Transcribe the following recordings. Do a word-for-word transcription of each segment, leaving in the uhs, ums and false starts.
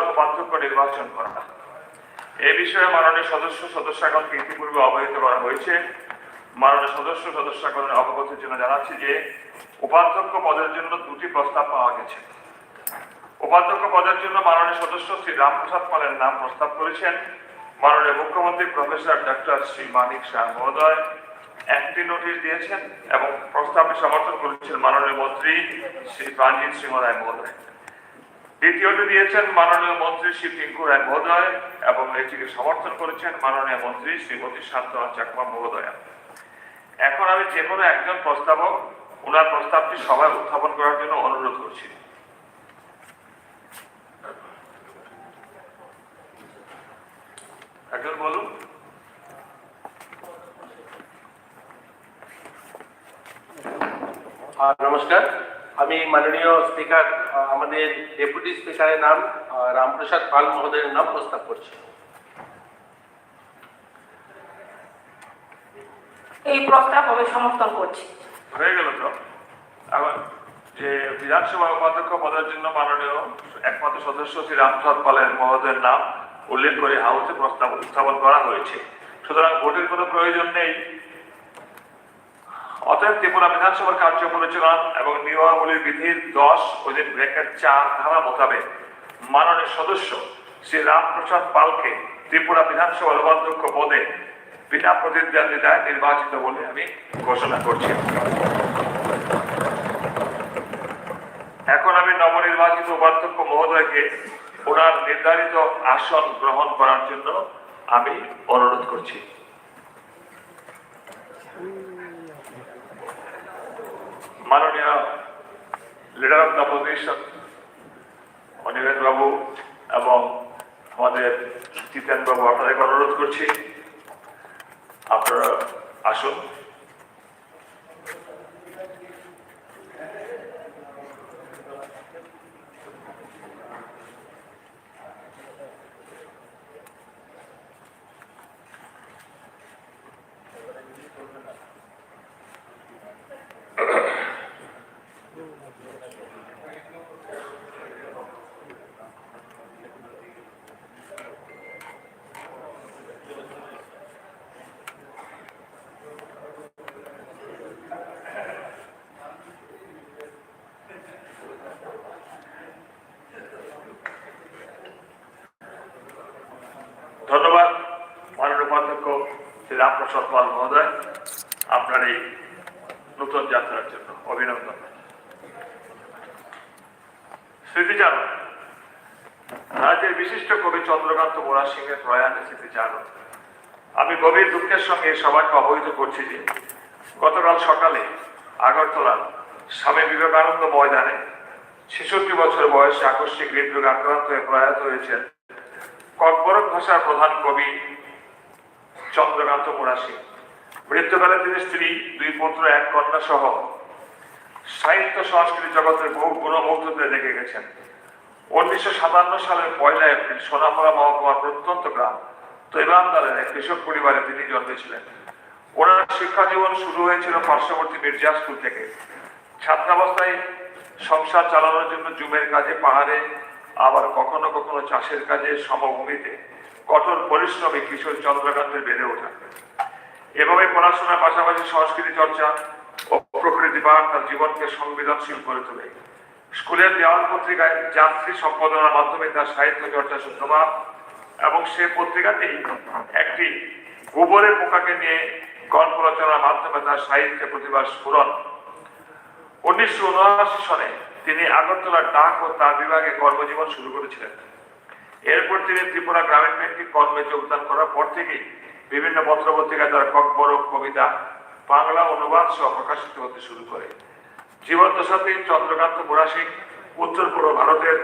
উপাধ্যক্ষ নির্বাচন করা। এ বিষয়ে মাননীয় সদস্য সদস্যগণকে ইতিপূর্বে অবহিত করা হয়েছে। মাননীয় সদস্য সদস্যগণের অবগতির জন্য জানাচ্ছি যে উপাধ্যক্ষ পদের জন্য দুটি প্রস্তাব পাওয়া গেছে। উপাধ্যক্ষ পদের জন্য মাননীয় সদস্য শ্রী রামপ্রসাদ পালের নাম প্রস্তাব করেছেন মাননীয় মুখ্যমন্ত্রী প্রফেসর ডক্টর শ্রী মানিক সাহা মহোদয়। একটি নোটিশ দিয়েছেন এবং প্রস্তাবটি সমর্থন করেছেন মাননীয় মন্ত্রী শ্রী প্রাণজিৎ সিংহ রায় মহোদয়। দ্বিতীয়টি দিয়েছেন মাননীয় মন্ত্রী শ্রী টিঙ্কু রায় মহোদয় এবং এটিকে সমর্থন করেছেন মাননীয় মন্ত্রী শ্রীমতী শান্তনা চাকমা মহোদয়া। এখন আমি যে কোনো একজন প্রস্তাবক ওনার প্রস্তাবটি সভায় উত্থাপন করার জন্য অনুরোধ করছি। একজন বলুন। আহ, নমস্কার, আমি মাননীয় স্পিকার, আহ, আমাদের ডেপুটি স্পিকারের নাম, আহ, রামপ্রসাদ পাল মহোদয়ের নাম প্রস্তাব করছি। এই প্রস্তাব আমি সমর্থন করছি। হয়ে গেল তো। আবার যে বিধানসভা উপাধ্যক্ষ পদের জন্য মাননীয় একমাত্র সদস্য শ্রী রামপ্রসাদ পালের মহোদয়ের নাম উল্লেখ করে হাউসে প্রস্তাব উত্থাপন করা হয়েছে, সুতরাং ভোটের কোনো প্রয়োজন নেই। অতএব ত্রিপুরা বিধানসভার কার্য পরিচালনা এবং নিয়মাবলী বিধির দশ অধীন ব্র্যাকেট চার ধারা মোতাবেক মাননীয় সদস্য শ্রী রামপ্রসাদ পালকে ত্রিপুরা বিধানসভার উপাধ্যক্ষ পদে বিনা প্রতিদ্বন্দ্বিতায় নির্বাচিত বলে আমি ঘোষণা করছি। এখন আমি নবনির্বাচিত উপাধ্যক্ষ মহোদয়কে ওনার নির্ধারিত আসন গ্রহণ করার জন্য আমি অনুরোধ করছি। মাননীয় leader of the opposition Animesh বাবু এবং আমাদের জিতেন বাবু, আপনাদেরকে অনুরোধ করছি, আপনারা আসুন। ধন্যবাদ মাননীয় উপাধ্যক্ষ শ্রী রামপ্রসাদ পাল মহোদয়, আপনার এই নতুন যাত্রার জন্য অভিনন্দন। স্মৃতিচারণ। রাজ্যের বিশিষ্ট কবি চন্দ্রকান্ত মোরা সিংহের প্রয়াণে স্মৃতিচারণ। আমি গভীর দুঃখের সঙ্গে সবাইকে অবহিত করছি যে গতকাল সকালে আগরতলার স্বামী বিবেকানন্দ ময়দানে ছেষট্টি বছর বয়সে আকস্মিক হৃদরোগে আক্রান্ত হয়ে প্রয়াত হয়েছেন ককবরক ভাষার প্রধান কবি চন্দ্রকান্ত মোরা সিং। মৃত্যুকালে তিনি স্ত্রী, দুই পুত্র, এক কন্যা সহ সাহিত্য সংস্কৃতি জগতের বহু গুণমুগ্ধদের রেখে গেছেন। উনিশশো সাতান্ন সালের পয়লা এপ্রিল সোনামুড়া মহকুমার প্রত্যন্ত গ্রাম তৈবান্দালের এক কৃষক পরিবারে তিনি জন্মেছিলেন। ওনার শিক্ষা জীবন শুরু হয়েছিল পার্শ্ববর্তী মির্জা স্কুল থেকে। ছাত্রাবস্থায় সংসার চালানোর জন্য জমির কাজে পাহাড়ে, আবার কখনো কখনো চাষের কাজে সমভূমিতে কঠোর পরিশ্রমী কিশোর চন্দ্রকান্তের বেড়ে ওঠা। এভাবে পড়াশোনার পাশাপাশি সংস্কৃতি চর্চা ও প্রকৃতি পাঠ তার জীবনকে সংবেদনশীল করে তোলে। স্কুলের দেওয়াল পত্রিকায় যাত্রী সম্পাদনার মাধ্যমে তার সাহিত্য চর্চার সূত্রপাত এবং সে পত্রিকাতেই একটি গোবরের পোকাকে নিয়ে গল্প রচনার মাধ্যমে তার সাহিত্য প্রতিভার স্ফুরণ। উনিশশো উনআশি সনে তিনি আগরতলার ডাক ও তার বিভাগে কর্মজীবন শুরু করেছিলেন। এরপর তিনি ত্রিপুরা গ্রামীণ ব্যাংকে কর্মে যোগদান করার পর থেকেই বিভিন্ন পত্রপত্রিকায় তার ককবরক কবিতা বাংলা অনুবাদ সহ প্রকাশিত হতে শুরু করে। জীবদ্দশাতেই চন্দ্রকান্ত মোরা সিং উত্তর পূর্ব ভারতের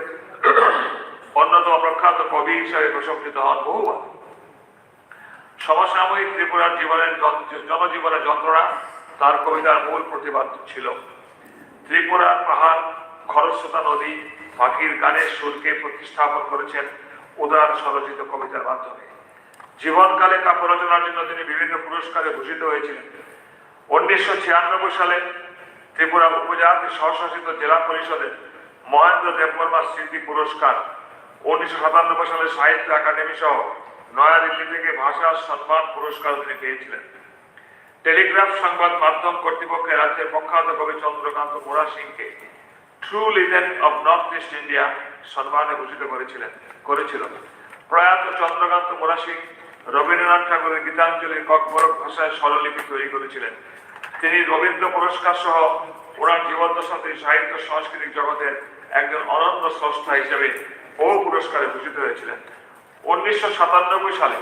অন্যতম প্রখ্যাত কবি হিসাবে প্রশংসিত হন বহুবার। সমসাময়িক ত্রিপুরার জীবনের যন-, জনজীবনের যন্ত্রণা তার কবিতার মূল প্রতিপাদ্য ছিল। ত্রিপুরার পাহাড়, খরস্রোতা নদী, পাখির গানের সুরকে প্রতিস্থাপন করেছেন উদার স্বরচিত কবিতার মাধ্যমে। জীবনকালে কাব্য রচনার জন্য তিনি বিভিন্ন পুরস্কারে ভূষিত হয়েছিলেন। উনিশশো ছিয়ানব্বই সালে ত্রিপুরা উপজাতি স্বশাসিত জেলা পরিষদের মহেন্দ্র দেববর্মা স্মৃতি পুরস্কার উনিশশো সাতানব্বই সালে সাহিত্য একাডেমি সহ নয়াদিল্লি থেকে ভাষা সম্মান পুরস্কার তিনি পেয়েছিলেন। টেলিগ্রাফ সংবাদ মাধ্যম কর্তৃপক্ষের রাজ্যের প্রখ্যাত কবি চন্দ্রকান্ত মোরা সিংকে true legend of north east India সম্মানে ভূষিত করেছিলেন করেছিল। প্রয়াত চন্দ্রকান্ত মোরা সিং রবীন্দ্রনাথ ঠাকুরের গীতাঞ্জলি ককবরক ভাষায় স্বরলিপি তৈরি করেছিলেন। তিনি রবীন্দ্র পুরস্কার সহ ওনার জীবদ্দশাতে সাহিত্য সাংস্কৃতিক জগতের একজন অনন্য স্রষ্টা হিসেবে বহু পুরস্কারে ভূষিত হয়েছিলেন। উনিশশো সাতানব্বই সালে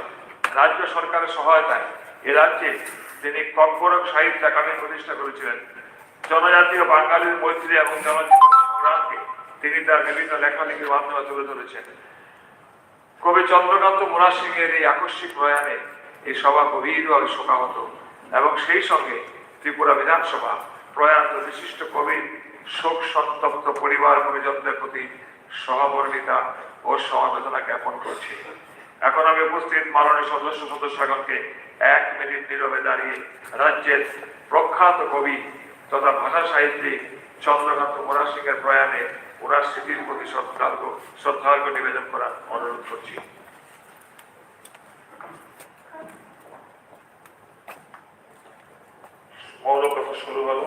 রাজ্য সরকারের সহায়তায় এ রাজ্যে তিনি ককবরক সাহিত্য একাডেমি প্রতিষ্ঠা করেছিলেন। জনজাতীয় বাঙালির মৈত্রী এবং জনজীবন সংগ্রামকে তিনি তার বিভিন্ন লেখালেখির মাধ্যমে তুলে ধরেছেন। কবি চন্দ্রকান্ত মোরা সিংহের এই আকস্মিক প্রয়াণে এই সভা গভীরভাবে শোকাহত এবং সেই সঙ্গে ত্রিপুরা বিধানসভা প্রয়াত বিশিষ্ট কবির শোক সন্তপ্ত পরিবার পরিজনদের প্রতি সহমর্মিতা ও সমবেদনা জ্ঞাপন করছি। এখন আমি উপস্থিত মাননীয় সদস্য সদস্যগণকে এক মিনিট নীরবে দাঁড়িয়ে রাজ্যের প্রখ্যাত কবি তথা ভাষা সাহিত্যিক চন্দ্রকান্ত মোরা সিংহের প্রয়াণে ওনার স্মৃতির প্রতি শ্রদ্ধার্ঘ শ্রদ্ধার্ঘ নিবেদন করার অনুরোধ করছি। মৌন প্রকাশ শুরু হলো।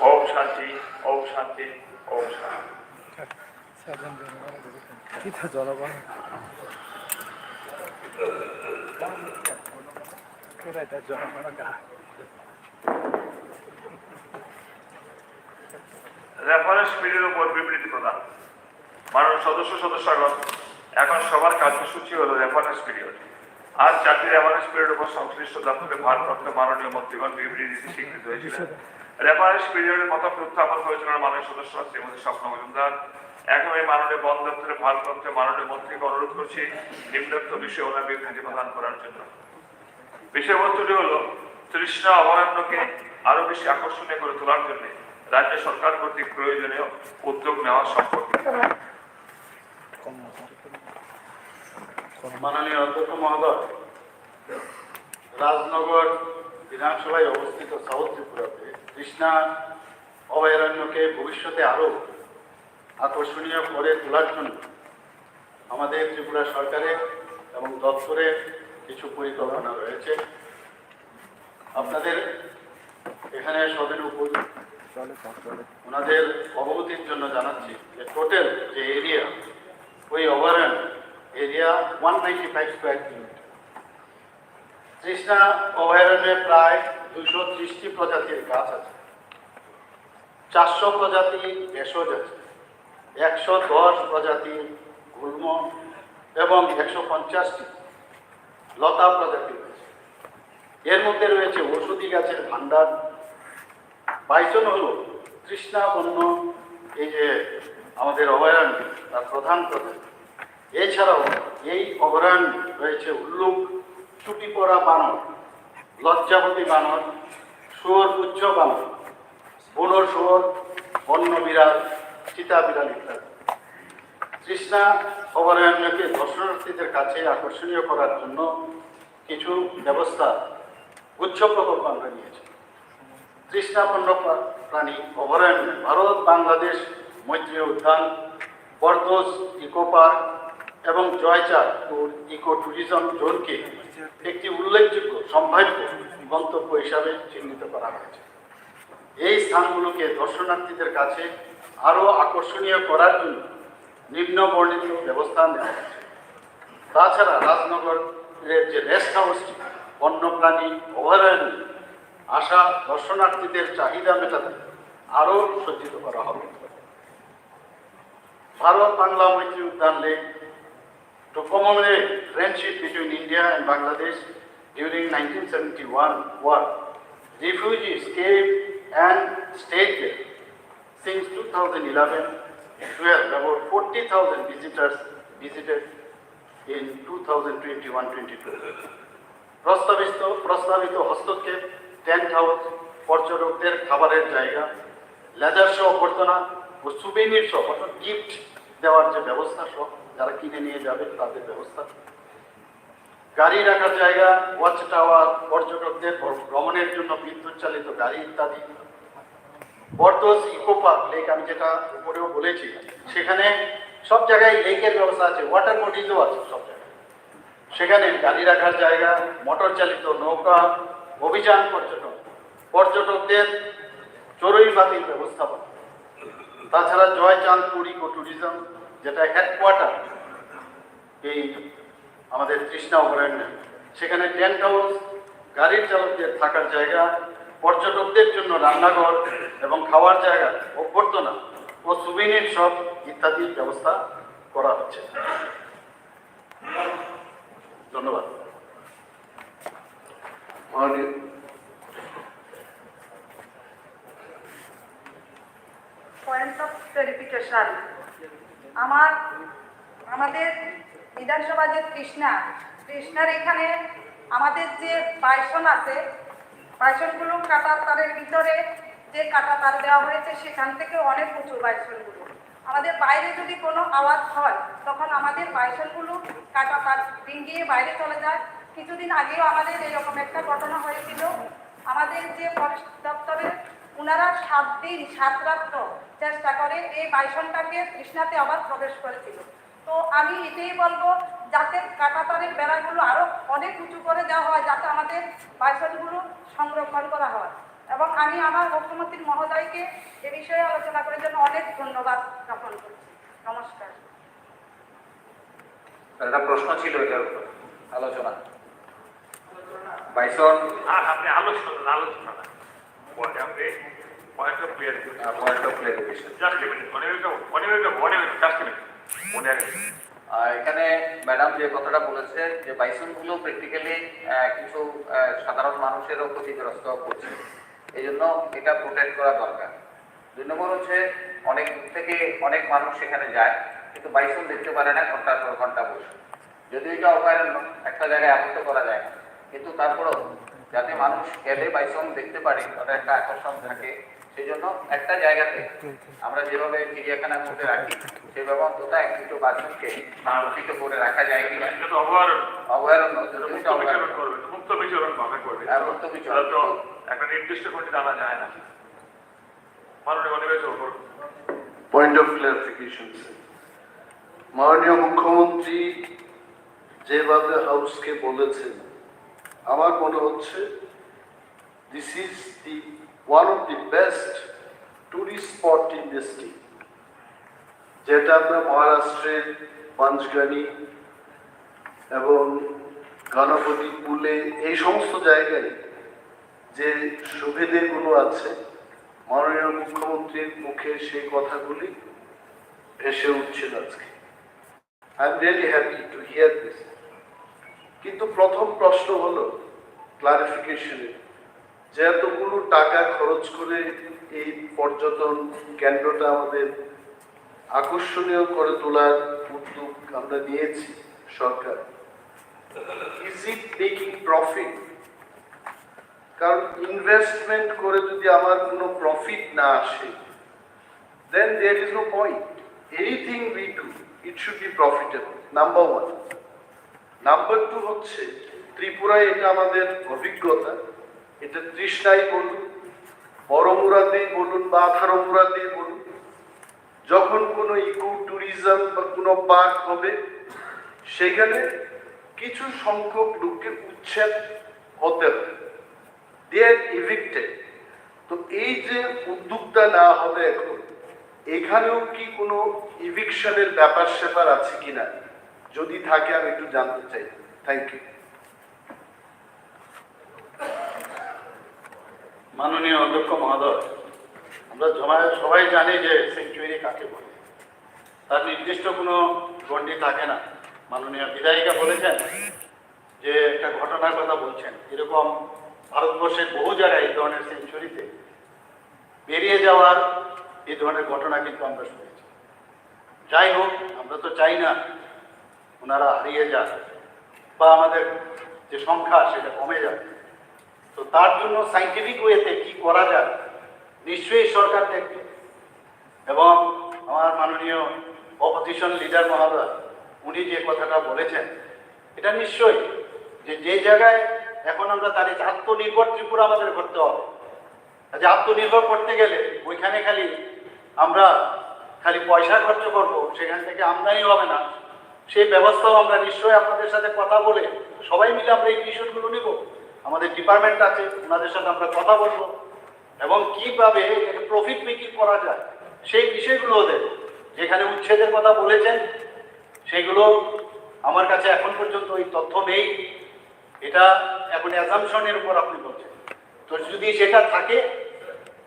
ওম শান্তি, ওম শান্তি, ওম শান্তি। Kita jawab apa? Kita jawab apa? Reference পিরিয়ডের উপর বিবৃতি প্রদান। মাননীয় সদস্য সদস্যগণ, এখন সভার কার্যসূচি হলো রেফারেন্স পিরিয়ড। আজ জাতীয় রেফারেন্স পিরিয়ডের উপর সংশ্লিষ্ট দপ্তরের ভারপ্রাপ্ত মাননীয় মন্ত্রীগণ বিবৃতি দিতে স্বীকৃত হয়েছিলেন। রেফারেন্স পিরিয়ডের মতামত উত্থাপন করেছিলেন মাননীয় সদস্য শ্রীমতী স্বপ্না মজুমদার। এখন এই মাননীয় বন দপ্তরের ভারপ্রাপ্ত মাননীয় মন্ত্রীকে অনুরোধ করছি নিম্নোক্ত বিষয়ে ওনার বিবৃতি প্রদান করার জন্য। বিষয়বস্তুটি হলো তৃষ্ণা অভয়ারণ্যকে আরো বেশি আকর্ষণীয় করে তোলার জন্য রাজ্য সরকার কর্তৃক প্রয়োজনীয় উদ্যোগ নেওয়া সম্পর্কে। মাননীয় অধ্যক্ষ মহোদয়, রাজনগর বিধানসভায় অবস্থিত সাউথ ত্রিপুরাতে তৃষ্ণা অভয়ারণ্যকে ভবিষ্যতে আরো আকর্ষণীয় করে তোলার জন্য আমাদের ত্রিপুরা সরকারের এবং দপ্তরের কিছু পরিকল্পনা রয়েছে। আপনাদের এখানে সদনে উপস্থিত ওনাদের অবগতির জন্য জানাচ্ছি যে টোটাল যে এরিয়া, ওই overall area one ninety five square kilometre. Trishna অভয়ারণ্যে প্রায় দুশো ত্রিশটি প্রজাতির গাছ আছে। চারশো প্রজাতি ভেষজ আছে, একশো দশ প্রজাতি গুল্ম এবং একশো পঞ্চাশটি লতা প্রজাতি রয়েছে। এর মধ্যে রয়েছে ঔষধি গাছের ভাণ্ডার। বাইসন হলো তৃষ্ণাপন্ন এই যে আমাদের অভয়ারণ্য, তার প্রধান প্রজাতি। এছাড়াও এই অভয়ারণ্যে রয়েছে উল্লুক, চুটি পড়া বানর, লজ্জাবতী বানর, শুয়োর পুচ্ছ বানর, বুনো শুয়োর, বন্য বিড়াল, চিতা বিড়াল ইত্যাদি। তৃষ্ণা অভয়ারণ্যকে দর্শনার্থীদের কাছে আকর্ষণীয় করার জন্য কিছু ব্যবস্থা গুচ্ছ প্রকল্প আমরা নিয়েছি। তৃষ্ণাপন্ন প্রা-, প্রাণী অভয়ারণ্য ভারত বাংলাদেশ মৈত্রী উদ্যান, বরদোস ইকো পার্ক এবং জয়চাঁদপুর ইকো ট্যুরিজম জোনকে একটি উল্লেখযোগ্য সম্ভাব্য গন্তব্য হিসাবে চিহ্নিত করা হয়েছে। এই স্থানগুলোকে দর্শনার্থীদের কাছে আরও আকর্ষণীয় করার জন্য নিম্ন বর্ণিত ব্যবস্থা নেওয়া হচ্ছে। তাছাড়া রাজনগরের যে রেস্ট হাউসটি বন্যপ্রাণী অভয়ারণ্যে আসা দর্শনার্থীদের চাহিদা মেটাতে আরও সজ্জিত করা হবে। ভারত বাংলা মৈত্রী উদ্যান lake to commemorate friendship between India and Bangladesh during nineteen seventy-one war. Refugees came and stayed there. Since two thousand eleven twelve, about forty thousand visitors visited in two thousand twenty-one twenty-two. প্রস্তাবিত প্রস্তাবিত হস্তক্ষেপ, tent house, পর্যটকদের খাবারের জায়গা, leather shop, বর্তনা ও souvenir shop, অর্থাৎ গিফট দেওয়ার যে ব্যবস্থা সহ, যারা কিনে নিয়ে যাবে তাদের ব্যবস্থা, গাড়ি রাখার জায়গা, ওয়াচ টাওয়ার, পর্যটকদের ভ্র- ভ্রমণের জন্য বিদ্যুৎ চালিত গাড়ি ইত্যাদি। বর্দোজ ইকো পার্ক লেক, আমি যেটা উপরেও বলেছি, সেখানে সব জায়গায় লেকের ব্যবস্থা আছে, ওয়াটার বডিজও আছে সব জায়গায়। সেখানে গাড়ি রাখার জায়গা, মোটর চালিত নৌকা, অভিযান পর্যটন, পর্যটকদের চড়ুই ভাতির ব্যবস্থাপনা। তাছাড়া জয়চাঁদপুর ইকো ট্যুরিজম, যেটা হেডকোয়ার্টার এই আমাদের তৃষ্ণা অভয়ারণ্য, সেখানে টেন্ট হাউস, গাড়ির চালকদের থাকার জায়গা, পর্যটকদের জন্য রান্নাঘর এবং খাওয়ার জায়গা, অভ্যর্থনা ও সুভেনির শপ ইত্যাদির ব্যবস্থা করা হচ্ছে। ধন্যবাদ। মাননীয় পয়েন্ট অফ ক্লারিফিকেশন। আমার আমাদের বিধানসভা যে তৃষ্ণা, তৃষ্ণার এখানে আমাদের যে বাইসন আছে, বাইসনগুলো কাটা তারের ভিতরে যে কাটা তার দেওয়া হয়েছে, সেখান থেকে অনেক উঁচু বাইসনগুলো। আমাদের বাইরে যদি কোনো আওয়াজ হয়, তখন আমাদের বাইসনগুলো কাটা তার ডিঙিয়ে বাইরে চলে যায়। কিছুদিন আগেও আমাদের এরকম একটা ঘটনা হয়েছিল। আমাদের যে ফরেস্ট দপ্তরের, ওনারা সাত দিন সাত রাত্র চেষ্টা করে এই বাইসনটাকে তৃষ্ণাতে আবার প্রবেশ করেছিল। তো আমি এটাই বলবো, যাতে কাঁটাতারের বেড়াগুলো আরো অনেক উঁচু করে দেওয়া হয়, যাতে আমাদের বাইসনগুলো সংরক্ষণ করা হয়। এবং আমি আমার মুখ্যমন্ত্রী মহোদয়কে এ বিষয়ে আলোচনা করার জন্য অনেক ধন্যবাদ জ্ঞাপন করছি। নমস্কার। একটা প্রশ্ন ছিল এটার উপর আলোচনা। বাইসন আর আপনি আলোচনা আলোচনা না। পরে আপনি point of clear point of clarification just a minute, মনে হয় মনে হয় মনে হয় জাস্ট এ মিনিট। মনে হয় এখানে ম্যাডাম যে কথাটা বলেছে যে বাইসন গুলো প্র্যাকটিক্যালি কিছু আহ, সাধারণ মানুষেরও ক্ষতিগ্রস্ত করছে, এই জন্য এটা প্রোটেক্ট করা দরকার। দুই নম্বর হচ্ছে অনেক দূর থেকে অনেক মানুষ সেখানে যায়, কিন্তু বাইসন দেখতে পারে না ঘন্টার পর ঘন্টা বসে। যদিও এটা অভয়ারণ্য, একটা জায়গায় আবদ্ধ করা যায় না, কিন্তু তারপরেও যাতে মানুষ গেলে বাইসন দেখতে পারে, তাদের একটা আকর্ষণ থাকে। সেই জন্য একটা জায়গাতে আমরা যেভাবে চিড়িয়াখানার মধ্যে রাখি, সেভাবে অন্তত এক দুটো বাইসনকে সংরক্ষিত করে রাখা যায় কিনা। এটা তো অভয়ারণ্য। অভয়ারণ্য, এটা যদিও মুক্ত এটা অভয়ারণ্য। বিচরণ করবে, তো মুক্ত বিচরণ ভাবে করবে। হ্যাঁ, মুক্ত বিচরণ। তাহলে তো একটা নির্দিষ্ট গণ্ডি টানা যায় না। মাননীয় অনিমেষ করুন। Point of clarification, sir. মাননীয় মুখ্যমন্ত্রী যেভাবে হাউসকে বলেছেন, আমার মনে হচ্ছে this is the one of the best tourist spot in the state, যেটা আমরা মহারাষ্ট্রের পাঞ্চগানি এবং গণপতি পুলে, এই সমস্ত জায়গায় যে সুবিধেগুলো আছে, মাননীয় মুখ্যমন্ত্রীর মুখে সেই কথাগুলি ভেসে উঠছিল আজকে। I am really happy to hear this. কিন্তু প্রথম প্রশ্ন হলো ক্লারিফিকেশনের, যে এতগুলো টাকা খরচ করে এই পর্যটন কেন্দ্রটা আমাদের আকর্ষণীয় করে তোলার উদ্যোগ আমরা নিয়েছি সরকার, is it making profit? কারণ ইনভেস্টমেন্ট করে যদি আমার কোনো প্রফিট না আসে, then there is no point. Anything we do, it should be profitable. Number one. Number two হচ্ছে, ত্রিপুরায় এটা আমাদের অভিজ্ঞতা, এটা তৃষ্ণাই বলুন, বড়মুরাতেই বলুন বা আঠারো মুরাতেই বলুন, যখন কোনো ইকো ট্যুরিজম বা কোনো পার্ক হবে, সেখানে কিছু সংখ্যক লোককে উচ্ছেদ হতে হবে, they are evicted. তো এই যে উদ্যোগটা নেওয়া হবে এখন, এখানেও কি কোনো ইভিকশনের ব্যাপার স্যাপার আছে কিনা, যদি থাকে আমি একটু জানতে চাই। Thank you. মাননীয় অধ্যক্ষ মহোদয়, আমরা সবাই সবাই জানি যে স্যাংচুয়ারি কাকে বলে। তার নির্দিষ্ট কোনো গণ্ডি থাকে না। মাননীয় বিধায়িকা বলেছেন যে একটা ঘটনার কথা বলছেন, এরকম ভারতবর্ষের বহু জায়গায় এই ধরনের স্যাংচুয়ারিতে বেরিয়ে যাওয়ার এই ধরনের ঘটনা কিন্তু আমরা শুনেছি। যাই হোক, আমরা তো চাই না ওনারা হারিয়ে যান বা আমাদের যে সংখ্যা সেটা কমে যাক। তো তার জন্য সায়েন্টিফিক ওয়েতে কি করা যায়, নিশ্চয়ই সরকার দেখবে। এবং আমার মাননীয় অপোজিশন লিডার মহোদয়, উনি যে কথাটা বলেছেন, এটা নিশ্চয়ই যে যে জায়গায় এখন আমরা দাঁড়িয়ে আত্মনির্ভর ত্রিপুরা আমাদের করতে হবে। আচ্ছা, আত্মনির্ভর করতে গেলে ওইখানে খালি আমরা খালি পয়সা খরচ করব, সেখান থেকে আমদানি হবে না, সেই ব্যবস্থাও আমরা নিশ্চয়ই আপনাদের সাথে কথা বলে সবাই মিলে আমরা এই ডিসিশনগুলো নিব। আমাদের ডিপার্টমেন্ট আছে, ওনাদের সাথে আমরা কথা বলবো এবং কিভাবে প্রফিট মেকিং করা যায় সেই বিষয়গুলো ওদের, যেখানে উচ্ছেদের কথা বলেছেন সেগুলো আমার কাছে এখন পর্যন্ত ওই তথ্য নেই। এটা এখন অ্যাজাম্পশনের উপর আপনি বলছেন। তো যদি সেটা থাকে,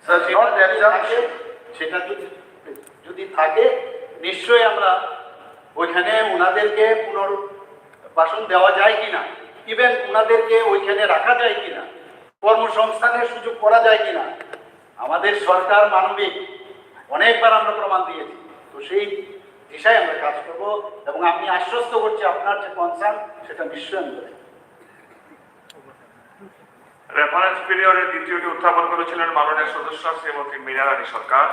স্যার, সেটা not যদি assumption। থাকে, সেটা যদি, যদি থাকে, নিশ্চয়ই আমরা ওইখানে ওনাদেরকে পুনর্বাসন দেওয়া যায় কিনা, ইভেন ওনাদেরকে ওইখানে রাখা যায় কিনা, কর্মসংস্থানের সুযোগ করা যায় কিনা, আমাদের সরকার মানবিক, অনেকবার আমরা প্রমাণ দিয়েছি। তো সেই দিশায় আমরা কাজ করব এবং আমি আশ্বস্ত করছি আপনার যে কনসার্ন সেটা নিশ্চয়ই আমি দেখব। রেফারেন্স পিরিয়ডের দ্বিতীয়টি উত্থাপন করেছিলেন মাননীয় সদস্য শ্রীমতী মীনা রানী সরকার।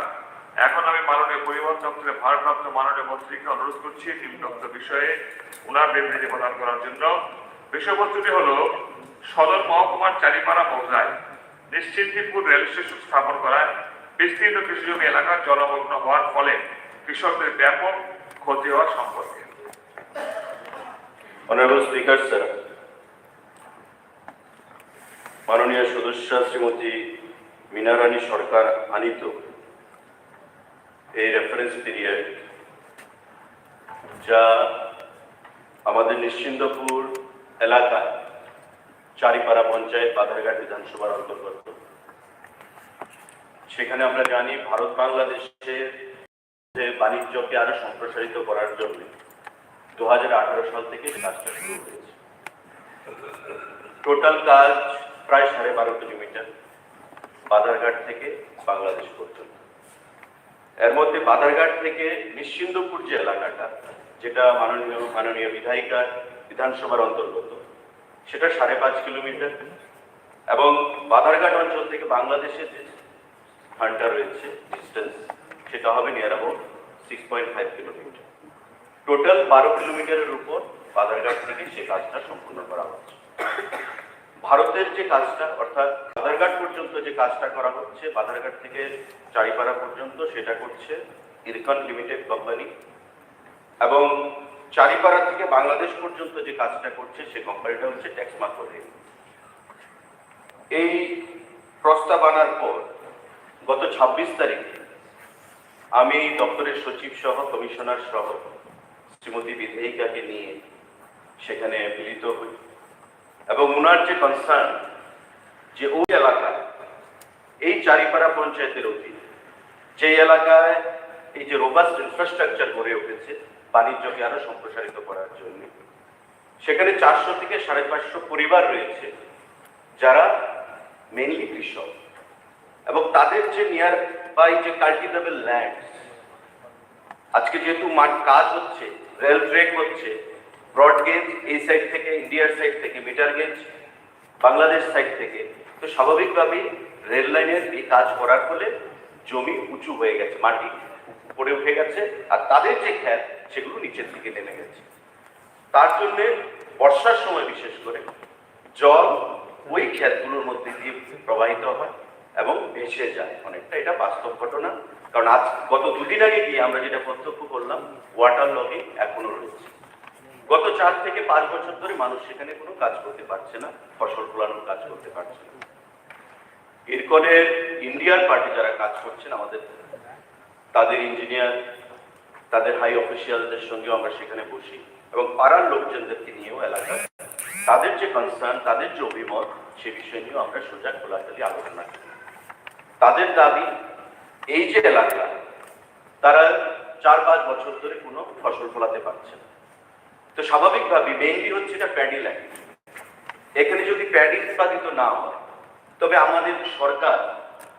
এখন আমি মাননীয় পরিবহন দপ্তরের ভারপ্রাপ্ত মাননীয় মন্ত্রীকে অনুরোধ করছি নিম্নোক্ত বিষয়ে ওনার বিবৃতি প্রদান করার জন্য। বিষয়বস্তুটি হল, সদর মহকুমার চারিপাড়া মৌজায় নিশ্চিন্তিপুর রেল স্টেশন স্থাপন করায় বিস্তীর্ণ কৃষিজমি এলাকা জলমগ্ন হওয়ার ফলে কৃষকদের ব্যাপক ক্ষতি হওয়ার সম্পর্কে। Honorable Speaker, sir, মাননীয় সদস্যা শ্রীমতী মীনা রানী সরকার আনিত এই রেফারেন্স পিরিয়ড, যা আমাদের নিশ্চিন্দপুর এলাকায় চারিপাড়া পঞ্চায়েত, বাধারঘাট বিধানসভার অন্তর্গত। সেখানে আমরা জানি, ভারত বাংলাদেশের যে বাণিজ্যকে আরো সম্প্রসারিত করার জন্য দু হাজার আঠারো সাল থেকে কাজটা শুরু হয়েছে। টোটাল কাজ প্রায় সাড়ে বারো কিলোমিটার, বাধারঘাট থেকে বাংলাদেশ পর্যন্ত। এর মধ্যে বাধারঘাট থেকে নিশ্চিন্দপুর যে এলাকাটা, যেটা মাননীয় মাননীয় বিধায়িকার বিধানসভার অন্তর্গত, সেটা সাড়ে পাঁচ কিলোমিটার। এবং বাধারঘাট অঞ্চল থেকে বাংলাদেশের যে স্থানটা রয়েছে, ডিস্টেন্স, সেটা হবে near about six point five kilometre. Total বারো কিলোমিটারের উপর বাধারঘাট থেকে সে কাজটা সম্পূর্ণ করা হচ্ছে। ভারতের যে কাজটা, অর্থাৎ বাধারঘাট পর্যন্ত যে কাজটা করা হচ্ছে, বাধারঘাট থেকে চারিপাড়া পর্যন্ত, সেটা করছে ইরকন লিমিটেড কোম্পানি। এবং চারিপাড়া থেকে বাংলাদেশ পর্যন্ত যে কাজটা করছে, সে কোম্পানিটা হচ্ছে টেক্সমা কোরিয়া। এই প্রস্তাব আনার পর গত ছাব্বিশ তারিখে আমি দপ্তরের সচিব সহ কমিশনার সহ শ্রীমতী বিধায়িকাকে নিয়ে সেখানে মিলিত হই। এবং ওনার যে কনসার্ন, যে ওই এলাকা, এই চারিপাড়া পঞ্চায়েতের অধীনে যে এলাকায় এই যে রোবাস্ট ইনফ্রাস্ট্রাকচার গড়ে উঠেছে বাণিজ্যকে আরো সম্প্রসারিত করার জন্য, সেখানে চারশো থেকে সাড়ে পাঁচশো পরিবার রয়েছে, যারা মেইনলি কৃষক, এবং তাদের যে নিয়ার বাই যে কাল্টিভেবল ল্যান্ড, আজকে যেহেতু মাঠ কাজ হচ্ছে, রেল ট্র্যাক হচ্ছে, ব্রড গেজ এই সাইড থেকে, ইন্ডিয়ার সাইড থেকে, মিটার গেজ বাংলাদেশ সাইড থেকে, তো স্বাভাবিকভাবেই রেল লাইনের এই কাজ করার ফলে জমি উঁচু হয়ে গেছে, মাটি উপরে উঠে গেছে, আর তাদের যে ক্ষেত সেগুলো নিচের দিকে নেমে গেছে। তার জন্য বর্ষার সময় বিশেষ করে জল ওই ক্ষেতগুলোর মধ্যে দিয়ে প্রবাহিত হয় এবং ভেসে যায় অনেকটা। এটা বাস্তব ঘটনা, কারণ আজ গত দুদিন আগে গিয়ে আমরা যেটা প্রত্যক্ষ করলাম, ওয়াটার লগিং এখনো রয়েছে। গত চার থেকে পাঁচ বছর ধরে মানুষ সেখানে কোনো কাজ করতে পারছে না, ফসল ফলানোর কাজ করতে পারছে না। ইরকনের ইন্ডিয়ার পার্টি যারা কাজ করছেন, আমাদের তাদের ইঞ্জিনিয়ার, তাদের হাই অফিসিয়ালদের সঙ্গেও আমরা সেখানে বসি এবং পাড়ার লোকজনদেরকে নিয়েও এলাকার তাদের যে কনসার্ন, তাদের যে অভিমত, সে বিষয় নিয়েও আমরা সোজা খোলাখুলি আলোচনা করি। তাদের দাবি, এই যে এলাকা, তারা চার পাঁচ বছর ধরে কোনো ফসল ফলাতে পারছে না। তো স্বাভাবিকভাবেই মেইনলি হচ্ছে এটা প্যাডি ল্যান্ড। এখানে যদি প্যাডি উৎপাদিত না হয়, তবে আমাদের সরকার,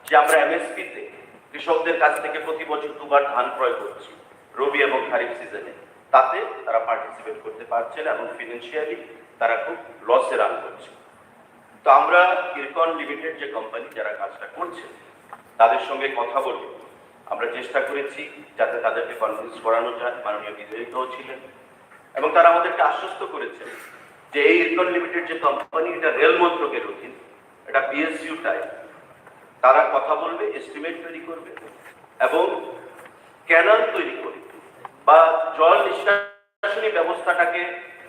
যে আমরা এমএসপি তে কৃষকদের কাছ থেকে প্রতি বছর দুবার ধান ক্রয় করছি রবি এবং খারিফ সিজনে, তাতে তারা পার্টিসিপেট করতে পারছে না এবং ফিনান্সিয়ালি তারা খুব লসে রান করছে। তো আমরা ইরকন লিমিটেড যে কোম্পানি, যারা কাজটা করছে, তাদের সঙ্গে কথা বলে আমরা চেষ্টা করেছি যাতে তাদেরকে কনভিন্স করানো যায়। মাননীয় বিধায়িকাও ছিলেন এবং তারা আমাদেরকে আশ্বস্ত করেছেন যে এই ইরকন লিমিটেড যে কোম্পানি, এটা রেল মন্ত্রকের অধীন, এটা পিএসইউ টাইপ। তারা কথা বলবে, এস্টিমেট তৈরি করবে এবং ক্যানাল তৈরি করে বা জল নিষ্কাশনী ব্যবস্থাটাকে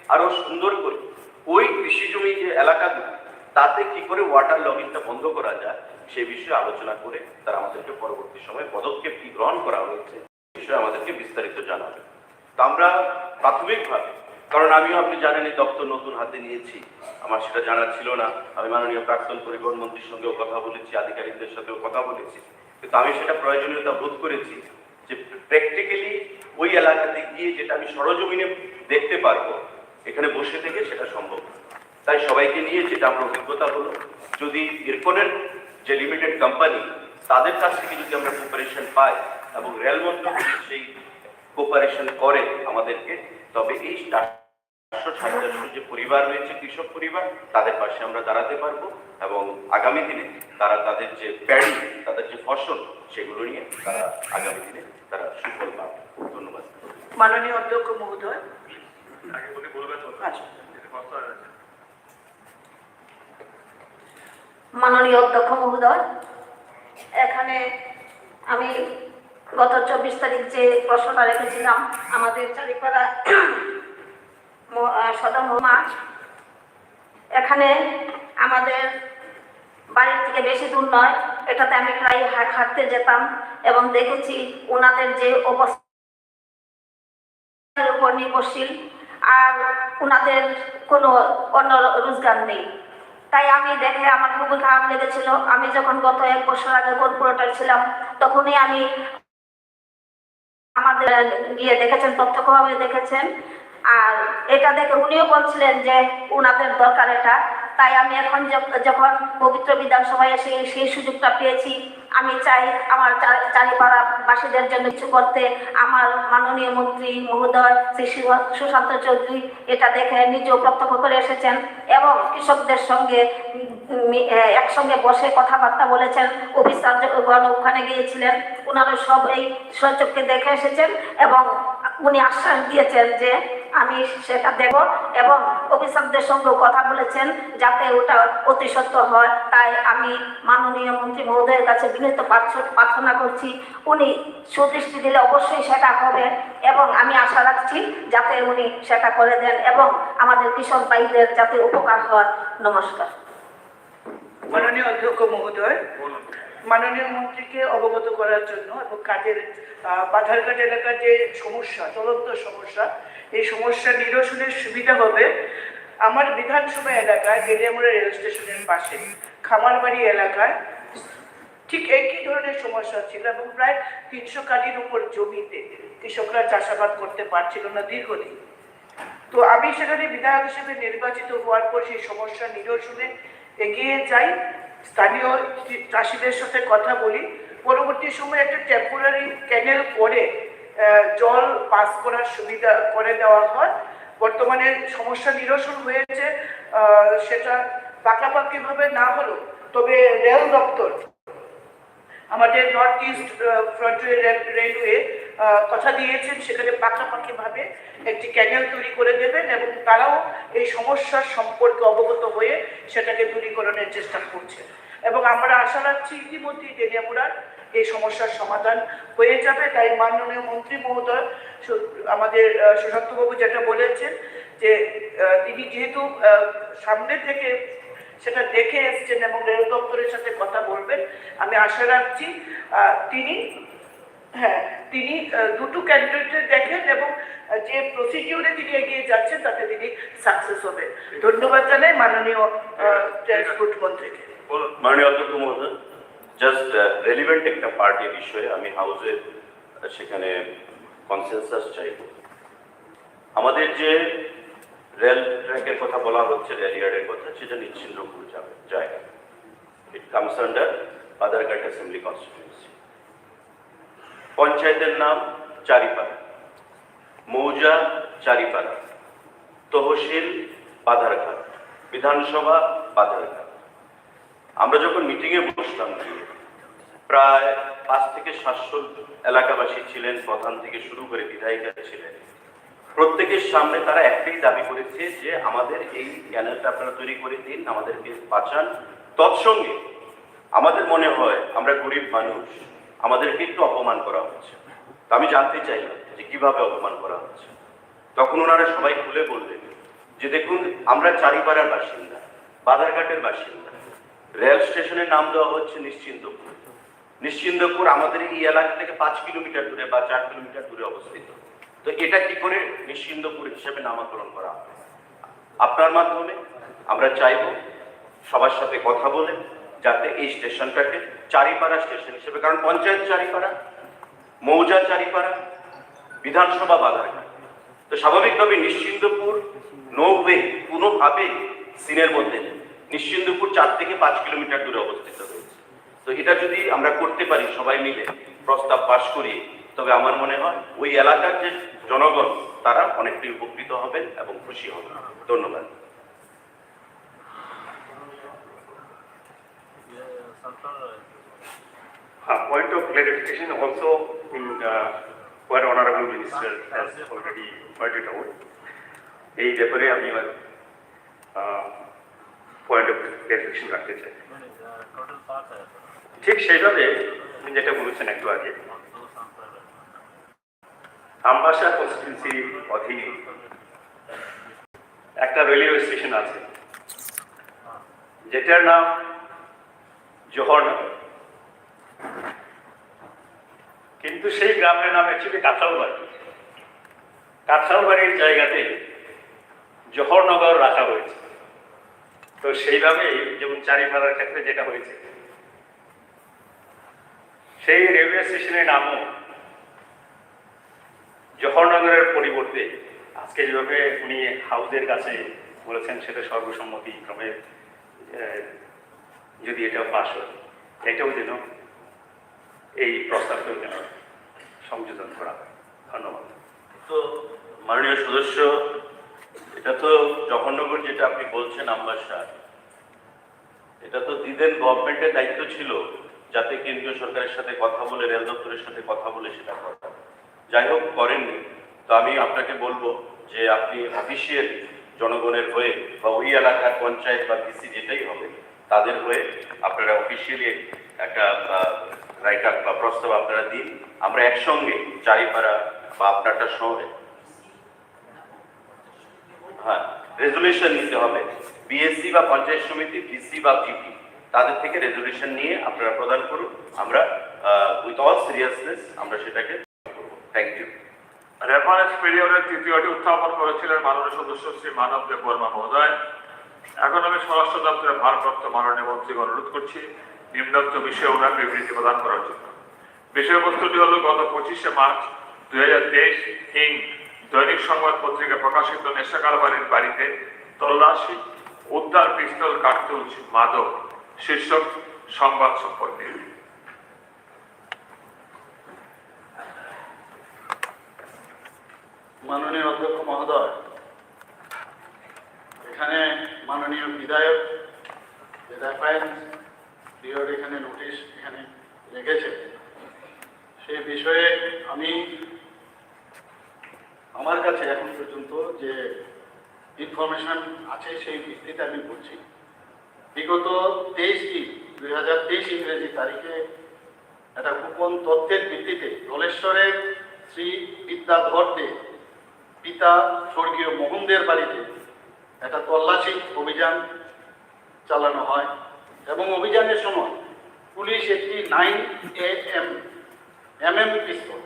আরো সুন্দর করে ওই কৃষি জমি যে এলাকাগুলো, তাতে কি করে ওয়াটার লগিংটা বন্ধ করা যায়, সে বিষয়ে আলোচনা করে তারা আমাদেরকে পরবর্তী সময়ে পদক্ষেপ কি গ্রহণ করা হয়েছে, বিষয়ে আমাদেরকে বিস্তারিত জানাবে। তো আমরা প্রাথমিকভাবে, কারণ আমিও, আপনি জানেন, এই দপ্তর নতুন হাতে নিয়েছি, আমার সেটা জানা ছিল না। আমি মাননীয় প্রাক্তন পরিবহন মন্ত্রীর সঙ্গেও কথা বলেছি, আধিকারিকদের সাথেও কথা বলেছি, কিন্তু আমি সেটা প্রয়োজনীয়তা বোধ করেছি যে প্র্যাকটিক্যালি ওই এলাকাতে গিয়ে যেটা আমি সরজমিনে দেখতে পারবো, এখানে বসে থেকে সেটা সম্ভব না। তাই সবাইকে নিয়ে যেটা আমার অভিজ্ঞতা হলো, যদি ইরকনের যে লিমিটেড কোম্পানি, তাদের কাছ থেকে যদি আমরা কোপারেশন পাই এবং রেল মন্ত্রক যদি সেই কোপারেশন করে আমাদেরকে, তবে এই চারশো সাড়ে চারশো যে পরিবার রয়েছে, কৃষক পরিবার, তাদের পাশে আমরা দাঁড়াতে পারবো এবং আগামী দিনে তারা তাদের যে প্যাডি, তাদের যে ফসল, সেগুলো নিয়ে তারা আগামী দিনে তারা সুফল পাবে। ধন্যবাদ। মাননীয় অধ্যক্ষ মহোদয়। আগে উনি বলবেন তো। আচ্ছা। এটা কথা আছে। মাননীয় অধ্যক্ষ মহোদয়, এখানে আমি গত চব্বিশ তারিখ যে প্রশ্নটা রেখেছিলাম, আমাদের চারিপাড়া ম-, আহ, সদর মহকুমা, এখানে আমাদের বাড়ির থেকে বেশি দূর নয়, এটাতে আমি প্রায় হা-, হাঁটতে যেতাম এবং দেখেছি ওনাদের যে অবস্থা উপর নির্ভরশীল, আর ওনাদের কোনো অন্য রোজগার নেই। তাই আমি দেখে আমার খুবই খারাপ লেগেছিল। আমি যখন গত এক বছর আগে কর্পোরেটর ছিলাম, তখনই আমি আমাদের গিয়ে দেখেছেন, প্রত্যক্ষভাবে দেখেছেন। আর এটা দেখে উনিও বলছিলেন যে ওনাদের দরকার এটা। তাই আমি এখন যখ-, যখন পবিত্র বিধানসভায় এসে সেই সুযোগটা পেয়েছি, আমি চাই আমার চা-, চারিপাড়াবাসীদের জন্য কিছু করতে। আমার মাননীয় মন্ত্রী মহোদয় শ্রী সুশা-, সুশান্ত চৌধুরী এটা দেখে নিজেও প্রত্যক্ষ করে এসেছেন এবং কৃষকদের সঙ্গে, উম, মি-, এ, একসঙ্গে বসে কথাবার্তা বলেছেন। অফিসারগণ ওখানে গিয়েছিলেন, ওনারা সব এই স্বচক্ষে দেখে এসেছেন এবং উনি আশ্বাস দিয়েছেন যে আমি সেটা দেখব এবং অফিসারদের সঙ্গেও কথা বলেছেন যাতে ওটা অতি সত্য হয়। তাই আমি মাননীয় মন্ত্রী মহোদয়ের কাছে বিনীত প্রার্থ-, প্রার্থনা করছি, উনি সুদৃষ্টি দিলে অবশ্যই সেটা হবে এবং আমি আশা রাখছি যাতে উনি সেটা করে দেন এবং আমাদের কৃষক ভাইদের যাতে উপকার হয়। নমস্কার। মাননীয় অধ্যক্ষ মহোদয়, মাননীয় মন্ত্রীকে অবগত করার জন্য এবং কাজের, আহ, পাথারঘাট এলাকার যে সমস্যা, জ্বলন্ত সমস্যা, এই সমস্যা নিরসনের সুবিধা হবে। আমার বিধানসভা এলাকায় তেলিয়ামুড়া রেল স্টেশনের পাশে খামারবাড়ি এলাকায় ঠিক একই ধরনের সমস্যা ছিল এবং প্রায় তিনশো কাঠির উপর জমিতে কৃষকরা চাষাবাদ করতে পারছিল না দীর্ঘদিন। তো আমি সেখানে বিধায়ক হিসেবে নির্বাচিত হওয়ার পর সেই সমস্যা নিরসনে এগিয়ে যাই। স্থানীয় চাষিদের সাথে কথা বলি, পরবর্তী সময়ে একটা টেম্পোরারি ক্যানেল করে, আহ, জল পাস করার সুবিধা করে দেওয়া হয়। বর্তমানে সমস্যা নিরসন হয়েছে, আহ, সেটা পাকাপাকিভাবে না হলেও, তবে রেল দপ্তর আমাদের নর্থ ইস্ট, আহ, ফ্রন্টিয়ার রেল-, রেলওয়ে, আহ, কথা দিয়েছেন, সেখানে পাকাপাকিভাবে একটি ক্যানেল তৈরি করে দেবেন এবং তারাও এই সমস্যার সম্পর্কে অবগত হয়ে সেটাকে দূরীকরণের চেষ্টা করছেন। এবং আমরা আশা রাখছি ইতিমধ্যেই তেলিয়ামুড়ার এই সমস্যার সমাধান হয়ে যাবে। তাই মাননীয় মন্ত্রী মহোদয় সু-, আমাদের, আহ, সুশান্তবাবু যেটা বলেছেন যে, আহ, তিনি যেহেতু, আহ, সামনে থেকে সেটা দেখে এসছেন এবং রেল দপ্তরের সাথে কথা বলবেন, আমি আশা রাখছি, আহ, তিনি হ্যাঁ, তিনি আহ, দুটো ক্যান্ডিডেট দেখেন এবং আহ, যে প্রসিডিউরে তিনি এগিয়ে যাচ্ছেন তাতে তিনি সাকসেস হবেন। ধন্যবাদ জানাই মাননীয় আহ, ট্রান্সপোর্ট মন্ত্রীকে। মাননীয় অধ্যক্ষ মহোদয়, জাস্ট রেলিভেন্ট একটা পার্টির বিষয়ে আমি হাউসের সেখানে কনসেনসাস চাইব। আমাদের যে রেল ট্র্যাকের কথা বলা হচ্ছে, রেল ইয়ার্ডের কথা, সেটা নিশ্চিন্দ্রপুর যাবে জায়গা। It comes under Badharghat assembly constituency. পঞ্চায়েতের নাম চারিপাড়া, মৌজা চারিপাড়া, তহসিল বাদারঘাট, বিধানসভা বাদারঘাট। আমরা যখন মিটিংয়ে বসতাম, প্রায় পাঁচ থেকে সাতশো এলাকাবাসী ছিলেন, প্রধান থেকে শুরু করে বিধায়িকা ছিলেন। প্রত্যেকের সামনে তারা একটাই দাবি করেছে যে আমাদের এই ক্যানেলটা আপনারা তৈরি করে দিন, আমাদেরকে বাঁচান। তৎসঙ্গে আমাদের মনে হয় আমরা গরিব মানুষ, আমাদেরকে একটু অপমান করা হচ্ছে। তো আমি জানতে চাই যে কিভাবে অপমান করা হচ্ছে। তখন ওনারা সবাই খুলে বললেন যে দেখুন, আমরা চারিপাড়ার বাসিন্দা, বাদারঘাটের বাসিন্দা, রেল স্টেশনের নাম দেওয়া হচ্ছে নিশ্চিন্তপুর। নিশ্চিন্তপুর আমাদের এই এলাকা থেকে পাঁচ কিলোমিটার দূরে বা চার কিলোমিটার দূরে অবস্থিত। তো এটা কি করে নিশ্চিন্তপুর হিসেবে নামকরণ করা হবে? আপনার মাধ্যমে আমরা চাইব সবার সাথে কথা বলে যাতে এই স্টেশনটাকে চারিপাড়া স্টেশন হিসেবে, কারণ পঞ্চায়েত চারিপাড়া, মৌজা চারিপাড়া, বিধানসভা বাদারঘাট। তো স্বাভাবিকভাবে নিশ্চিন্তপুর নো ওয়ে, কোনোভাবেই সিনের মধ্যে নেই। নিশ্চিন্তপুর চার থেকে পাঁচ কিলোমিটার দূরে অবস্থিত রয়েছে। তো এটা যদি আমরা করতে পারি সবাই মিলে, প্রস্তাব পাশ করি, তবে আমার মনে হয় ওই এলাকার যে জনগণ, তারা অনেকটাই উপকৃত হবেন এবং খুশি হবেন। ধন্যবাদ। Uh, point of clarification also, in, uh, what Honorable Minister has already pointed out, এই ব্যাপারে আমি আমার পয়েন্ট অফ ক্লারিফিকেশন রাখতে চাই। ঠিক সেইভাবে আপনি যেটা বলেছেন একটু আগে, আমবাসা কনস্টিটিউন্সির অধীনে একটা রেলওয়ে স্টেশন আছে, যেটার নাম জোহরনগর। কিন্তু সেই গ্রামের নাম অ্যাকচুয়ালি কাঁঠালবাড়ি। কাঁঠালবাড়ির জায়গাতে জোহরনগর রাখা হয়েছে। তো সেইভাবেই যেমন চারিপাড়ার ক্ষেত্রে যেটা হয়েছে, সেই রেলওয়ে স্টেশনের নামও জোহরনগরের পরিবর্তে আজকে যেভাবে উনি হাউজের কাছে বলেছেন, সেটা সর্বসম্মতিক্রমে, আহ, যদি এটা পাশ হয়, এটাও যেন, এই প্রস্তাবটাও যেন সংযোজন করা হয়। ধন্যবাদ। তো মাননীয় সদস্য, এটা তো জোহরনগর যেটা আপনি বলছেন আমবাসা, এটা তো দিদেন গভর্নমেন্টের দায়িত্ব ছিল যাতে কেন্দ্রীয় সরকারের সাথে কথা বলে, রেল দপ্তরের সাথে কথা বলে সেটা করা। যাই হোক, করেননি। তো আমি আপনাকে বলবো যে আপনি অফিসিয়ালি জনগণের হয়ে বা ওই এলাকার পঞ্চায়েত বা ভিসি যেটাই হবে, তাদের হয়ে আপনারা অফিসিয়ালি একটা রাইট আপ বা প্রস্তাব আপনারা দিন। আমরা একসঙ্গে চারিপাড়া বা আপনারটা শহরে, হ্যাঁ, রেজুলেশন নিতে হবে। বিএসসি বা পঞ্চায়েত সমিতি, ভিসি বা ভিপি, তাদের থেকে রেজুলেশন নিয়ে আপনারা প্রদান করুন। আমরা উইথ অল সিরিয়াসনেস আমরা সেটাকে করব। Thank you. রেফারেন্স পিরিয়ডের তৃতীয়টি উত্থাপন করেছিলেন মাননীয় সদস্য শ্রী মানব দেব বর্মা মহোদয়। এখন আমি স্বরাষ্ট্র দপ্তরের ভারপ্রাপ্ত মাননীয় মন্ত্রীকে অনুরোধ করছি নিম্নোক্ত বিষয়ে ওনার বিবৃতি প্রদান করার জন্য। বিষয়বস্তুটি হল গত পঁচিশে মার্চ দুই হাজার তেইশ ইং দৈনিক সংবাদ পত্রিকা প্রকাশিত নেশা কারবারির বাড়িতে তল্লাশি, উদ্ধার পিস্তল, কার্তুজ, মাদক শীর্ষক সংবাদ সম্পর্কে। মাননীয় অধ্যক্ষ মহোদয়, এখানে মাননীয় বিধায়ক যে রেফারেন্স পিরিয়ড এখানে নোটিশ এখানে রেখেছে, সেই বিষয়ে আমি, আমার কাছে এখন পর্যন্ত যে ইনফরমেশন আছে সেই ভিত্তিতে আমি বলছি। বিগত তেইশ তিন দুই হাজার তেইশ ইংরেজি তারিখে একটা গোপন তথ্যের ভিত্তিতে ধলেশ্বরের শ্রী বিদ্যাধর দে পিতা স্বর্গীয় মোহনদের বাড়িতে একটা তল্লাশি অভিযান চালানো হয় এবং অভিযানের সময় পুলিশ একটি nine A M MM pistol,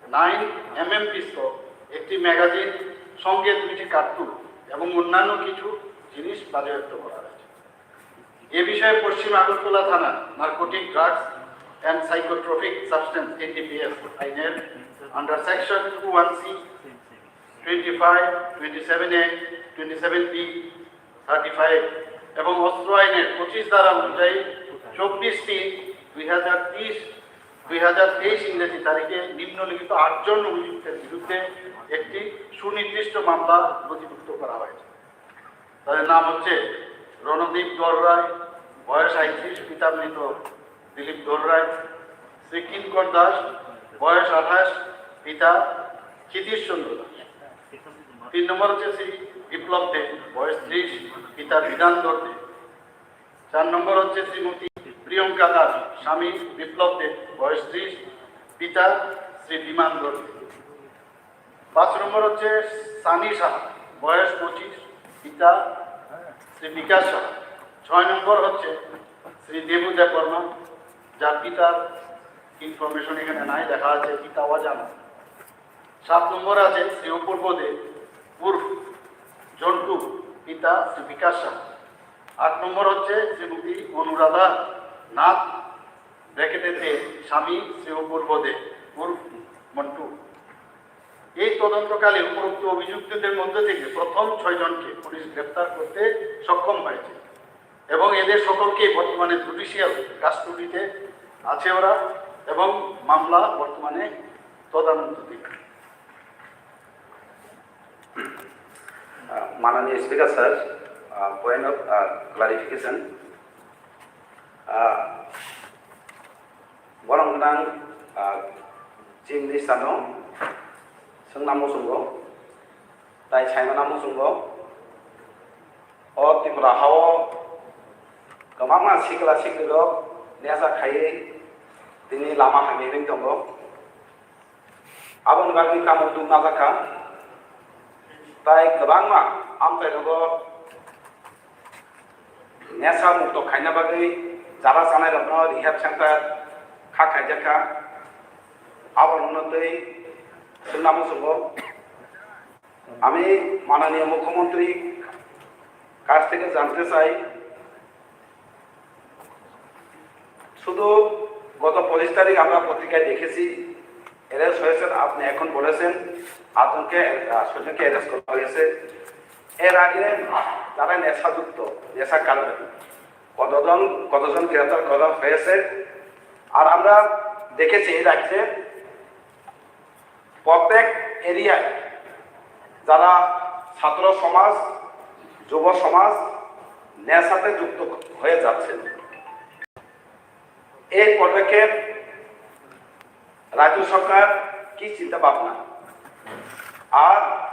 nine MM pistol, একটি ম্যাগাজিন, সঙ্গে দুইটি কার্তুজ এবং অন্যান্য কিছু জিনিস বাজেয়াপ্ত করা হয়েছে। এ বিষয়ে পশ্চিম আগরতলা থানা narcotic drugs and psychotropic substance, NDPS, আইনের under section two one C, twenty five, twenty seven A, twenty seven B, thirty five এবং অস্ত্র আইনের পঁচিশ ধারা অনুযায়ী চব্বিশ তিন দুই হাজার তেইশ, দুই হাজার তেইশ ইংরেজি তারিখে নিম্নলিখিত আটজন অভিযুক্তের বিরুদ্ধে একটি সুনির্দিষ্ট মামলা নথিভুক্ত করা হয়েছে। তাদের নাম হচ্ছে রণদীপ দররায়, বয়স আটত্রিশ, পিতা মৃত দিলীপ দররায়, শ্রী কিঙ্কর দাস, বয়স আঠাশ, পিতা ক্ষিতীশ চন্দ্র দাস। তিন নম্বর হচ্ছে শ্রী বিপ্লব দে, বয়স ত্রিশ, পিতা বিধান দর দে। চার নম্বর হচ্ছে শ্রীমতী প্রিয়ঙ্কা দাস, স্বামী বিপ্লব দে, বয়স ত্রিশ, পিতা শ্রী বিমান দর দে। পাঁচ নম্বর হচ্ছে সানি সাহা, বয়স পঁচিশ, পিতা শ্রী বিকাশ সাহা। ছয় নম্বর হচ্ছে শ্রী দেবু দেববর্মা, যার পিতার ইনফরমেশন এখানে নাই, লেখা আছে পিতা অজানা। সাত নম্বর আছে শ্রী অপূর্ব দে উর্ফ জন্টু, পিতা শ্রী বিকাশ সাহা। আট নম্বর হচ্ছে শ্রীমতী অনুরাধা নাথ, ব্র্যাকেটে দে, স্বামী শ্রী অপূর্ব দে উর্ফ মন্টু। এই তদন্তকালে উপরোক্ত অভিযুক্তদের মধ্য থেকে প্রথম ছয়জনকে পুলিশ গ্রেপ্তার করতে সক্ষম হয়েছে এবং এদের সকলকেই বর্তমানে জুডিশিয়াল কাস্টডিতে আছে ওরা এবং মামলা বর্তমানে তদন্তাধীন। মাননীয় speaker sir, point of clarification, বরং gwnang chini sano swngnamo chwngo, tai saimano chwngo. O Tripura hao kwbangma sikla siklirok necha khaiwi tini lama hamya wng tongo. Aboni bagwi kamo duk najakha. Tai kwbangma amchairogo nesa mukto khaina bagwi jara chanairokno rehab center kha khaijakha. Abono twi swngnamo chwngo. আমি মাননীয় মুখ্যমন্ত্রীর কাছ থেকে জানতে চাই, শুধু গত পঁচিশ তারিখ আমরা পত্রিকায় দেখেছি অ্যারেস্ট হয়েছেন, আপনি এখন বলেছেন আটজনকে, আহ, ছয়জনকে অ্যারেস্ট করা হয়েছে। এর আগে যারা নেশাযুক্ত, নেশা কারবারি, কতজন কতজন গ্রেপ্তার করা হয়েছে। আর আমরা দেখেছি এই রাজ্যে প্রত্যেক এরিয়ায় যারা ছাত্র সমাজ, যুব সমাজ নেশাতে যুক্ত হয়ে যাচ্ছেন, এই পদক্ষেপ রাজ্য সরকার কি চিন্তা ভাবনা আর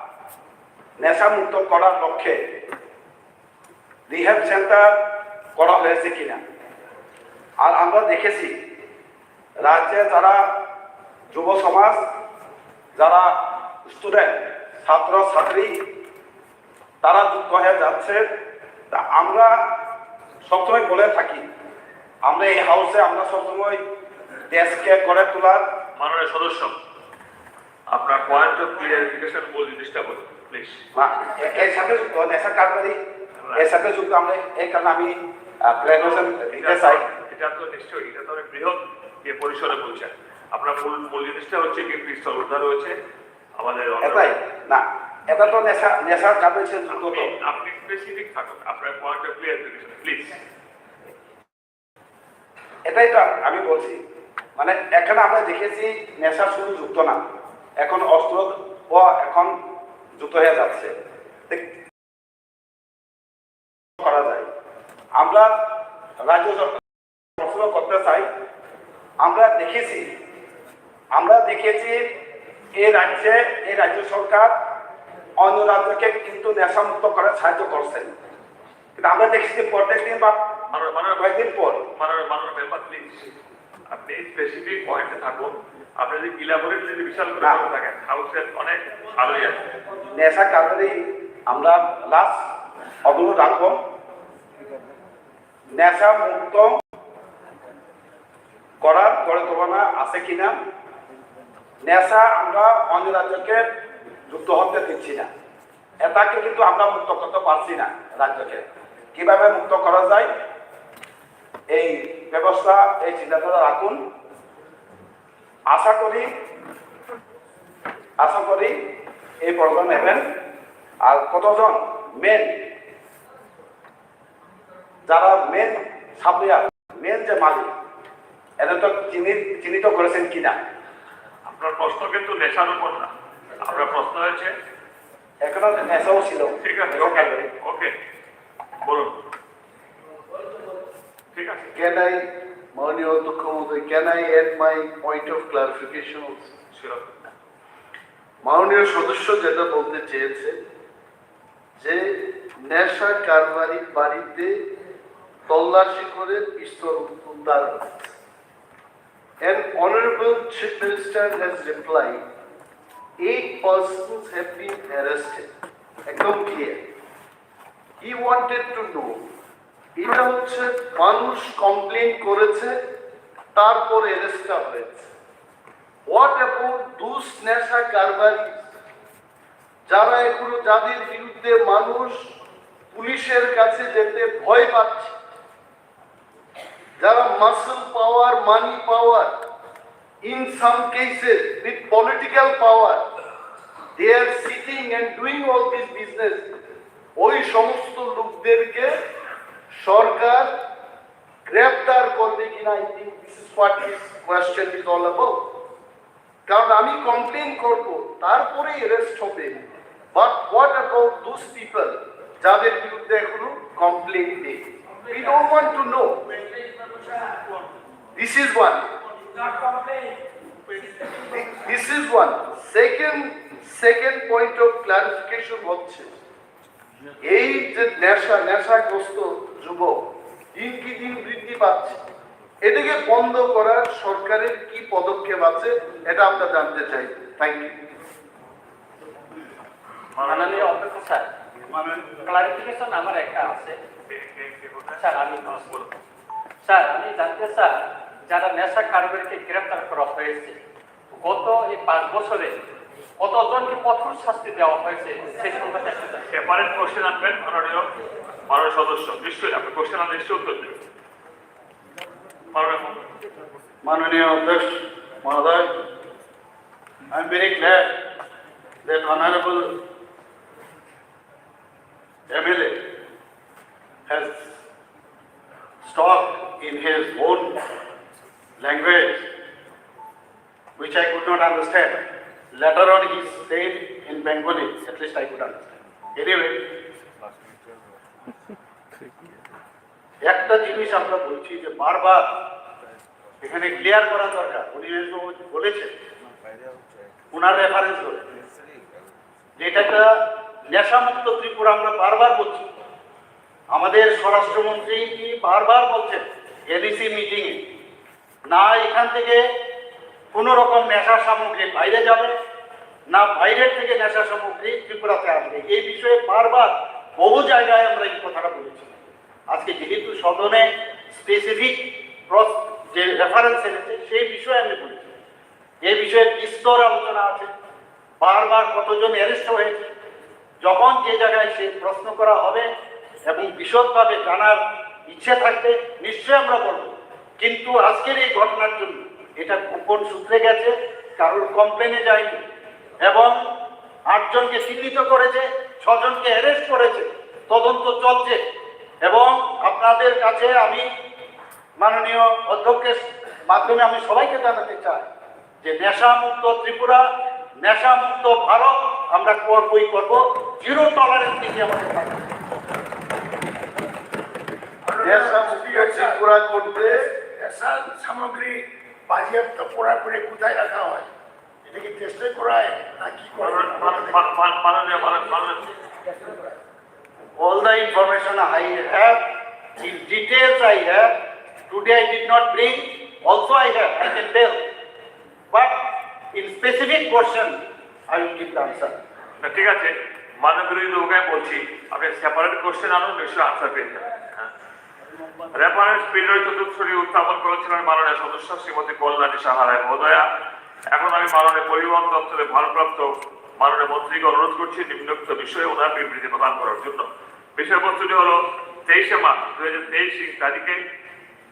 নেশা মুক্ত করার লক্ষ্যে রিহ্যাব সেন্টার করা হয়েছে কিনা। আর আমরা দেখেছি রাজ্যে যারা যুব সমাজ, যারা স্টুডেন্ট, ছাত্র ছাত্রী, তারা যুক্ত হয়ে যাচ্ছে। তা আমরা সবসময় বলে থাকি, আমরা এই হাউসে আমরা সবসময় দেশকে গড়ে তোলার মাননীয় সদস্য, আপনার পয়েন্ট অফ ক্লিয়ারিফিকেশন মূল জিনিসটা বলুন প্লিজ। না, এ- এর সাথে যুক্ত নেশা কারবারি, এর সাথে যুক্ত আমরা, এই কারণে আমি ক্লারিফিকেশন দিতে চাই। এটা তো নিশ্চয়ই, এটা তো অনেক বৃহৎ ইয়ে পরিসরে বলছেন। আপনার মূল মূল জিনিসটা হচ্ছে কি পিস্তল উদ্ধার হয়েছে আমাদের এটাই না, এটা তো নেশা নেশার কারণে সে যুক্ত তো। আপনি স্পেসিফিক থাকুন, আপনার পয়েন্ট অফ ক্লিয়ারিফিকেশন প্লিজ। এটাই তো আমি বলছি, মানে এখানে আমরা দেখেছি নেশা শুধু যুক্ত না, এখন অস্ত্র ও এখন যুক্ত হয়ে যাচ্ছে। দেখ- করা যায়। আমরা রাজ্য সরকার প্রশ্ন করতে চাই, আমরা দেখেছি, আমরা দেখেছি এই রাজ্যে, এই রাজ্য সরকার অন্য রাজ্যকে কিন্তু নেশামুক্ত করার সাহায্য করছেন, কিন্তু আমরা দেখেছি যে প্রত্যেক দিন বা মাননীয় মাননীয় কয়েকদিন পর মাননীয় মাননীয় মেম্বার প্লিজ, আপনি স্পেসিফিক পয়েন্টে থাকুন। আপনি যদি ইলাবোরেট যদি বিশাল করে বলে থাকেন, হাউসের অনেক ভালোই আছে। নেশা কারবারি আমরা লাস্ট অবরোধ রাখবো। নেশা মুক্ত করার পরিকল্পনা আছে কিনা, নেশা আমরা অন্য রাজ্যকে যুক্ত হতে দিচ্ছি না। এটাকে কিন্তু আমরা মুক্ত করতে পারছি না রাজ্যকে। কিভাবে মুক্ত করা যায়, এই ব্যবস্থা, এই চিন্তাধারা রাখুন। আশা করি, আশা করি এই প্রোগ্রাম নেবেন। আর কতজন মেন, যারা মেন সাপ্লায়ার, মেন যে মালিক, এটা তো চিহ্নি-, চিহ্নিত করেছেন কিনা? আপনার প্রশ্ন কিন্তু নেশার উপর না, আপনার প্রশ্ন হয়েছে এখনো নেশাও ছিল। ঠিক আছে, ওকে, ওকে, বলুন। ঠিক আছে। Can I, মাননীয় অধ্যক্ষ মহোদয়, can I add my point of clarification also? Sure. মাননীয় সদস্য যেটা বলতে চেয়েছে যে নেশা কারবারি বাড়িতে তল্লাশি করে পিস্তল উদ্ধার হয়েছে। An honorable Chief Minister has replied, eight persons have been arrested. একদম clear. He wanted to know, এটা হচ্ছে মানুষ কমপ্লেন করেছে, তারপর অ্যারেস্টটা হয়েছে। What about those নেশা কারবারি, যারা এখনো, যাদের বিরুদ্ধে মানুষ পুলিশের কাছে যেতে ভয় পাচ্ছে, যারা মাসল পাওয়ার, মানি পাওয়ার, in some cases with political power, they are sitting and doing all this business, ওই সমস্ত লোকদেরকে সরকার গ্রেপ্তার করবে কিনা? I think this is what this question is all about. কারণ আমি কমপ্লেন করব, তারপরে অ্যারেস্ট হবে। But what about those people যাদের বিরুদ্ধে এখনো কমপ্লেন নেই? We don't want to know. This is one. This is one. Second, second point of clarification হচ্ছে, এই যে নেশা, নেশাগ্রস্ত যুবক দিন কি দিন বৃদ্ধি পাচ্ছে, এটাকে বন্ধ করার সরকারের কি পদক্ষেপ আছে, এটা আমরা জানতে চাই। Thank you. মাননীয় অধ্যক্ষ স্যার, ক্লারিফিকেশন আমার একটা আছে। স্যার, আমি স্যার, আমি জানতে চাই, যারা নেশা কারবারিকে গ্রেফতার করা হয়েছে, গত এই পাঁচ বছরে কতজনকে কঠোর শাস্তি দেওয়া হয়েছে, সেই সংখ্যাটা একটু জানতে চাই। সেপারেট কোশ্চেন আনবেন, মাননীয়, মাননীয় সদস্য, নিশ্চয়ই আপনি কোশ্চেন আনলে নিশ্চয়ই উত্তর দেবেন। মাননীয়, মাননীয় অধ্যক্ষ মহোদয়, I am very glad that honorable M L A has talked in his own language, which I could not understand. Later on, he said in Bengali, at least I could understand. Anyway, একটা জিনিস আমরা বলছি যে বারবার এখানে ক্লিয়ার করা দরকার, উনি যেহেতু বলেছেন, ওনার রেফারেন্স ধরে যে এটা একটা নেশামুক্ত ত্রিপুরা আমরা বারবার বলছি। আমাদের স্বরাষ্ট্রমন্ত্রী কি বারবার বলছেন এডিসি মিটিংয়ে, না এখান থেকে কোনো রকম নেশা সামগ্রী বাইরে যাবে, না বাইরের থেকে নেশা সামগ্রী ত্রিপুরাতে আসবে। এই বিষয়ে বারবার বহু জায়গায় আমরা এই কথাটা বলেছি। আজকে যেহেতু সদনে স্পেসিফিক যে রেফারেন্স এনেছে, সেই বিষয়ে আমি বলেছি। এ বিষয়ে বিস্তর আলোচনা আছে, বারবার কতজন অ্যারেস্ট হয়েছে। যখন যে জায়গায় সে প্রশ্ন করা হবে এবং বিশদভাবে জানার ইচ্ছে থাকবে, নিশ্চয়ই আমরা বলব। কিন্তু আজকের এই ঘটনার জন্য এটা গোপন সূত্রে গেছে, কারোর কমপ্লেনে যায়নি এবং আটজনকে চিহ্নিত করেছে, ছজনকে অ্যারেস্ট করেছে, তদন্ত চলছে। এবং আপনাদের কাছে আমি মাননীয় অধ্যক্ষের মাধ্যমে আমি সবাইকে জানাতে চাই যে নেশামুক্ত ত্রিপুরা, নেশামুক্ত ভারত আমরা করবই করব, জিরো টলারেন্স নীতি আমাদের থাকবে। নেশামুক্ত ত্রিপুরা করতে নেশা সামগ্রী বাজেয়াপ্ত করার পরে কোথায় রাখা হয়, এটা কি টেস্টে করায় না কি করে? মাননীয়, মাননীয়, মাননীয়, মাননীয়। All the information I have, in details I have, today I did not bring, also I have, I can tell. But in specific question, I will give the answer. না, ঠিক আছে, মাননীয় বিরোধী দলকে আমি বলছি, আপনি সেপারেট কোশ্চেন আনুন, নিশ্চয়ই আনসার পেয়ে যাবেন। হ্যাঁ। রেফারেন্স বিনয় চতুর্থী উত্থাপন করেছিলেন মাননীয় সদস্য শ্রীমতী কল্যাণী সাহা রায় মহোদয়া। এখন আমি মাননীয় পরিবহন দপ্তরের ভারপ্রাপ্ত মাননীয় মন্ত্রীকে অনুরোধ করছি নিম্নোক্ত বিষয়ে ওনার বিবৃতি প্রদান করার জন্য। বিষয়বস্তুটি হলো, তেইশে মার্চ দুই হাজার তেইশ ইং তারিখে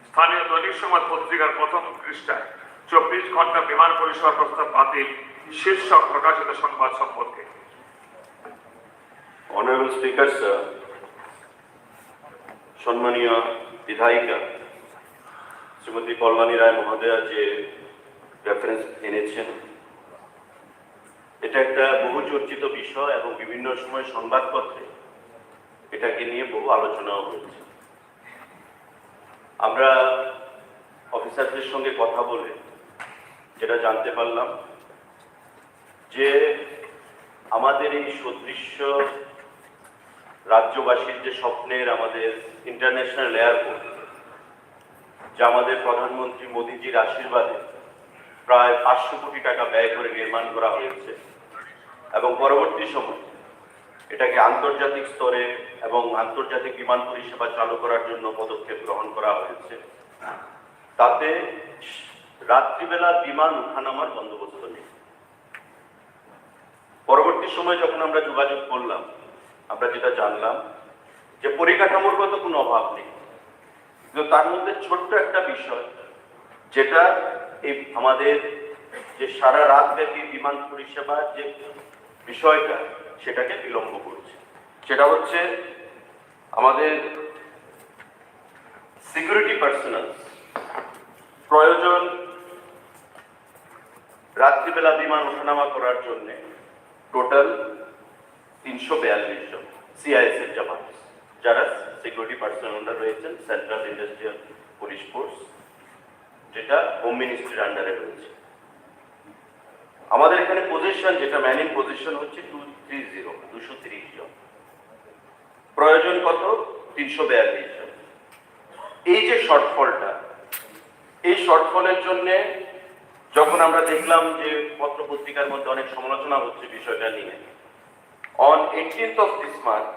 স্থানীয় দৈনিক সংবাদ পত্রিকার প্রথম পৃষ্ঠায় চব্বিশ ঘন্টা বিমান পরিষেবা প্রস্তাব বাতিল শীর্ষক প্রকাশিত সংবাদ সম্পর্কে। Honorable Speaker, sir, সম্মানীয় বিধায়িকা শ্রীমতী কল্যাণী রায় মহোদয়া যে রেফারেন্স এনেছেন, এটা একটা বহু চর্চিত বিষয় এবং বিভিন্ন সময় সংবাদপত্রে এটাকে নিয়ে বহু আলোচনাও হয়েছে। আমরা অফিসারদের সঙ্গে কথা বলে যেটা জানতে পারলাম যে আমাদের এই সদৃশ্য রাজ্যবাসীর যে স্বপ্নের আমাদের ইন্টারন্যাশনাল এয়ারপোর্ট, যা আমাদের প্রধানমন্ত্রী মোদীজির আশীর্বাদে প্রায় পাঁচশো কোটি টাকা ব্যয় করে নির্মাণ করা হয়েছে এবং পরবর্তী সময় এটাকে আন্তর্জাতিক স্তরে এবং আন্তর্জাতিক বিমান পরিষেবা চালু করার জন্য পদক্ষেপ গ্রহণ করা হয়েছে, তাতে রাত্রিবেলা বিমান উঠানামার বন্দোবস্ত নেই। পরবর্তী সময় যখন আমরা যোগাযোগ করলাম, আমরা যেটা জানলাম যে পরিকাঠামোর মতো কোনো অভাব নেই, কিন্তু তার মধ্যে ছোট্ট একটা বিষয়, যেটা এই আমাদের যে সারা রাত ব্যাপী বিমান পরিষেবার যে বিষয়টা, সেটাকে বিলম্ব করছে। সেটা হচ্ছে আমাদের সিকিউরিটি পার্সোনাল প্রয়োজন রাত্রিবেলা বিমান ওঠানামা করার জন্য টোটাল তিনশো বিয়াল্লিশ জন সিআইএসএফ জওয়ান, যারা সিকিউরিটি পার্সোনাল আন্ডার রয়েছেন সেন্ট্রাল ইন্ডাস্ট্রিয়াল পুলিশ ফোর্স, যেটা হোম মিনিস্ট্রির আন্ডারে রয়েছে। আমাদের এখানে পজিশন, যেটা ম্যানিং পজিশন হচ্ছে টু থ্রি জিরো, দুশো তিরিশ জন, প্রয়োজন কত? তিনশো বিয়াল্লিশ জন। এই যে শর্টফলটা, এই শর্টফলের জন্য যখন আমরা দেখলাম যে পত্র পত্রিকার মধ্যে অনেক সমালোচনা হচ্ছে বিষয়টা নিয়ে, on eighteenth of this month,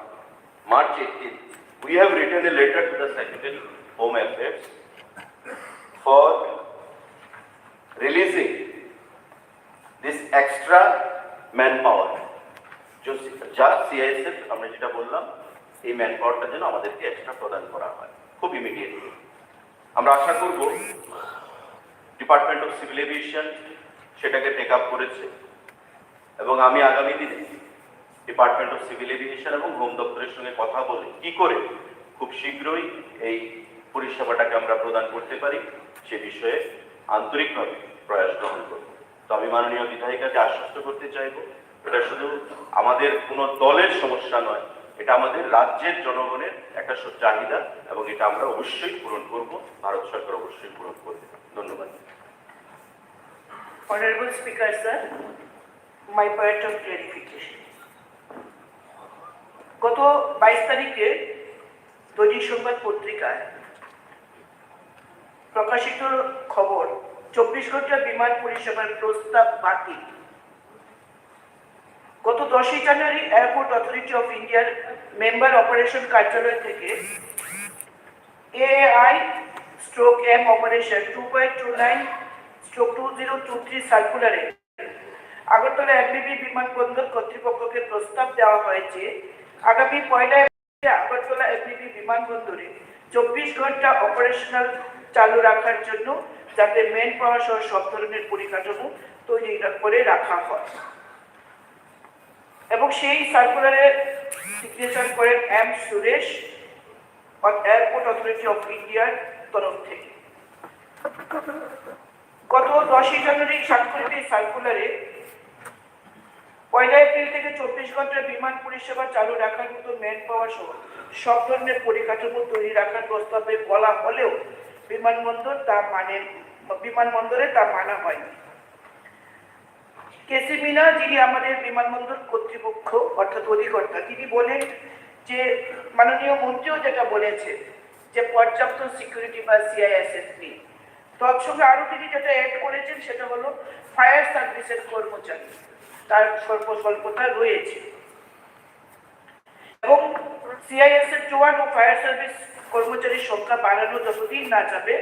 March eighteenth, we have written a letter to the Secretary Home Affairs for releasing this extra manpower, যা সিআইএসএফ আমরা যেটা বললাম, এই ম্যান পাওয়ারটা যেন আমাদেরকে এক্সট্রা প্রদান করা হয় খুব ইমিডিয়েটলি। আমরা আশা করব ডিপার্টমেন্ট অফ সিভিল এভিয়েশন সেটাকে টেক আপ করেছে এবং আমি আগামী দিনে ডিপার্টমেন্ট অফ সিভিল এভিয়েশন এবং হোম দপ্তরের সঙ্গে কথা বলে কি করে খুব শীঘ্রই এই পরিষেবাটাকে আমরা প্রদান করতে পারি, সে বিষয়ে আন্তরিকভাবে প্রয়াস গ্রহণ করব। তো আমি মাননীয় বিধায়িকাকে আশ্বস্ত করতে চাইব, এটা শুধু আমাদের কোনো দলের সমস্যা নয়, এটা আমাদের রাজ্যের জনগণের একটা স- চাহিদা এবং এটা আমরা অবশ্যই পূরণ করব, ভারত সরকার অবশ্যই পূরণ করবে। ধন্যবাদ। Honorable Speaker, sir, my point of clarification. গত বাইশ তারিখে দৈনিক সংবাদ পত্রিকায় প্রকাশিত খবর, চব্বিশ ঘন্টা বিমান পরিষেবার প্রস্তাব বাতিল। গত দশই জানুয়ারি এয়ারপোর্ট অথরিটি অফ ইন্ডিয়ার মেম্বার অপারেশন কার্যালয় থেকে AAI stroke M operation two point two nine stroke two zero two three সার্কুলারে আগরতলা এমবিবি বিমানবন্দর কর্তৃপক্ষকে প্রস্তাব দেওয়া হয় যে আগামী পয়লা এপ্রিলে আগরতলা এমবিবি বিমানবন্দরে চব্বিশ ঘন্টা অপারেশনাল চালু রাখার জন্য যাতে ম্যান পাওয়ার সহ সব ধরনের পরিকাঠামো তৈরি করে রাখা হয় এবং সেই সার্কুলারে সিগনেচার করেন এম সুরেশ, এয়ারপোর্ট অথরিটি অফ ইন্ডিয়ার তরফ থেকে। গত দশই জানুয়ারি স্বাক্ষরিত এই সার্কুলারে পয়লা এপ্রিল থেকে চব্বিশ ঘন্টা বিমান পরিষেবা চালু রাখার মতো ম্যান পাওয়ার সহ সব ধরনের পরিকাঠামো তৈরি রাখার প্রস্তাবে বলা হলেও বিমানবন্দর তা মানে বিমানবন্দরে তা মানা হয়নি। কেসি মিনা, যিনি আমাদের বিমানবন্দর কর্তৃপক্ষ অর্থাৎ অধিকর্তা, তিনি বলেন যে মাননীয় মন্ত্রীও যেটা বলেছে যে পর্যাপ্ত সিকিউরিটি বা সিআইএসএফ নেই। তৎসঙ্গে আরও তিনি যেটা অ্যাড করেছেন সেটা হলো ফায়ার সার্ভিসের কর্মচারী, তার স্বল্প স্বল্পতা রয়েছে এবং সিআইএসএফ জওয়ান ও ফায়ার সার্ভিস কর্মচারীর সংখ্যা বাড়ানো যতদিন না যাবে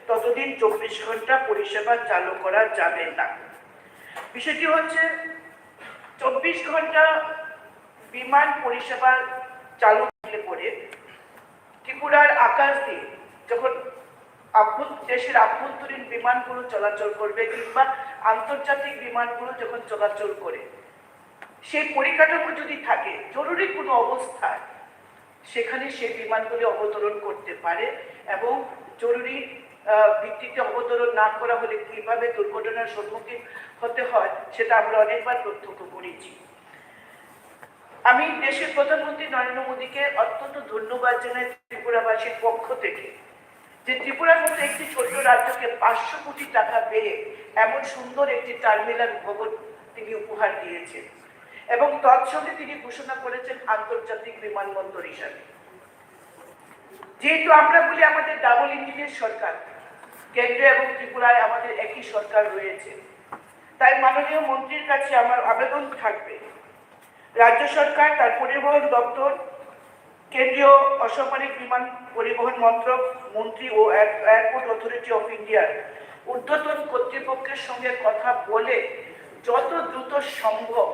ততদিন চব্বিশ ঘন্টা পরিষেবা চালু করা যাবে না। বিষয়টি হচ্ছে, চব্বিশ ঘন্টা বিমান পরিষেবা চালু থাকলে পরে ত্রিপুরার আকাশ দিয়ে যখন আভ্যন্ত-, দেশের আভ্যন্তরীণ বিমানগুলো চলাচল করবে কিংবা আন্তর্জাতিক বিমানগুলো যখন চলাচল করে, সেই পরিকাঠামো যদি থাকে, জরুরি কোনো অবস্থায় সেখানে সেই বিমানগুলি অবতরণ করতে পারে এবং জরুরি, আহ, ভিত্তিতে অবতরণ না করা হলে কিভাবে দুর্ঘটনার সম্মুখীন হতে হয়, সেটা আমরা অনেকবার প্রত্যক্ষ করেছি। আমি দেশের প্রধানমন্ত্রী নরেন্দ্র মোদীকে অত্যন্ত ধন্যবাদ জানাই ত্রিপুরাবাসীর পক্ষ থেকে, যে ত্রিপুরার মতো একটি ছোট্ট রাজ্যকে পাঁচশো কোটি টাকা ব্যয়ে এমন সুন্দর একটি টার্মিনাল ভবন তিনি উপহার দিয়েছেন এবং তৎসঙ্গে তিনি ঘোষণা করেছেন আন্তর্জাতিক বিমানবন্দর হিসাবে। যেহেতু আমরা বলি আমাদের ডাবল ইঞ্জিনের সরকার, কেন্দ্রে এবং ত্রিপুরায় আমাদের একই সরকার রয়েছে, তাই মাননীয় মন্ত্রীর কাছে আমার আবেদন থাকবে, রাজ্য সরকার তার পরিবহন দপ্তর, কেন্দ্রীয় অসামরিক বিমান পরিবহন মন্ত্রক মন্ত্রী ও এয়ার-, এয়ারপোর্ট অথরিটি অফ ইন্ডিয়ার ঊর্ধ্বতন কর্তৃপক্ষের সঙ্গে কথা বলে যত দ্রুত সম্ভব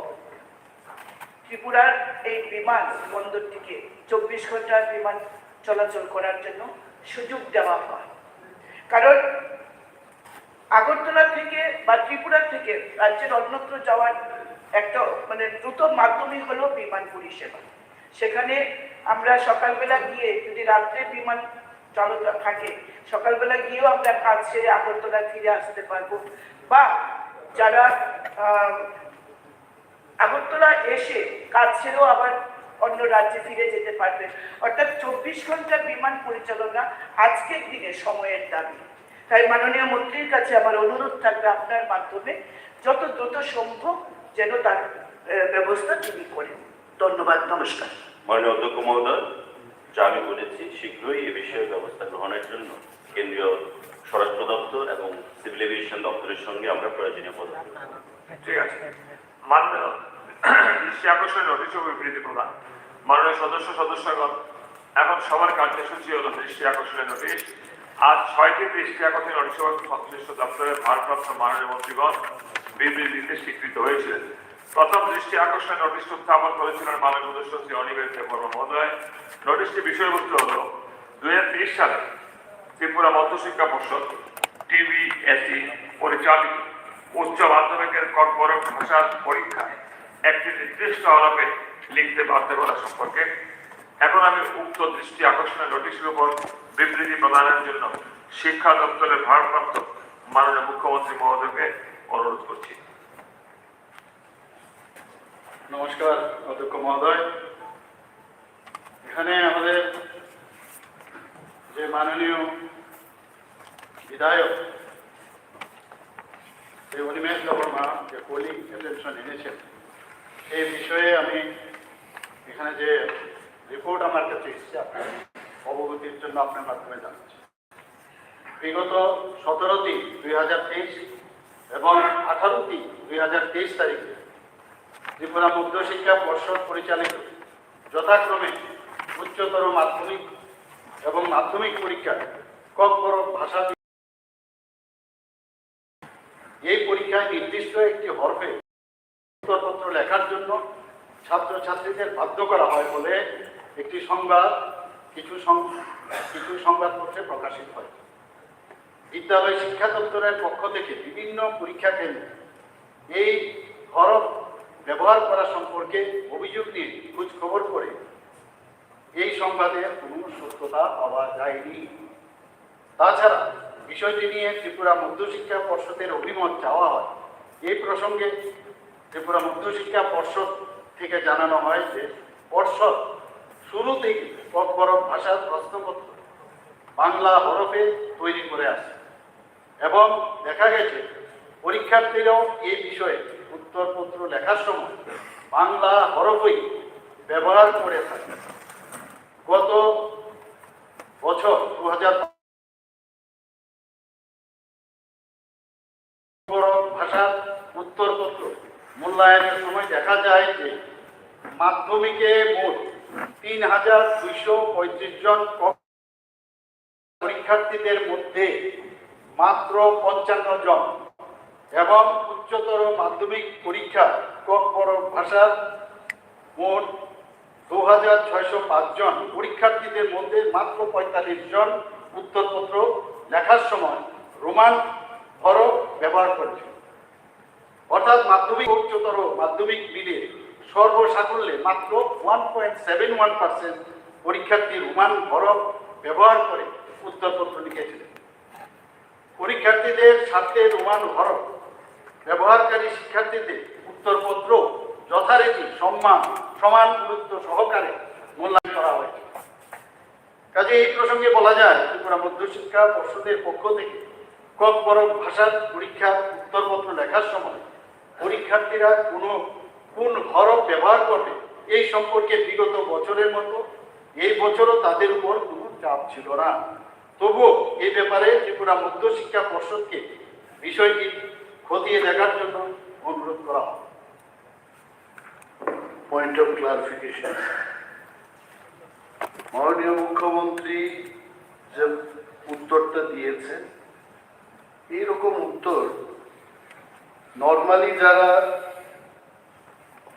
ত্রিপুরার এই বিমান বন্দরটিকে চব্বিশ ঘন্টার বিমান চলাচল করার জন্য সুযোগ দেওয়া হয়। কারণ আগরতলা থেকে বা ত্রিপুরা থেকে রাজ্যের অন্যত্র যাওয়ার একটা, মানে, দ্রুত মাধ্যমই হলো বিমান পরিষেবা। সেখানে আমরা সকালবেলা গিয়ে যদি রাত্রে বিমান চালু থাকে, সকালবেলা গিয়েও আমরা কাজ সেরে আগরতলা ফিরে আসতে পারবো। বা যারা, আহ, আগরতলা এসে কাজ সেরেও আবার অন্য রাজ্যে ফিরে যেতে পারবে। অর্থাৎ চব্বিশ ঘন্টা বিমান পরিচালনা আজকের দিনে সময়ের দাবি। তাই মাননীয় মন্ত্রীর কাছে আমার অনুরোধ থাকবে আপনার মাধ্যমে যত দ্রুত সম্ভব যেন তার, আহ, ব্যবস্থা তিনি করেন। ধন্যবাদ, নমস্কার। মাননীয় অধ্যক্ষ মহোদয়, যা আমি বলেছি, শীঘ্রই এ বিষয়ে ব্যবস্থা গ্রহণের জন্য কেন্দ্রীয় স্বরাষ্ট্র দপ্তর এবং সিভিল এভিয়েশন দপ্তরের সঙ্গে আমরা প্রয়োজনীয় পদক্ষেপ নেব। ঠিক আছে। মাননীয় দৃষ্টি আকর্ষণের নোটিশ ও বিবৃতি প্রদান। মাননীয় সদস্য সদস্যগণ, এখন সবার কার্যসূচি হলো দৃষ্টি আকর্ষণের নোটিশ। আজ ছয়টি দৃষ্টি আকর্ষণের নোটিশ এবং সংশ্লিষ্ট দপ্তরের ভারপ্রাপ্ত মাননীয় মন্ত্রীগণ বিবৃতি দিতে স্বীকৃত হয়েছিলেন। প্রথম দৃষ্টি আকর্ষণের নোটিশ উত্থাপন করেছিলেন মাননীয় সদস্য শ্রী অনিমেষ দেববর্মা মহোদয়। নোটিশটির বিষয়বস্তু হলো, দুই হাজার তেইশ সালে ত্রিপুরা মধ্যশিক্ষা পর্ষদ, টিবিএসই, পরিচালিত উচ্চ মাধ্যমিকের ককবরক ভাষার পরীক্ষায় একটি নির্দিষ্ট হরফে লিখতে বাধ্য করা সম্পর্কে। এখন আমি উক্ত দৃষ্টি আকর্ষণের নোটিশের উপর বিবৃতি প্রদানের জন্য শিক্ষা দপ্তরের ভারপ্রাপ্ত মাননীয় মুখ্যমন্ত্রী মহোদয়কে অনুরোধ করছি। নমস্কার অধ্যক্ষ মহোদয়, এখানে আমাদের যে মাননীয় বিধায়ক শ্রী অনিমেষ দেববর্মা যে পোলিং অ্যাটেনশন এনেছেন, এই বিষয়ে আমি এখানে যে রিপোর্ট আমার কাছে এসেছে, আপনার অবগতির জন্য আপনার মাধ্যমে জানাচ্ছি। বিগত সতেরো তিন দুই হাজার তেইশ এবং আঠারো তিন দুই হাজার তেইশ তারিখে ত্রিপুরা মধ্যশিক্ষা পর্ষদ পরিচালিত যথাক্রমে উচ্চতর মাধ্যমিক এবং মাধ্যমিক পরীক্ষার ককবরক ভাষা, এই পরীক্ষায় নির্দিষ্ট একটি হরফে উত্তরপত্র লেখার জন্য ছাত্রছাত্রীদের বাধ্য করা হয় বলে একটি সংবাদ কিছু সং-, কিছু সংবাদপত্রে প্রকাশিত হয়। বিদ্যালয় শিক্ষা দপ্তরের পক্ষ থেকে বিভিন্ন পরীক্ষা কেন্দ্রে এই হরফ ব্যবহার করা সম্পর্কে অভিযোগ নিয়ে খোঁজ খবর করে এই সংবাদের কোনো সত্যতা পাওয়া যায়নি। তাছাড়া বিষয়টি নিয়ে ত্রিপুরা মধ্যশিক্ষা পর্ষদের অভিমত চাওয়া হয়। এই প্রসঙ্গে ত্রিপুরা মধ্যশিক্ষা পর্ষদ থেকে জানানো হয় যে পর্ষদ শুরু থেকে ককবরক ভাষার প্রশ্নপত্র বাংলা হরফে তৈরি করে আসে এবং দেখা গেছে পরীক্ষার্থীরাও এই বিষয়ে উত্তরপত্র লেখার সময় বাংলা হরফই ব্যবহার করে থাকে। গত বছর দু হাজার ভাষার উত্তরপত্র মূল্যায়নের সময় দেখা যায় যে মাধ্যমিকে মোট তিন হাজার দুইশো পঁয়ত্রিশ জন ক-, পরীক্ষার্থীদের মধ্যে মাত্র পঞ্চান্ন জন এবং উচ্চতর মাধ্যমিক পরীক্ষা ককবরক ভাষার মোট দু হাজার ছয়শো পাঁচ জন পরীক্ষার্থীদের মধ্যে মাত্র পঁয়তাল্লিশ জন উত্তরপত্র লেখার সময় রোমান হরফ ব্যবহার করেছিল। অর্থাৎ মাধ্যমিক ও উচ্চতর মাধ্যমিক মিলিয়ে সর্বসাকুল্যে মাত্র one point seven one percent পরীক্ষার্থী রোমান হরফ ব্যবহার করে উত্তরপত্র লিখেছিলেন। পরীক্ষার্থীদের স্বার্থে রোমান হরফ ব্যবহারকারী শিক্ষার্থীদের উত্তরপত্র যথারীতি সম্মান, সমান গুরুত্ব সহকারে মূল্যায়ন করা হয়েছে। কাজে এই প্রসঙ্গে বলা যায়, ত্রিপুরা মধ্যশিক্ষা পর্ষদের পক্ষ থেকে ককবরক ভাষার পরীক্ষার উত্তরপত্র লেখার সময় পরীক্ষার্থীরা কোনো কোন হরফ ব্যবহার করবে, এই সম্পর্কে বিগত বছরের মতো এই বছরও তাদের উপর কোনো চাপ ছিল না। তবুও এই ব্যাপারে ত্রিপুরা মধ্যশিক্ষা পর্ষদকে বিষয়টি খতিয়ে দেখার জন্য অনুরোধ করা হয়। পয়েন্ট অফ ক্লারিফিকেশন, মাননীয় মুখ্যমন্ত্রী যে উত্তরটা দিয়েছেন, এইরকম উত্তর নর্মালি যারা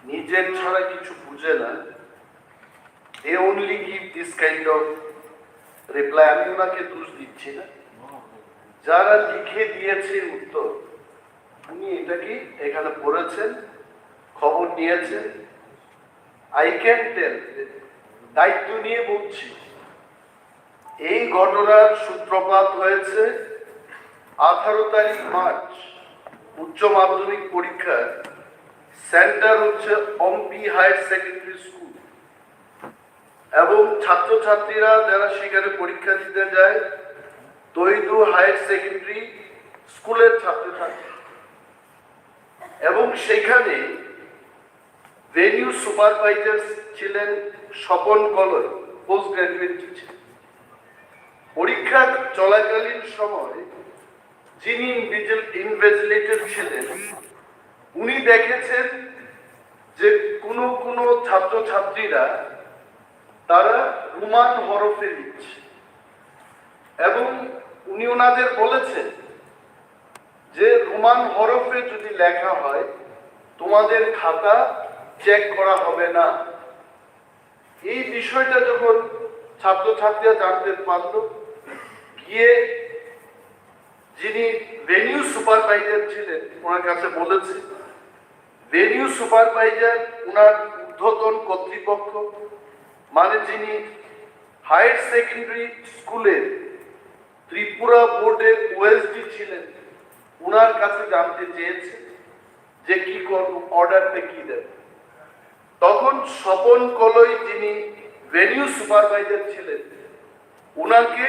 নিজের ছাড়া কিছু বুঝে না, they only give this kind of reply. আমি ওনাকে দোষ দিচ্ছি না, যারা লিখে দিয়েছে উত্তর, উনি এটা কি এখানে পড়েছেন, খবর নিয়েছেন? আই ক্যান টেল, দায়িত্ব নিয়ে বলছি, এই ঘটনার সূত্রপাত হয়েছে আঠারো তারিখ মার্চ, উচ্চ মাধ্যমিক পরীক্ষার সেন্টার হচ্ছে অম্পি হায়ার সেকেন্ডারি স্কুল, এবং ছাত্রছাত্রীরা যারা সেখানে পরীক্ষা দিতে যায়, দৈদু হায়ার সেকেন্ডারি স্কুলের ছাত্রছাত্রী, এবং সেখানে ভেনিউ সুপারভাইজার ছিলেন স্বপন কলই, পোস্ট গ্র্যাজুয়েট টিচার। পরীক্ষা চলাকালীন সময় যিনি ইনভিজিল-, ইনভিজিলেটর ছিলেন, উনি দেখেছেন যে কোনো কোনো ছাত্রছাত্রীরা তারা রোমান হরফে লিখছে, এবং উনি ওনাদের বলেছেন যে রোমান হরফে যদি লেখা হয়, তোমাদের খাতা চেক করা হবে না। এই বিষয়টা যখন ছাত্রছাত্রীরা জানতে পারল, গিয়ে যিনি ভেনিউ সুপারভাইজার ছিলেন, ওনার কাছে বলেছে। ভেনিউ সুপারভাইজার, ওনার ঊর্ধ্বতন কর্তৃপক্ষ, মানে যিনি হায়ার সেকেন্ডারি স্কুলের ত্রিপুরা বোর্ডের ওএসডি ছিলেন, ওনার কাছে জানতে চেয়েছে যে কি করব, অর্ডারটা কি দেব। তখন স্বপন কলই, যিনি ভেনিউ সুপারভাইজার ছিলেন, ওনাকে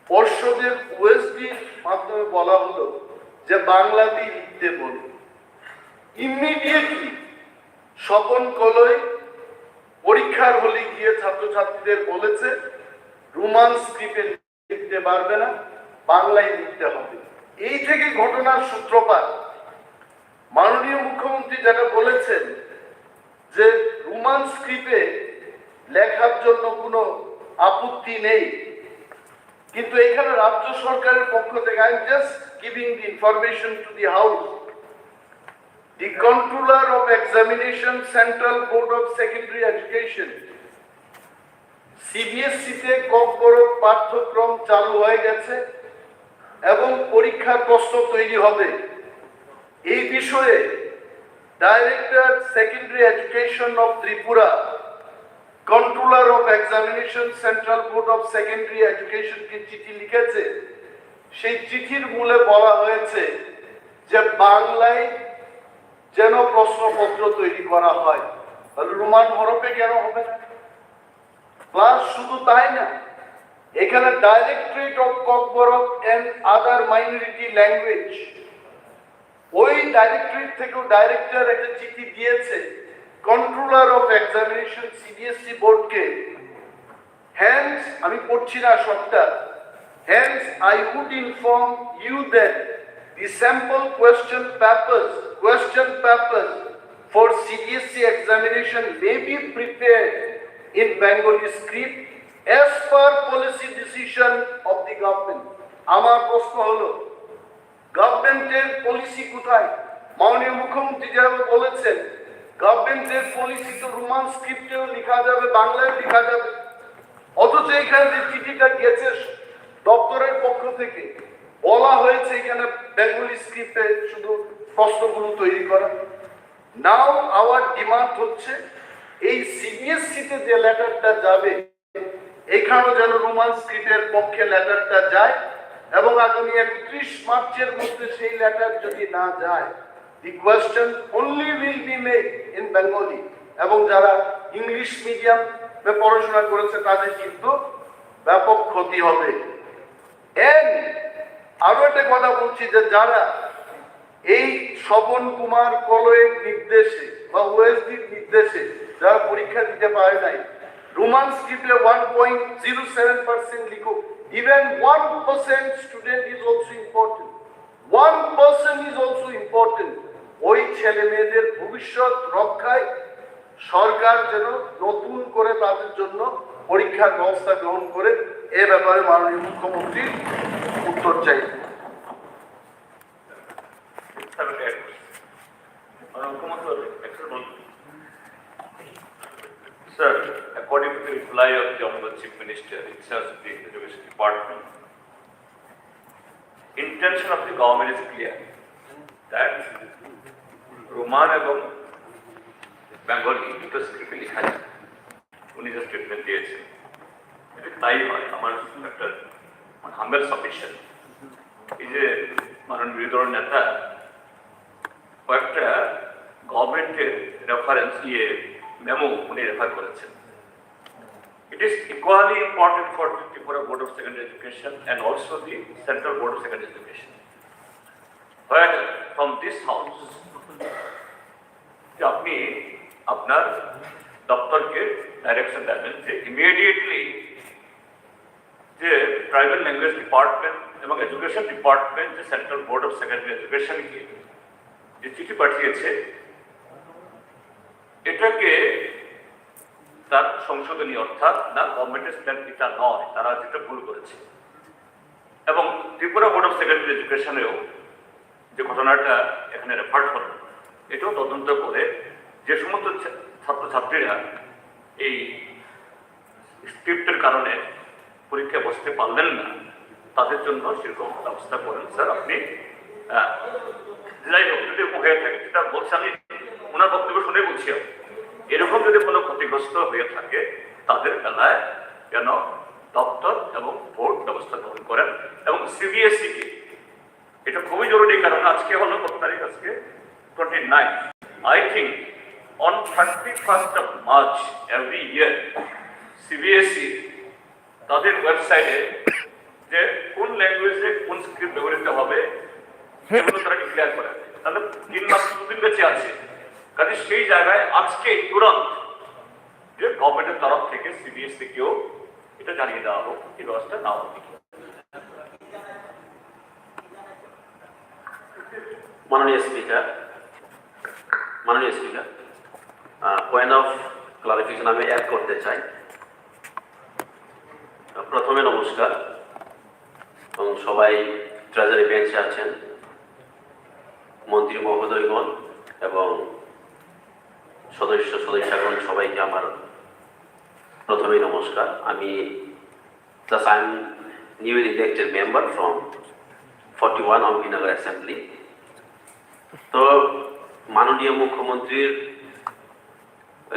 পর্ষদের ওএসডির মাধ্যমে বলা হলো যে বাংলাতেই লিখতে বলো। ইমিডিয়েটলি স্বপন কলই পরীক্ষার হলে গিয়ে ছাত্রছাত্রীদের বলেছে রোমান স্ক্রিপ্টে লিখতে পারবে না, বাংলায় লিখতে হবে। এই থেকে ঘটনার সূত্রপাত। মাননীয় মুখ্যমন্ত্রী যেটা বলেছেন যে রোমান স্ক্রিপ্টে লেখার জন্য কোনো আপত্তি নেই, কিন্তু এখানে রাজ্য সরকারের পক্ষ থেকে, I am just giving the information to the House, the Controller of Examination, Central Board of Secondary Education, সিবিএসইতে ককবরক পাঠ্যক্রম চালু হয়ে গেছে এবং পরীক্ষার প্রশ্ন তৈরি হবে। এই বিষয়ে Director Secondary Education of Tripura, Controller of Examination, Central Board of Secondary Education কে চিঠি লিখেছে। সেই চিঠির মূলে বলা হয়েছে যে বাংলায় যেন প্রশ্নপত্র তৈরি করা হয়। তাহলে রোমান হরফে কেন হবে না? প্লাস শুধু তাই না, এখানে Directorate of Kokborok and Other Minority Language, ওই ডাইরেক্টরেট থেকেও ডাইরেক্টর একটা চিঠি দিয়েছে কন্ট্রোলার অফ এক্সামিনেশন সিবিএসই বোর্ডকে। Hence, আমি পড়ছি না সবটা। Hence, I would inform you that the sample question papers, question papers for C B S E examination may be prepared in Bengali script as per policy decision of the government. আমার প্রশ্ন হলো, গভর্নমেন্টের পলিসি কোথায়? মাননীয় মুখ্যমন্ত্রী যেভাবে বলেছেন, গভর্নমেন্টের পলিসি তো রোমান স্ক্রিপ্টেও লেখা যাবে, বাংলায় লেখা যাবে, অথচ এখানে যে চিঠিটা গেছে দপ্তরের পক্ষ থেকে, বলা হয়েছে এখানে বেঙ্গলি স্ক্রিপ্টে শুধু প্রশ্নগুলো তৈরি করা। নাও আওয়ার ডিমান্ড হচ্ছে এই সিবিএসসিতে যে লেটারটা যাবে, এখানেও যেন রোমান স্ক্রিপ্টের পক্ষে লেটারটা যায় এবং আগামী একত্রিশ মার্চের মধ্যে সেই লেটার যদি না যায়, the question only will be made in Bengali, এবং যারা ইংলিশ মিডিয়ামে পড়াশোনা করেছে তাদের কিন্তু ব্যাপক ক্ষতি হবে। এন্ড আরো একটা কথা বলছি যে যারা এই স্বপন কুমার কলয়ের নির্দেশে বা ওএসডির নির্দেশে যারা পরীক্ষা দিতে পারে নাই, রোমান স্ক্রিপ্টে one point zero seven percent লিখুক, even one percent student is also important, one percent is also important। ওই ছেলে মেয়েদের ভবিষ্যৎ রক্ষায় সরকার যেন নতুন করে তাদের জন্য পরীক্ষার ব্যবস্থা গ্রহণ করে, এ ব্যাপারে মাননীয় মুখ্যমন্ত্রীর উত্তর চাই। Sir, according to the reply of the Honorable Chief Minister in charge of the Education Department, intention of the government is clear that Roman এবং বেঙ্গলি দুটো স্ক্রিপ্টে লেখা যায়। উনি যে স্টেটমেন্ট দিয়েছেন, যদি তাই হয়, আমার একটা, মানে, হাম্বল সাবমিশন, এই যে মাননীয় বিরোধী দলের নেতা কয়েকটা গভর্নমেন্টের রেফারেন্স, ইয়ে, মেমো উনি রেফার করেছেন। It is equally important for the Tripura Board of Secondary Education and also the Central Board of Secondary Education. Where from this house যে আপনি আপনার দপ্তরকে ডাইরেকশন দেবেন যে ইমিডিয়েটলি যে ট্রাইবাল ল্যাঙ্গুয়েজ ডিপার্টমেন্ট এবং এডুকেশন ডিপার্টমেন্ট যে সেন্ট্রাল বোর্ড অফ সেকেন্ডারি এডুকেশনকে যে চিঠি পাঠিয়েছে, এটাকে তার সংশোধনী, অর্থাৎ না, গভর্নমেন্টের স্ট্যান্ড এটা নয়, তারা যেটা ভুল করেছে। এবং ত্রিপুরা বোর্ড অফ সেকেন্ডারি এডুকেশনেও যে ঘটনাটা এখানে রেফার হলো, এটাও তদন্ত করে যে সমস্ত ছা-, ছাত্রছাত্রীরা এই স্ক্রিপ্টের কারণে পরীক্ষায় বসতে পারলেন না, তাদের জন্য সেরকম ব্যবস্থা করেন স্যার আপনি। আহ, যাই হোক, যদি এরকম হয়ে থাকে, যেটা বলছি আমি, ওনার বক্তব্য শুনে বলছি আমি, এরকম যদি কোনো ক্ষতিগ্রস্ত হয়ে থাকে, তাদের বেলায় যেন দপ্তর এবং বোর্ড ব্যবস্থা গ্রহণ করেন এবং সিবিএসই কে, এটা খুবই জরুরি, কারণ আজকে হলো কত তারিখ? আজকে twenty nine. I think on thirty first of March every year CBSE তাদের ওয়েবসাইটে যে কোন ল্যাঙ্গুয়েজে কোন স্ক্রিপ্ট ব্যবহৃত হবে, সেগুলো তারা ডিক্লেয়ার করে। তাহলে তিন মাস, দুদিন বেঁচে আছে, কাজে সেই জায়গায় আজকে তুরন্ত যে গভর্নমেন্টের তরফ থেকে সিবিএসই কেও এটা জানিয়ে দেওয়া হোক, এই ব্যবস্থা নেওয়া হোক। মাননীয় স্পিকার, মাননীয় স্পিকার, পয়েন্ট অফ ক্লারিফিকেশন আমি অ্যাড করতে চাই। প্রথমে নমস্কার এবং সবাই ট্রেজারি বেঞ্চে আছেন, মন্ত্রী মহোদয়গণ এবং সদস্য সদস্যগণ, সবাইকে আমার প্রথমেই নমস্কার। আমি Thus, I am newly elected member from forty-one Ambinagar Assembly. তো মাননীয় মুখ্যমন্ত্রীর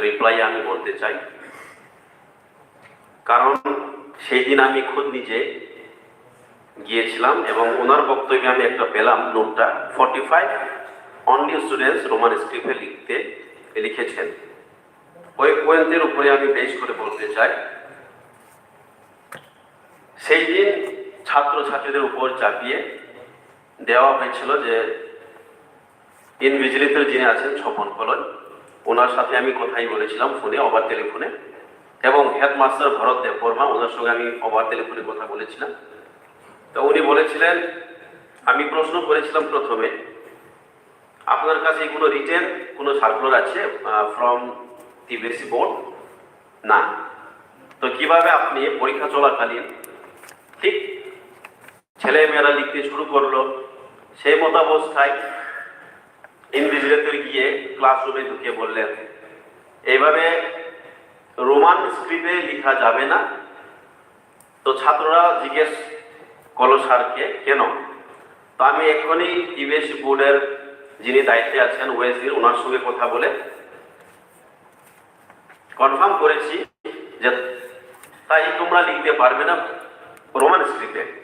রিপ্লাই আমি বলতে চাই, কারণ সেই দিন আমি খুদ নিজে গিয়েছিলাম এবং ওনার বক্তব্যে আমি একটা পেলাম নোটটা, forty five only students Roman স্ক্রিপ্টে লিখতে লিখেছেন। ওই পয়েন্টের উপরে আমি বেশ করে বলতে চাই। সেই দিন ছাত্রছাত্রীদের উপর চাপিয়ে দেওয়া হয়েছিল যে ইনভিজিলেটর যিনি আছেন স্বপন কলয়, ওনার সাথে আমি কথাই বলেছিলাম ফোনে, ওভার টেলিফোনে, এবং হেডমাস্টার ভরত দেববর্মা, ওনার সঙ্গে আমি ওভার টেলিফোনে কথা বলেছিলাম। তো উনি বলেছিলেন, আমি প্রশ্ন করেছিলাম প্রথমে, আপনার কাছে কোনো রিটেন কোনো সার্কুলার আছে ফ্রম টিবিএসসি বোর্ড? না। তো কিভাবে আপনি পরীক্ষা চলাকালীন ঠিক ছেলে মেয়েরা লিখতে শুরু করলো, সেই মতাবস্থায় ইনভিজিলেটর গিয়ে ক্লাসরুমে ঢুকে বললেন, "এইভাবে রোমান স্ক্রিপ্টে লেখা যাবে না।" তো ছাত্ররা জিজ্ঞেস করলো স্যারকে, "কেন?" তো আমি এক্ষুনি টিবিএসসি বোর্ডের যিনি দায়িত্বে আছেন ওয়েসির, ওনার সঙ্গে কথা বলে কনফার্ম করেছি যে তাই তোমরা লিখতে পারবে না রোমান স্ক্রিপ্টে।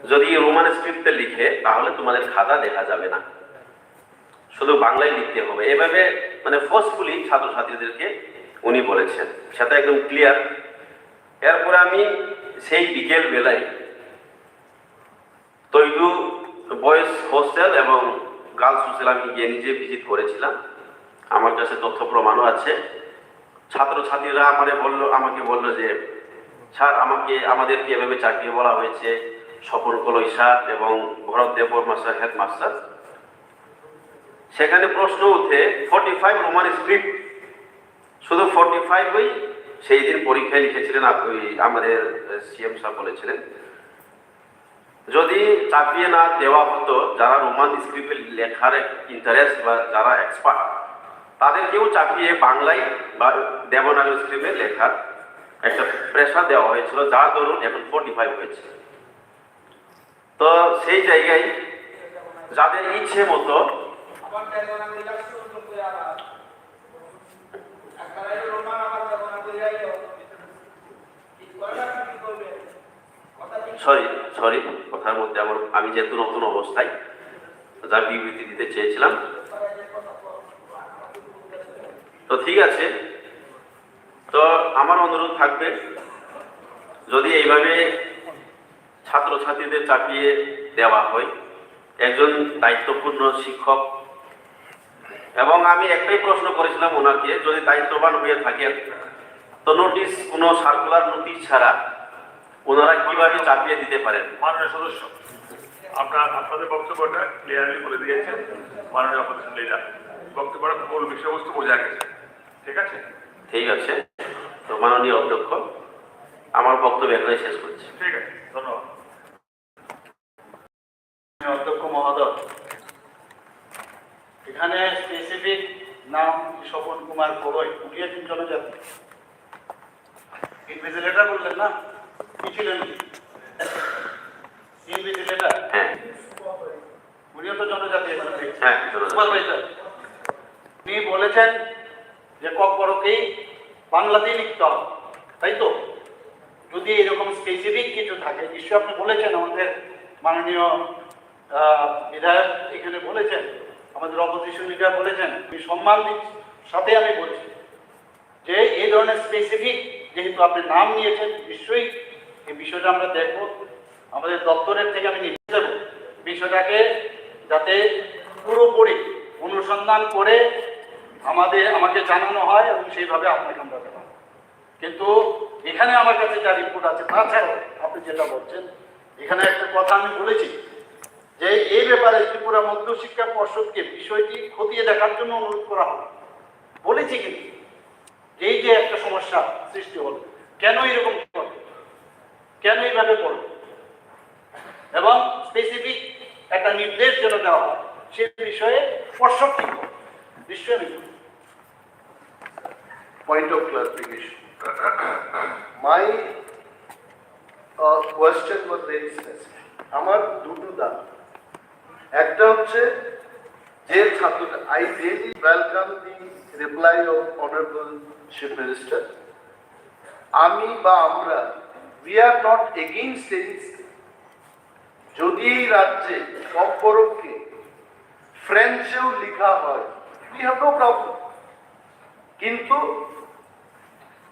যদি রোমান স্ক্রিপ্টে লিখে, তাহলে তোমাদের খাতা দেখা যাবে না, শুধু বাংলায় লিখতে হবে। এভাবে মানে ফোর্সফুলি ছাত্রছাত্রীদেরকে উনি বলেছেন, সেটা একদম ক্লিয়ার। এরপরে আমি সেই বিকেল বেলায় তৈদু বয়েজ হোস্টেল এবং গার্লস হোস্টেল আমি গিয়ে নিজে ভিজিট করেছিলাম। আমার কাছে তথ্য প্রমাণও আছে। ছাত্রছাত্রীরা আমারে বলল, আমাকে বলল যে, "স্যার, আমাকে, আমাদেরকে এভাবে চাকরি বলা হয়েছে, স্বপন কলই স্যার এবং ভরত দেববর্মা স্যার হেডমাস্টার।" সেখানে প্রশ্ন উঠে ফর্টি ফাইভ রোমান স্ক্রিপ্ট, শুধু ফর্টি ফাইভই সেই দিন পরীক্ষায় লিখেছিলেন আপ-, ওই আমাদের সিএম স্যার বলেছিলেন। যদি চাপিয়ে না দেওয়া হতো, যারা রোমান স্ক্রিপ্টে লেখার ইন্টারেস্ট বা যারা এক্সপার্ট, তাদেরকেও চাপিয়ে বাংলায় বা দেবনাগরী স্ক্রিপ্টে লেখার একটা প্রেশার দেওয়া হয়েছিল, যার দরুন এখন ফর্টি ফাইভ হয়েছে। তো সেই জায়গায় যাদের ইচ্ছে মতো সরি, সরি, কথার মধ্যে আমার, আমি যেহেতু নতুন অবস্থায় যা বিবৃতি দিতে চেয়েছিলাম। তো ঠিক আছে, তো আমার অনুরোধ থাকবে, যদি এইভাবে ছাত্রছাত্রীদের চাপিয়ে দেওয়া হয়, একজন দায়িত্বপূর্ণ শিক্ষক, এবং আমি একটাই প্রশ্ন করেছিলাম ওনাকে, যদি দায়িত্ববান হয়ে থাকেন, তো নোটিশ, কোনো সার্কুলার নোটিশ ছাড়া ওনারা কিভাবে চাপিয়ে দিতে পারেন? মাননীয় সদস্য, আপনার, আপনাদের বক্তব্যটা ক্লিয়ারলি বলে দিয়েছেন মাননীয় অপোজিশন লিডার। বক্তব্যটা মূল বিষয়বস্তু বোঝা গেছে, ঠিক আছে? ঠিক আছে। তো মাননীয় অধ্যক্ষ, আমার বক্তব্য এখানে শেষ করছি। ঠিক আছে, ধন্যবাদ। অধ্যক্ষ মহোদয়, এখানে স্পেসিফিক নাম স্বপন কুমার কলই, উনি একজন জনজাতি। ইনভিজিলেটর বললেন না, কি ছিলেন উনি? ইনভিজিলেটর। হ্যাঁ। উনিও তো জনজাতি, এখানে দেখছি। হ্যাঁ, জনজাতি। সুপারভাইজার। উনি বলেছেন যে ককবরককেই বাংলাতেই লিখতে হবে, তাই তো? যদি এরকম স্পেসিফিক কিছু থাকে, নিশ্চয়ই আপনি বলেছেন, আমাদের মাননীয়, আহ, বিধায়ক এখানে বলেছেন, আমাদের অপোজিশন লিডার বলেছেন, আমি সম্মান দিচ্ছি, সাথে আমি বলছি যে এই ধরনের স্পেসিফিক, যেহেতু আপনি নাম নিয়েছেন, নিশ্চয়ই এই বিষয়টা আমরা দেখব। আমাদের দপ্তরের থেকে আমি নির্দেশ দেব বিষয়টাকে যাতে পুরোপুরি অনুসন্ধান করে আমাদের, আমাকে জানানো হয় এবং সেইভাবে আপনাকে আমরা জানাবো। কিন্তু এখানে আমার কাছে যা রিপোর্ট আছে, তাছাড়াও আপনি যেটা বলছেন, এখানে একটা কথা আমি বলেছি যে এই ব্যাপারে ত্রিপুরা মধ্যশিক্ষা পর্ষদকে বিষয়টি খতিয়ে দেখার জন্য অনুরোধ করা হবে, বলেছি। কিন্তু এই যে একটা সমস্যা সৃষ্টি হলো, কেন এরকম করলো, কেন এইভাবে করলো, এবং স্পেসিফিক একটা নির্দেশ যেন দেওয়া হয়, সে বিষয়ে পর্ষদ কি করে? নিশ্চয়ই আমি করব। Point of clarification. My, uh, question was very specific. আমার দুটো দাবি। একটা হচ্ছে যে ছাত্রটা, I really welcome the reply of Honorable Chief Minister. আমি বা আমরা, we are not against any script. যদি এই রাজ্যে ককবরককে ফ্রেঞ্চেও লেখা হয়, we have no problem. কিন্তু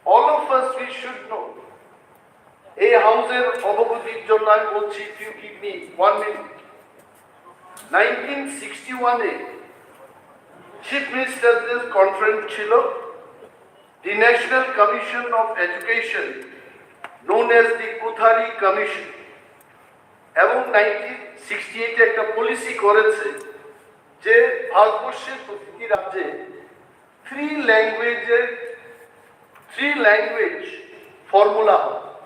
all of us, we should know, এই হাউসের অবগতির জন্য আমি বলছি, if you give me one minute, nineteen sixty ওয়ানে চিফ মিনিস্টারদের কনফারেন্স ছিল, the National Commission of Education, known as the Kothari Commission, এবং নাইনটিন সিক্সটি এইটে একটা পলিসি করেছে যে ভারতবর্ষের প্রতিটি রাজ্যে থ্রি ল্যাঙ্গুয়েজের, থ্রি ল্যাঙ্গুয়েজ ফর্মুলা হবে।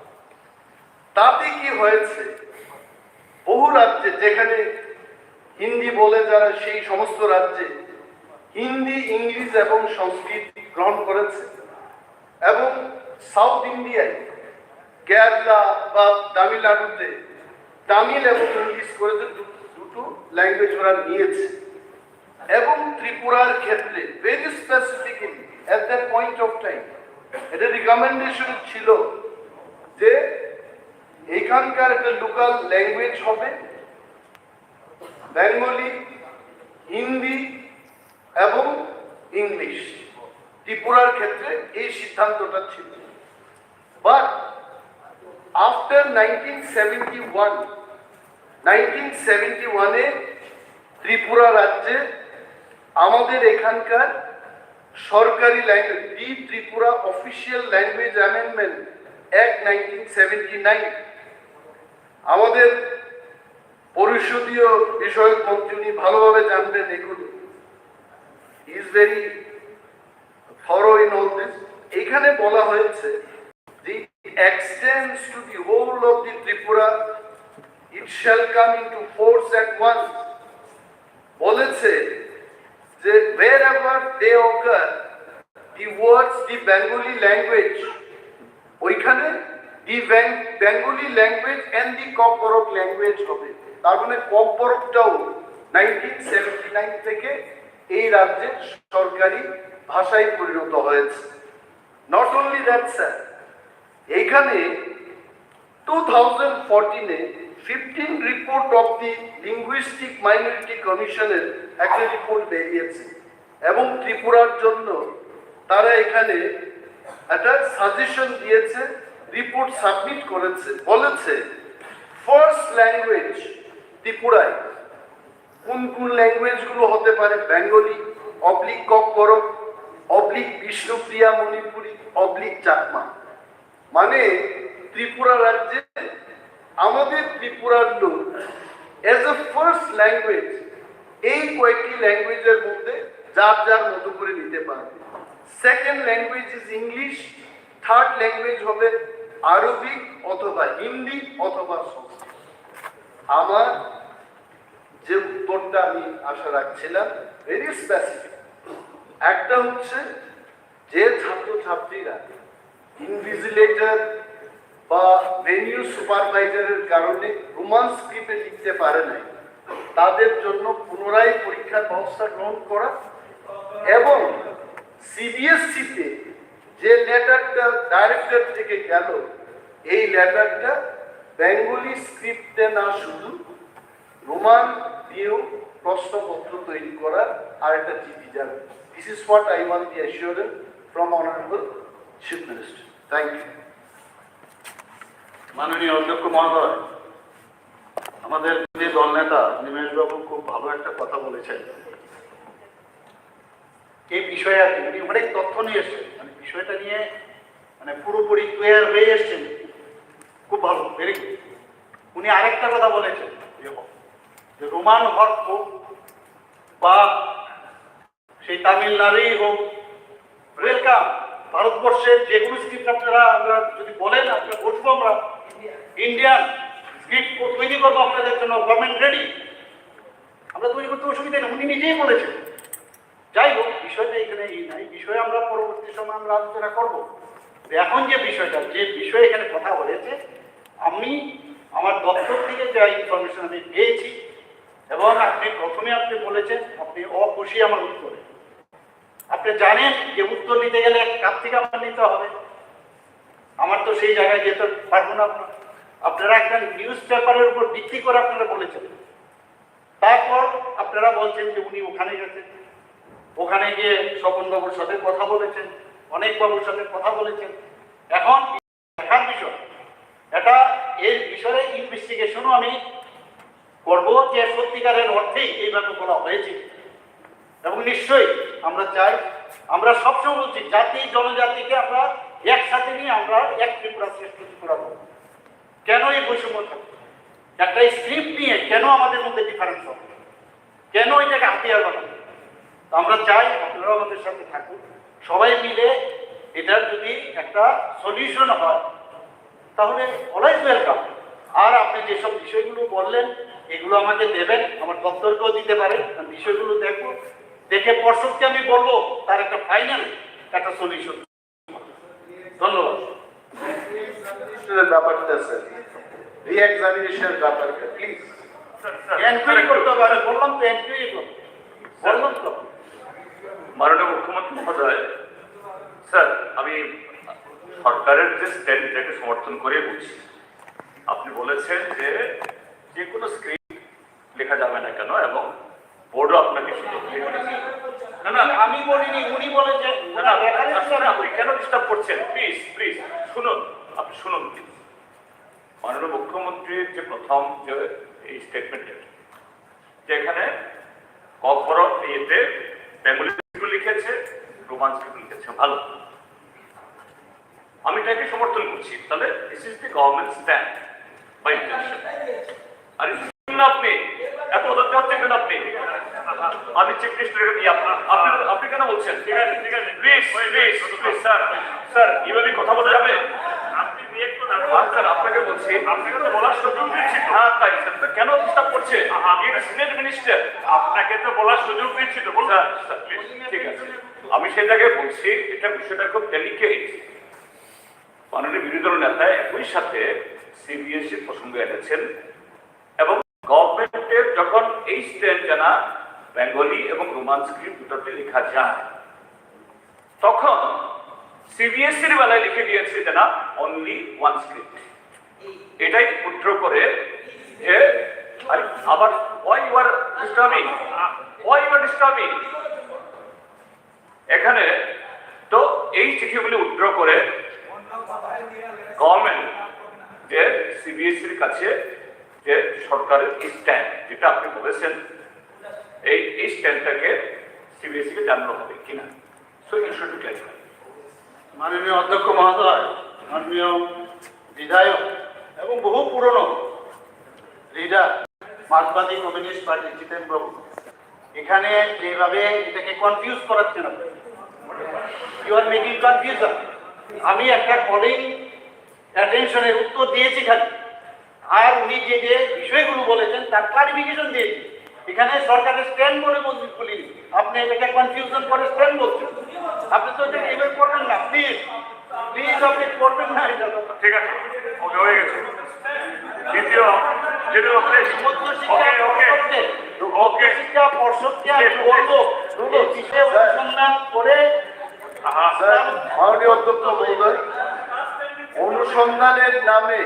তাতে কি হয়েছে, বহু রাজ্যে যেখানে হিন্দি বলে যারা, সেই সমস্ত রাজ্যে হিন্দি, ইংলিশ এবং সংস্কৃত গ্রহণ করেছে। এবং সাউথ ইন্ডিয়ায় কেরালা বা তামিলনাড়ুতে তামিল এবং ইংলিশ করে যে দু- দুটো ল্যাঙ্গুয়েজ ওরা নিয়েছে। এবং ত্রিপুরার ক্ষেত্রে very specifically at that point of time একটা রিকমেন্ডেশন ছিল যে এখানকার একটা লোকাল ল্যাঙ্গুয়েজ হবে বেঙ্গলি, হিন্দি এবং ইংলিশ। ত্রিপুরার ক্ষেত্রে এই সিদ্ধান্তটা ছিল। But after nineteen seventy one, nineteen seventy ওয়ানে ত্রিপুরা রাজ্যে আমাদের এখানকার সরকারি ল্যাঙ্গুয়েজ, the Tripura official language amendment act nineteen seventy nine, আমাদের পরিষদীয় বিষয়ক মন্ত্রী, উনি ভালোভাবে জানবেন এগুলো, is very thorough in all this। এখানে বলা হয়েছে যে extends to the whole of the Tripura, it shall come into force at once। বলেছে যে wherever they occur, the words the Bengali language, ওইখানে the Bengali language and the Kokborok language হবে। তার মানে ককবরকটাও নাইনটিন সেভেন্টি নাইন থেকে এই রাজ্যের সরকারি ভাষায় পরিণত হয়েছে। Not only that, sir, এইখানে টু থাউজেন্ড ফোরটিনে fifteen report of the linguistic minority কমিশনের একটা রিপোর্ট বেরিয়েছে এবং ত্রিপুরার জন্য তারা এখানে একটা সাজেশন দিয়েছে, রিপোর্ট সাবমিট করেছে, বলেছে ফার্স্ট ল্যাঙ্গুয়েজ ত্রিপুরায় কোন কোন ল্যাঙ্গুয়েজগুলো হতে পারে? বেঙ্গলি, অবলিক ককবরক, অবলিক বিষ্ণুপ্রিয়া মণিপুরী, অবলিক চাকমা। মানে ত্রিপুরা রাজ্যে আমাদের ত্রিপুরার লোক অ্যাজ এ ফার্স্ট ল্যাঙ্গুয়েজ এই কয়েকটি ল্যাঙ্গুয়েজের মধ্যে যার যার মতো করে নিতে পারবে। Second language is English, third language হবে আরবিক অথবা হিন্দি অথবা সংস্কৃত। আমার যে উত্তরটা আমি আশা রাখছিলাম, ভেরি স্পেসিফিক। একটা হচ্ছে যে ছাত্রছাত্রীরা ইনভিজিলেটর বা ভেনিউ সুপারভাইজারের কারণে রোমান স্ক্রিপ্টে লিখতে পারে নাই, তাদের জন্য পুনরায় পরীক্ষার ব্যবস্থা গ্রহণ করা এবং সিবিএসসিতে যে লেটারটা ডাইরেক্টর থেকে গেল, এই লেটারটা বেঙ্গলি স্ক্রিপ্টে না শুধু রোমান দিয়েও প্রশ্নপত্র তৈরি করার আরেকটা চিঠি যাবে। This is what I want the assurance from Honorable Chief Minister. Thank you. মাননীয় অধ্যক্ষ মহোদয়, আমাদের বিরোধী দল নেতা নিমেশ বাবু খুব ভালো একটা কথা বলেছেন। এই বিষয়ে আর কি উনি অনেক তথ্য নিয়ে এসছেন, মানে বিষয়টা নিয়ে মানে পুরোপুরি ক্লিয়ার হয়ে এসছেন। খুব ভালো, ভেরি গুড। উনি আরেকটা কথা বলেছেন, যে যে রোমান হরফ হোক বা সেই তামিলনাড়ুই হোক, ওয়েলকাম। ভারতবর্ষের যে কোনো স্ক্রিপ্ট আপনারা, আমরা যদি বলেন, আপনারা বসবো আমরা, ইন্ডিয়ান স্ক্রিপ্ট তৈরি করবো আপনাদের জন্য, গভর্নমেন্ট রেডি, আমরা তৈরি করতে অসুবিধা নেই। উনি নিজেই বলেছেন। যাই হোক, বিষয়টা এখানে এই নাই, বিষয়ে আমরা পরবর্তী সময় আমরা আলোচনা করব। তো এখন যে বিষয়টা, যে বিষয়ে এখানে কথা হয়েছে, আমি আমার দপ্তর থেকে যা ইনফরমেশন আমি পেয়েছি এবং আপনি প্রথমে আপনি বলেছেন আপনি অখুশি আমার উত্তরে। আপনি জানেন যে উত্তর নিতে গেলে এক কাপ থেকে আমার নিতে হবে, আমার তো সেই জায়গায় যেতে পারবো না। আপনারা একটা নিউজ পেপারের উপর ভিত্তি করে আপনারা বলেছেন, তারপর আপনারা বলছেন যে উনি ওখানে গেছেন, ওখানে গিয়ে স্বপন বাবুর সাথে কথা বলেছেন, অনেক বাবুর সাথে কথা বলেছেন। এখন দেখার বিষয়, এটা এই বিষয়ে ইনভেস্টিগেশনও আমি করব যে সত্যিকারের অর্থেই এইভাবে বলা হয়েছে। এবং নিশ্চয়ই আমরা চাই, আমরা সবসময় বলছি জাতি জনজাতিকে আমরা একসাথে নিয়ে আমরা এক ত্রিপুরা শ্রেষ্ঠ ত্রিপুরা করব। কেন এই বৈষম্য থাকবে? একটা স্ক্রিপ্ট নিয়ে কেন আমাদের মধ্যে ডিফারেন্স হবে? কেন এটাকে হাতিয়ার বানাবে? তো আমরা চাই আপনারাও আমাদের সাথে থাকুন, সবাই মিলে এটার যদি একটা সলিউশন হয় তাহলে অলওয়েজ ওয়েলকাম। আর আপনি যেসব বিষয়গুলো বললেন, এগুলো আমাকে দেবেন, আমার দপ্তরকেও দিতে পারেন। আমি বিষয়গুলো দেখবো, দেখে পর্ষদকে আমি বলবো তার একটা ফাইনাল একটা সলিউশন। ধন্যবাদ। এক্সামিনেশনের ব্যাপারটা স্যার, রি এক্সামিনেশনের ব্যাপারটা প্লিজ। এনকোয়ারি করতে হবে, আমি বললাম তো এনকোয়ারি করতে। বললাম তো। মাননীয় মুখ্যমন্ত্রী মহোদয়, স্যার, আমি সরকারের যে স্ট্যান্ড, এটাকে সমর্থন করে বলছি। আপনি বলেছেন যে যে কোনো স্ক্রিপ্ট লেখা যাবে না কেন, এবং বোর্ডও আপনাকে সুযোগ দিয়ে দিয়েছে। না, না, আমি বলিনি, উনি বলেছেন, না, না, ওনার রেফারেন্স না, না, আপনি কেন ডিস্টার্ব করছেন? প্লিজ, প্লিজ, শুনুন, আপনি শুনুন, প্লিজ। মাননীয় মুখ্যমন্ত্রীর যে প্রথম যে এই স্টেটমেন্ট, যে এখানে ককবরক ইয়েতে বেঙ্গলি লিখেছে, রোমান স্ক্রিপ্ট লিখেছে, ভালো, আমি এটাকে সমর্থন করছি। তাহলে this is the government stand by intention। আরে শুনুন না আপনি, এত অধৈর্য হচ্ছেন কেন আপনি? আমি চিফ মিনিস্টার, আপনি, আপনি, আপনি কেন বলছেন? ঠিক আছে, ঠিক আছে, please, please, please, sir, sir, এভাবে কথা বলা যাবে? আপনি রিয়েক্ট করুন। আর স্যার, আপনাকে বলছি, আপনাকে তো বলার সুযোগ দিচ্ছি তো। হ্যাঁ, তাই স্যার, তো কেন ডিস্টার্ব করছে? আহা। আপনি সিনিয়র মিনিস্টার। আপনাকে তো বলার সুযোগ দিচ্ছি তো, বলুন। স্যার, স্যার, প্লিজ, ঠিক আছে, আমি সেটাকে বলছি, এটা বিষয়টা খুব ডেলিকেট। মাননীয় বিরোধী দল নেতা একই সাথে সিবিএসই প্রসঙ্গ এনেছেন এবং গভর্নমেন্টের যখন এই স্ট্যান্ড জানা বেঙ্গলি এবং রোমান স্ক্রিপ্ট দুটাতে লেখা যায়, তখন সিবিএসইর বেলায় লিখে দিয়েছে জানা অনলি ওয়ান স্ক্রিপ্ট। এটাই উইথড্র করে যে, আরে, আবার why you are disturbing? Why you are disturbing? এখানে তো এই চিঠিগুলি উইথড্র করে গভর্নমেন্ট যে সিবিএসইর কাছে যে সরকারের স্ট্যান্ড, যেটা আপনি বলেছেন, এই এই স্ট্যান্ডটাকে সিবিএসইকে জানানো হবে কিনা। So you should clarify. মাননীয় অধ্যক্ষ মহোদয়, মাননীয় বিধায়ক এবং বহু পুরনো লিডার মার্কসবাদী কমিউনিস্ট পার্টি জিতেন বাবু, এখানে যেভাবে এটাকে কনফিউজ করাচ্ছেন আপনি, ইউ আর মেকিং কনফিউশন। আমি একটা কলিং অ্যাটেনশনের উত্তর দিয়েছি খালি, আর উনি যে যে বিষয়গুলো বলেছেন তার ক্লারিফিকেশন দিয়েছি। এখানে সরকারের স্ট্যান্ড বলে বলছি, বলিনি। আপনি এটাকে কনফিউশন করে স্ট্যান্ড বলছেন। আপনি তো এটা এভাবে করবেন না, প্লিজ, প্লিজ, আপনি করবেন না এটা। ঠিক আছে, ওকে, হয়ে গেছে। দ্বিতীয়, যেটা আপনি, মধ্যশিক্ষা ওকে, ওকে। পর্ষদকে, ওকে। মধ্যশিক্ষা পর্ষদকে আমি বলবো, এই বিষয়ে অনুসন্ধান করে আহা। স্যার, মাননীয় অধ্যক্ষ মহোদয়, অনুসন্ধানের নামে,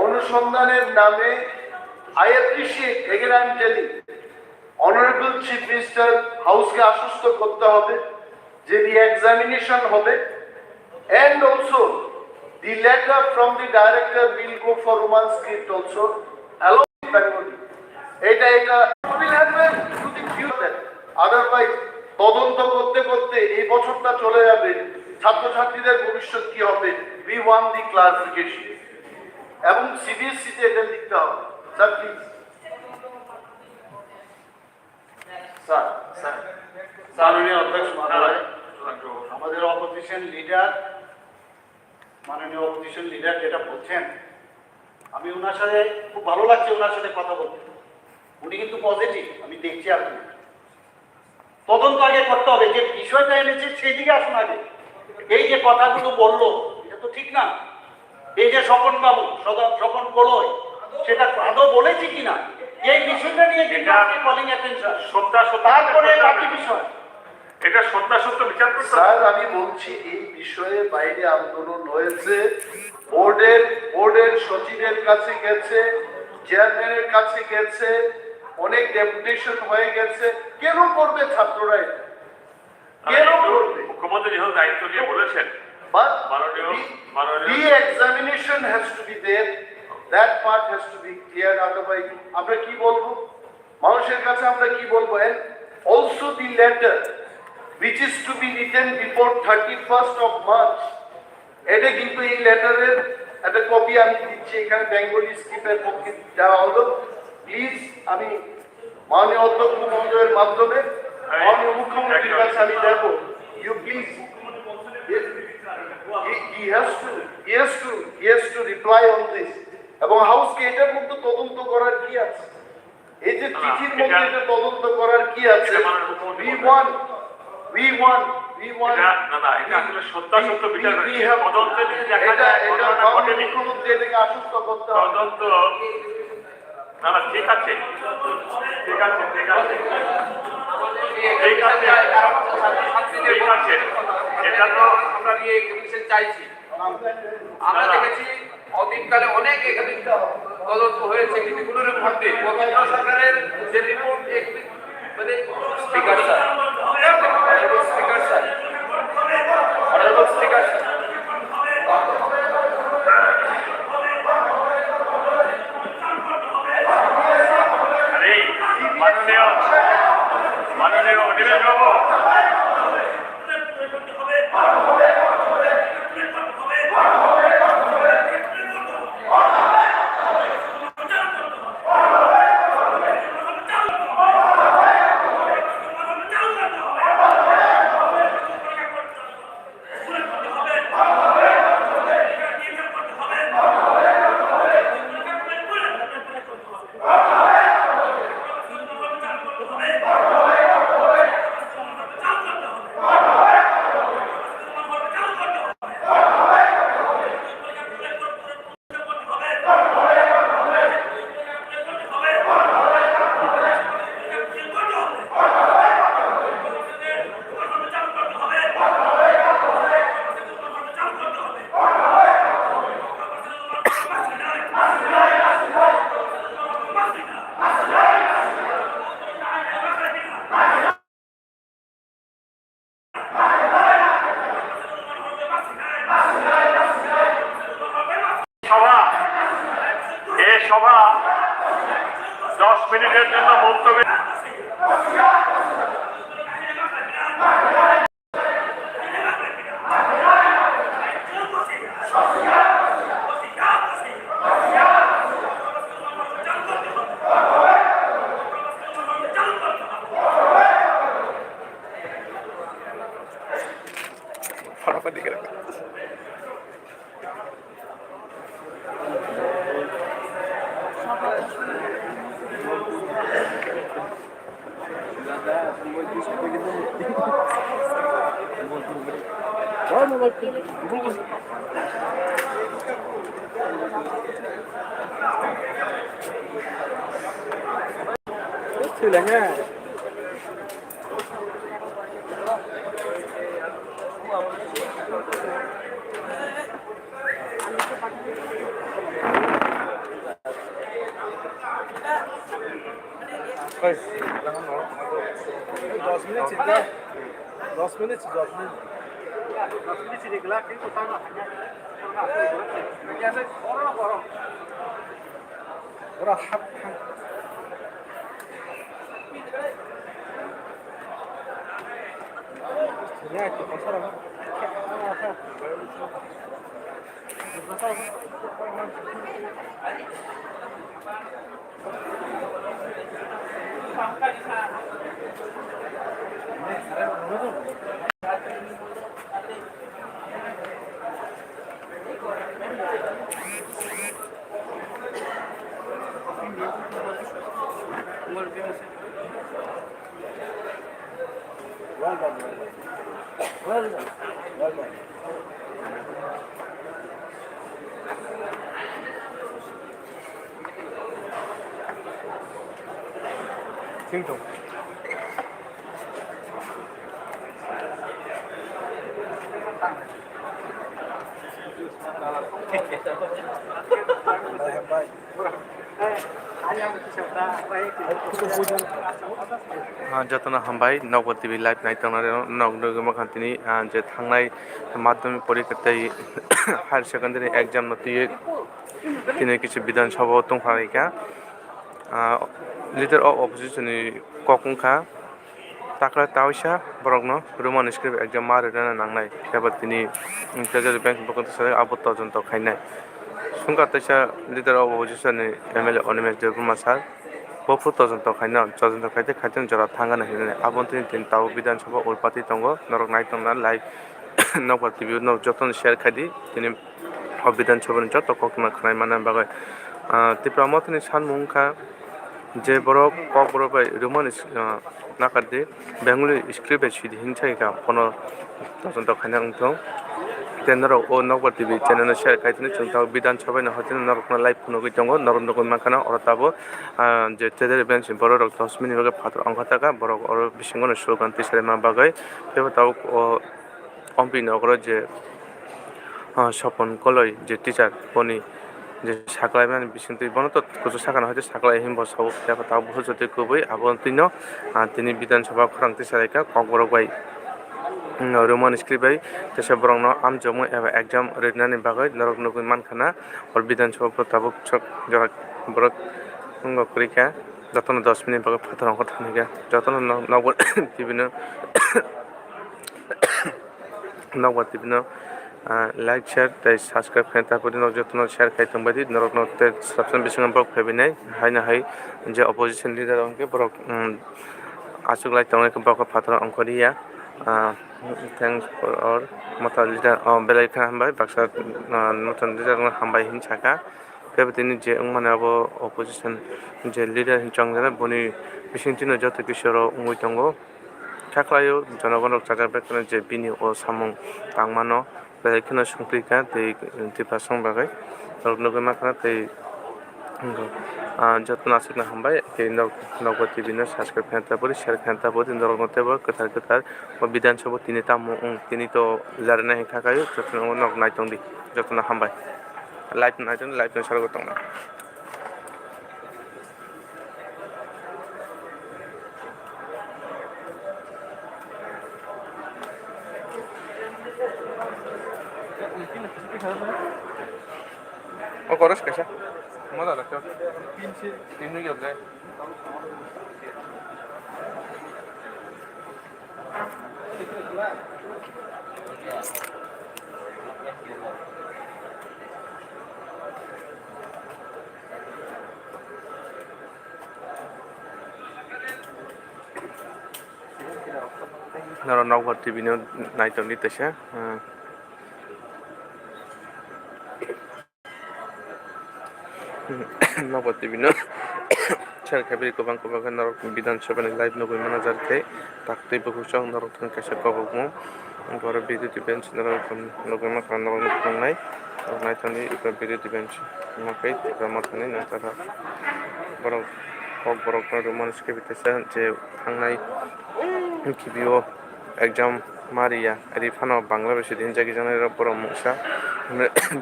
অনুসন্ধানের নামে I appreciate, again I am telling, Honorable Chief Minister হাউসকে আশ্বস্ত করতে হবে যে রি এক্সামিনেশন হবে, and also the letter from the director will go for Roman script also along with Bengali. এটা এটা will happen to the future. Otherwise তদন্ত করতে করতে এই বছরটা চলে যাবে, ছাত্রছাত্রীদের ভবিষ্যৎ কি হবে? We want the clarification. এবং সিবিএসইতে এটা লিখতে হবে, স্যার, প্লিজ। স্যার, স্যার, মাননীয় অধ্যক্ষ মহোদয়, আমাদের অপোজিশন লিডার, মাননীয় অপোজিশন লিডার যেটা বলছেন, আমি ওনার সাথে, খুব ভালো লাগছে ওনার সাথে কথা বলতে। উনি কিন্তু পজিটিভ, আমি দেখছি আর কি। তদন্ত আগে করতে হবে, যে বিষয়টা এনেছে সেই দিকে আসুন আগে। এই যে কথাগুলো বললো, এটা তো ঠিক না। এই যে স্বপন বাবু, সদা-, স্বপন কলই, সেটা আদৌ বলেছি কিনা, এই বিষয়টা নিয়ে কিন্তু এটা আজকে কলিং অ্যাটেনশন। সত্যাসত্য তারপরে বিচার বাকি করতে হবে। বিষয়। এটা সত্যাসত্য বিচার করতে হবে। স্যার, আমি বলছি এই বিষয়ে বাইরে আন্দোলন হয়েছে, বোর্ডের, বোর্ডের সচিবের কাছে গেছে, চেয়ারম্যানের কাছে গেছে, অনেক ডেপুটেশন হয়ে গেছে। কেন করবে ছাত্ররা এটা? কেন করবে? মুখ্যমন্ত্রী যেহেতু দায়িত্ব নিয়ে বলেছেন, But মাননীয়, re-, মাননীয় re-examination has to be there, that part has to be clear, otherwise আমরা কি বলবো? মানুষের কাছে আমরা কি বলবো? And also the letter which is to be written before thirty-first of March, এটা কিন্তু এই লেটারের একটা কপি আমি দিচ্ছি, এখানে বেঙ্গলি স্ক্রিপ্টের পক্ষে দেওয়া হলো। প্লিজ, আমি মাননীয় অধ্যক্ষ মহোদয়ের মাধ্যমে মাননীয় মুখ্যমন্ত্রীর কাছে আমি দেব, you please, he, he has to, he has to, he has to reply on this. এবং হাউসকে এটার মধ্যে তদন্ত করার কি আছে? এই যে না, না, চিঠির মধ্যে এটা, যে তদন্ত করার কি আছে? এটা মানে হুকুমতি We কথা। want, we want, we want এটা, না, না, এটা we, আসলে সত্যাসত্য we, বিচার we, we নয়। Have তদন্তে যদি দেখা এটা, যায় এটা ঘটনা মাননীয় ঘটেনি, মুখ্যমন্ত্রী এটাকে আশ্বস্ত করতে হবে। তদন্ত, না, না, ঠিক আছে, ঠিক আছে, ঠিক আছে, ঠিক আছে, ঠিক আছে, এটা তো আমরা নিয়ে কমিশন চাইছি। আমরা না, না। দেখেছি অতীতকালে অনেক এখানে তদন্ত হয়েছে, কিন্তু কোনো রিপোর্ট নেই। কেন্দ্র সরকারের যে রিপোর্ট, মানে, speaker sir, honourable speaker sir, honourable speaker sir. আরে, মাননীয়, মাননীয় অধিবেশন বাবু। সভা, এ সভা দশ মিনিটের জন্য মুলতবি। Hey, dos minutes, ya. Dos minutes, dos minutes. Dos minutes, ya. Ora hap, hap. Well done, well done. Well done, well done. Sing tong. Bye, bye. Ah, jotono hambai, Nokbar T V live nai tongnai rok, nok nugwi mankha tini, ah, je thangnai madhyamik porikha tei higher secondary exam no twiwi tini kisa Bidhan Sabha o tongphai kha. Ah, leader of opposition ni kok wngkha, Takra taisa borokno Roman script exam ma rwna nangnai, phiya ba tini Treasury Bank ni bwkhak twi abo todonto khainai. Swngkha teisa leader of opposition ni M L A Animesh Debbarma sir, bo phuru todonto khainai, todonto khaite khaite jora thangani hinwi. Aboni tini tini tabuk Bidhan Sabha ulpati tongo, norok nai tongna live Nokbar T V no jotono share khaidi, tini o Bidhan Sabha ni joto koktwma khwnai manna bagwi. Ah, Tipra Mothani sanmung wngkha je borok Kokborok bai Roman is-, ah, nakardi, Bengali script bai swidi hinwi sakha, bono tojon tok khaina wngthung. Tei norok o Nokbar T V channel no share khai tini chwng tabuk Bidhan Sabha ni hoiteno norokno live phunugwi tongo, norok nugwi mankha na oro tabuk, ah, je Tederi bench ni borok rok dos minute bagwi phatar ongkha taka, borok oro bisingo no slogan tisari ma bagwi teibo tabuk o Ompi nokro je, ah, Sopon Koloi je teacher boni je saklaimani bisingtwi bono to kuchuk sakano hai saklai hinwi bo sabo phiya khe tabuk bukhuk jotoi kubui abo twino, ah, tini Bidhan Sabha khorang tisalaikha Kokborok bai, mm, Roman script bai teisa borokno amjokmung eba exam rinani bagwi norok nugwi mankha na o Bidhan Sabha bo tabuk sok jora borok wngbo kwrwikha jotono dos minute bagwi phatar ongkha thangkha jotono nok-, nokbar T V no. Nokbar T V no, ah, like, share tei subscribe khe, tabuk norok jotono share khai tongbai di, norokno tei subscribe bisingo bok phaibainai, haino hai je opposition leader hwnkhe borok, um, aswk lai tongnai khe bokha phataro ongkhorya. Ah, thanks for all motha leader, oh, belai khe hambai baksa, ah, motha leader no hambai hinwi sakha. Tei bo tini je wngmani abo opposition je leader hinwi chongjaknai boni bisingtwi no joto kisa rok wngwi tongo. Kha khlaio, jonogon rok chajak bai kheno je bini o samung tangmano belai kheno sungtwi kha tei, tei bwswk bagwi norok nugwi mankha tei, ah, jotono aswkno hambai tei nok-, Nokbar T V no subscribe khaina tabori, share khaina tabori, norokno teibo kwthar kwthar o Bidhan Sabha tini tamo wng, tini to jarina hinwi kha khaio, jotono norok naitongdi, jotono hambai. Live naitongdi, live no sarago tongnai. O koros kaisa. Moda rakho. Tin si, tin ni gyob jai. Norok Nokbar T V no naitongdi teisa, hmm. Nokbar T V no share khai bai kwbang kwbang khe norok Bidhan Sabha ni live nugwi mano jar khe taktwi bukhuk chwng norok thani kaisa kobokmung. Borok B J P bench norok nugwi mankha norok nuknai. Norok naithani eko B J P bench makai Tipra Mothani nokha borok Kokborok no Roman script teisa je thangnai G P O exam ma riya, ri phano Bangla bai sidi hinjak, hinjaknai rok borok mungsa.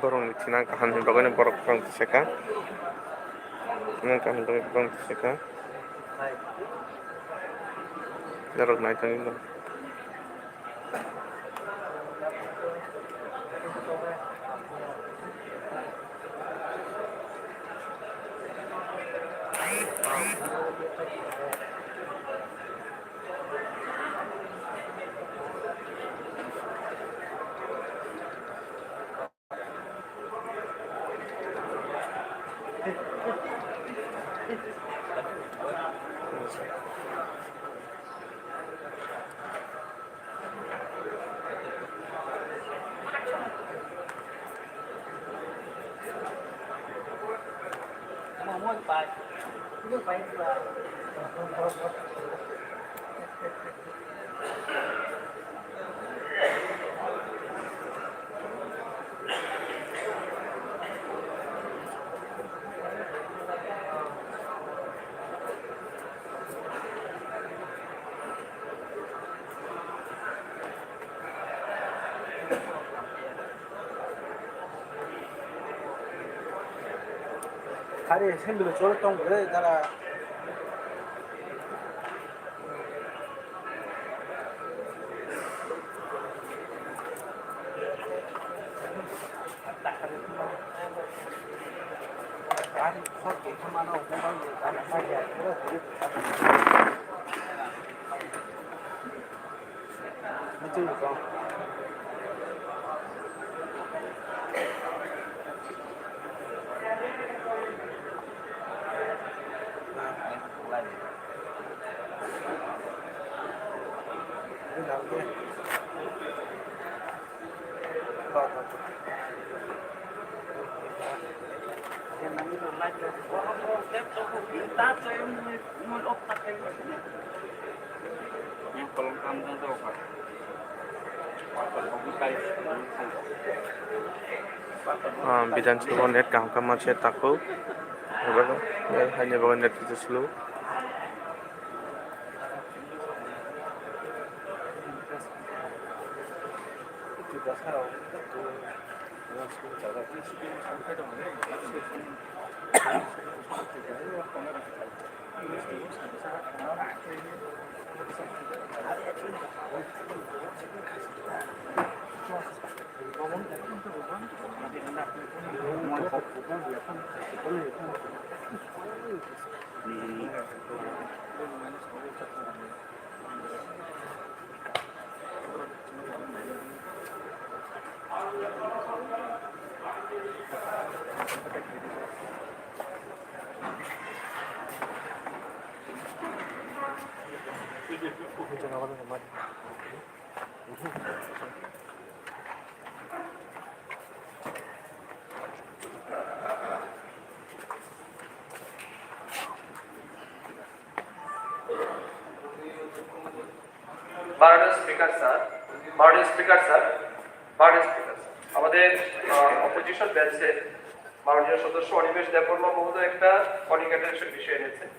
Borokni thinang kaham ni bagwi no borok phang tisaka. Thinang kaham ni bagwi borok tisaka. Norok naithani. Hari sendiri colo tong bre dala. Ah, Bidhan Sabha net kaham khe manse takhuk. Ebo, eh, haini bagwi net kisa slow. মাননীয় speaker sir, মাননীয় speaker sir, মাননীয় speaker sir, আমাদের অপোজিশন বেঞ্চের মাননীয় সদস্য অনিমেষ দেববর্মা মহোদয় একটা calling attention বিষয় এনেছেন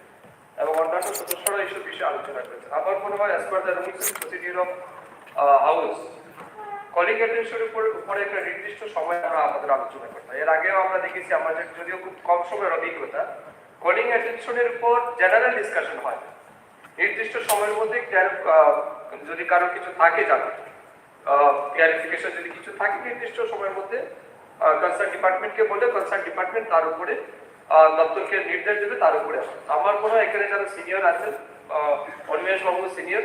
এবং অন্যান্য সদস্যরা এইসব বিষয়ে আলোচনা করেছেন। আমার মনে হয়, as per the rules and procedure of house, calling অ্যাটেনশনের উপরে উপরে একটা নির্দিষ্ট সময় আমরা আমাদের আলোচনা করতাম। এর আগেও আমরা দেখেছি, আমাদের যদিও খুব কম সময়ের অভিজ্ঞতা, কলিং অ্যাটেনশনের উপর জেনারেল ডিসকাশন হয়। নির্দিষ্ট সময়ের মধ্যে ক্লিয়ার-, আহ, যদি কারোর কিছু থাকে জানার, আহ, ক্লিয়ারিফিকেশন যদি কিছু থাকে, নির্দিষ্ট সময়ের মধ্যে, আহ, কনসার্ন ডিপার্টমেন্টকে বলে কনসার্ন ডিপার্টমেন্ট তার উপরে, আহ, দপ্তরকে নির্দেশ দেবে, তার উপরে আসে। আমার মনে হয় এখানে যারা সিনিয়র আছেন, আহ, অনিমেষ বাবু সিনিয়র,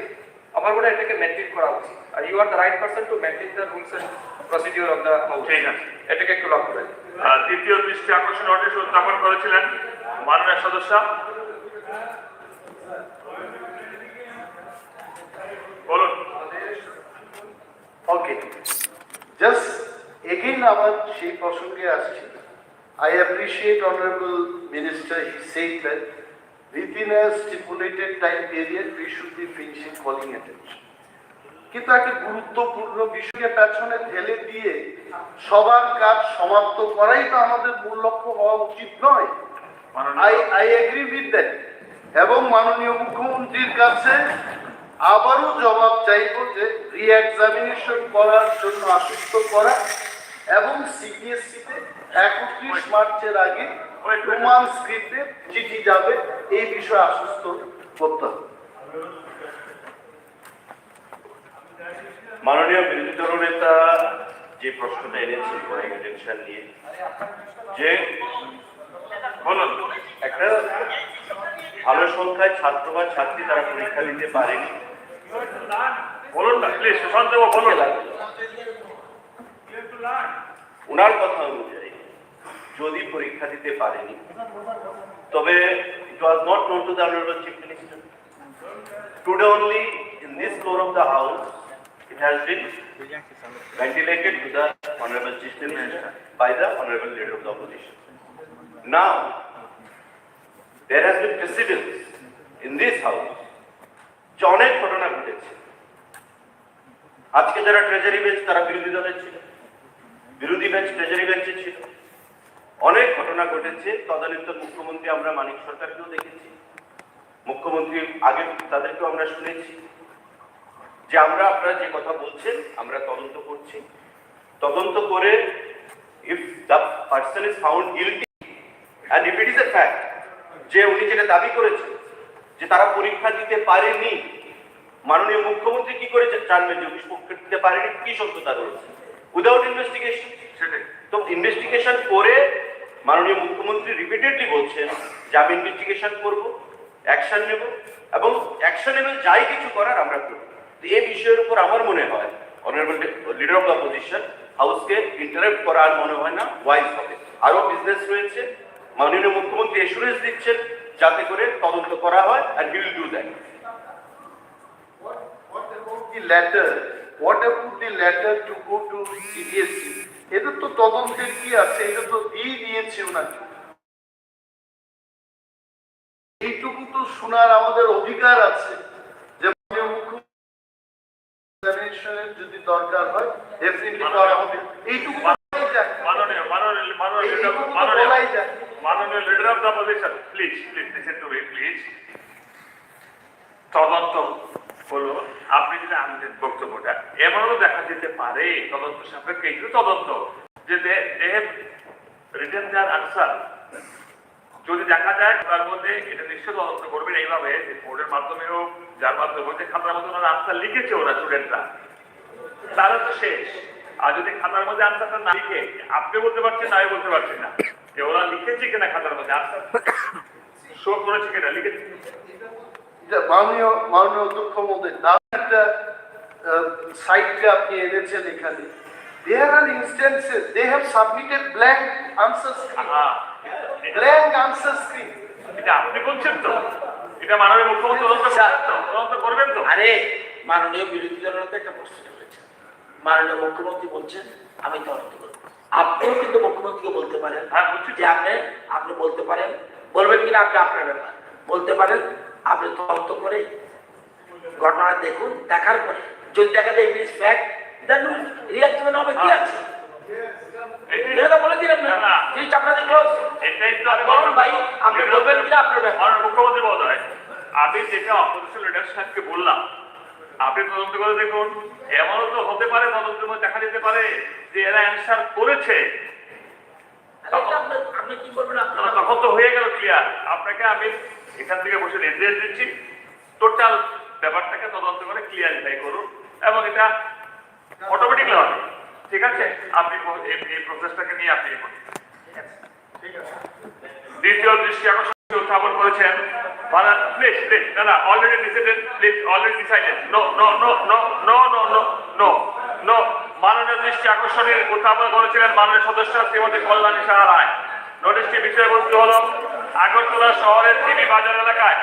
আমার মনে হয় এটাকে মেনটেন করা উচিত। আর you are the right person to maintain the rules and procedure of the house। ঠিক আছে। এটাকে একটু লক্ষ্য রাখবেন। আহ, দ্বিতীয় দৃষ্টি আকর্ষণ নোটিশ উত্থাপন করেছিলেন মাননীয় সদস্য। বলুন। Okay, just again আবার সেই প্রসঙ্গে আসছি। I appreciate honorable minister, he said that within a stipulated time period we should be finishing calling attention. কিন্তু একটা গুরুত্বপূর্ণ বিষয়কে পেছনে ঠেলে দিয়ে সবার কাজ সমাপ্ত করাই তো আমাদের মূল লক্ষ্য হওয়া উচিত নয়। I, I agree with that। এবং মাননীয় মুখ্যমন্ত্রীর কাছে আবারও জবাব চাইব যে রি এক্সামিনেশন করার জন্য আশ্বস্ত করা এবং সিবিএসইতে একত্রিশ মার্চের আগে রোমান স্ক্রিপ্টে চিঠি যাবে, এই বিষয়ে আশ্বস্ত করতে হবে। মাননীয় বিরোধী দলনেতা যে প্রশ্নটা এনেছেন কলিং অ্যাটেনশন নিয়ে, যে বলুন, একটা ভালো সংখ্যায় ছাত্র বা ছাত্রী তারা পরীক্ষা দিতে পারেনি। বলুন না প্লিজ, সুশান্ত বাবু, বলুন। ওনার কথা অনুযায়ী যদি পরীক্ষা দিতে পারেনি, তবে it was not known to the honorable chief minister. Today only in this floor of the house, it has been ventilated to the Honorable Chief Minister by the Honorable Leader of the Opposition. Now, there has been precedence in this house যে অনেক ঘটনা ঘটেছে। আজকে যারা treasury bench, তারা বিরোধী দলের ছিল, বিরোধী বেঞ্চ ট্রেজারি বেঞ্চে ছিল। অনেক ঘটনা ঘটেছে। তদানীন্তন মুখ্যমন্ত্রী আমরা মানিক সরকারকেও দেখেছি, মুখ্যমন্ত্রীর আগে তাদেরকেও আমরা শুনেছি যে আমরা, আপনারা যে কথা বলছেন, আমরা তদন্ত করছি। তদন্ত করে if the person is found guilty and if it is a fact যে উনি যেটা দাবি করেছেন যে তারা পরীক্ষা দিতে পারেনি, মাননীয় মুখ্যমন্ত্রী কি করে জা-, জানবেন যে উনি পরীক্ষা দিতে পারেনি, কি সত্যতা রয়েছে? Without investigation. সেটাই। তো ইনভেস্টিগেশন করে মাননীয় মুখ্যমন্ত্রী রিপিটেডলি বলছেন যে আমি ইনভেস্টিগেশন করব, অ্যাকশন নেব এবং অ্যাকশনেবল যাই কিছু করার আমরা করব। তো এই বিষয়ের উপর আমার মনে হয় honourable leader of the opposition হাউসকে ইন্টারাপ্ট করা আর মনে হয় না ওয়াইজ হবে। আরও বিজনেস রয়েছে, মাননীয় মুখ্যমন্ত্রী অ্যাসুরেন্স দিচ্ছেন যাতে করে তদন্ত করা হয়, and we will do that. What, what about the letter? What about the letter to go to CBSE? এটা তো তদন্তের কি আছে, এটা তো দিয়ে দিয়েছে ওনাকে। এইটুকু তো বলাই যায়। মাননীয়, মাননীয়, মাননীয় leader, এইটুকু তো মাননীয়, বলাই যায়। মাননীয় leader of the opposition, please, please listen to me, please. তদন্ত হলো, আপনি যদি আনলেন বক্তব্যটা, এমনও দেখা যেতে পারে তদন্ত সাপেক্ষে, একটু তদন্ত, যে they, they have written their answer। যদি দেখা যায় তার মধ্যে, এটা নিশ্চয় তদন্ত করবেন এইভাবে যে বোর্ডের মাধ্যমে হোক, যার মাধ্যমে হোক, যে খাতার মধ্যে ওনারা আনসার লিখেছে ওরা, স্টুডেন্টরা, তারা তো শেষ। আর যদি খাতার মধ্যে আনসারটা না লিখে, আপনি বলতে পারছেন না, আমি বলতে পারছি না যে ওরা লিখেছে কিনা খাতার মধ্যে আনসার, শো করেছে কিনা, লিখেছে। এটা মাননীয়, মাননীয় অধ্যক্ষ মহোদয়, দারুণ একটা, আহ, সাইটকে আপনি এনেছেন এখানে। There are instances, they have submitted blank answer script. হ্যাঁ। Blank answer script. এটা আপনি বলছেন তো? এটা মাননীয় মুখ্যমন্ত্রী তদন্ত করবেন তো? তদন্ত করবেন তো? আরে, মাননীয় বিরোধী দলনেতা একটা প্রশ্ন তুলেছেন। মাননীয় মুখ্যমন্ত্রী বলছেন, "আমি তদন্ত করব।" আপনিও কিন্তু মুখ্যমন্ত্রীকে বলতে পারেন, হ্যাঁ, বলছি তো। যে আপনি, আপনি বলতে পারেন, বলবেন কিনা আপনি আপনার ব্যাপার, বলতে পারেন, আপনি তদন্ত করে ঘটনা দেখুন, দেখার পরে যদি দেখা যায় it is fact, then react হবে, কি আছে? এটা তো বলে দিলাম না, না, না। Case আপনাদের close। এটাই তো আমি বলুন বললাম। ভাই, আপনি বলবেন কিনা আপনার ব্যাপার। মাননীয় মুখ্যমন্ত্রী মহোদয়, আমি যেটা অপোজিশন লিডার সাহেবকে বললাম, আপনি তদন্ত করে দেখুন, এমনও তো হতে পারে, তদন্তের মধ্যে দেখা যেতে পারে যে এরা অ্যানসার করেছে। আরে, এটা আপনি, আপনি কি বলবেন? আপনার না, তখন তো হয়ে গেল ক্লিয়ার। আপনাকে আমি এখান থেকে বসে নির্দেশ দিচ্ছি, টোটাল ব্যাপারটাকে তদন্ত করে ক্লিয়ারিফাই করুন এবং এটা অটোমেটিকলি হবে। ঠিক আছে, আপনি ব-, এই, এই প্রসেসটাকে নিয়ে আপনি এগোন। দ্বিতীয় দৃষ্টি আকর্ষণ উত্থাপন করেছেন, প্লিজ, প্লিজ, না, না, already decided, please, already decided, no, no, no, no, no, no, no, no, no, no, মাননীয় দৃষ্টি আকর্ষণের উত্থাপন করেছিলেন মাননীয় সদস্য শ্রীমতী কল্যাণী সাহা রায়। নোটিশটি বিষয়বস্তু হল, আগরতলা শহরের জিবি বাজার এলাকায়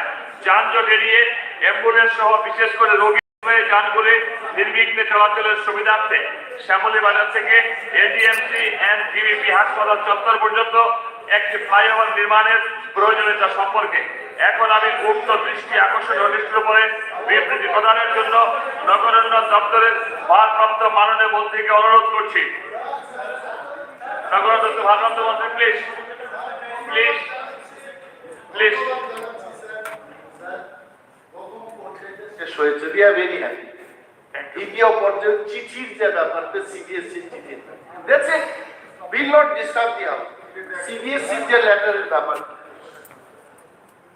যানজট এড়িয়ে অ্যাম্বুলেন্স সহ বিশেষ করে রোগী হয়ে যানগুলি নির্বিঘ্নে চলাচলের সুবিধার্থে শ্যামলী বাজার থেকে এজিএমসি এন্ড জিবিপি হাসপাতাল চত্বর পর্যন্ত একটি ফ্লাইওভার নির্মাণের প্রয়োজনীয়তা সম্পর্কে এখন আমি উক্ত দৃষ্টি আকর্ষণ নোটিশটির উপরে বিবৃতি প্রদানের জন্য নগরোন্নয়ন দপ্তরের ভারপ্রাপ্ত মাননীয় মন্ত্রীকে অনুরোধ করছি। নগরোন্নয়ন দপ্তর ভারপ্রাপ্ত মন্ত্রী, প্লিজ, প্লিজ, প্লিজ। শেষ হয়েছে, we are very happy। দ্বিতীয় পর্যায়ে চিঠির যে ব্যাপারটা, সিবিএসসি চিঠি, that's it, will not disturb the house। CBSE যে লেটারের ব্যাপার,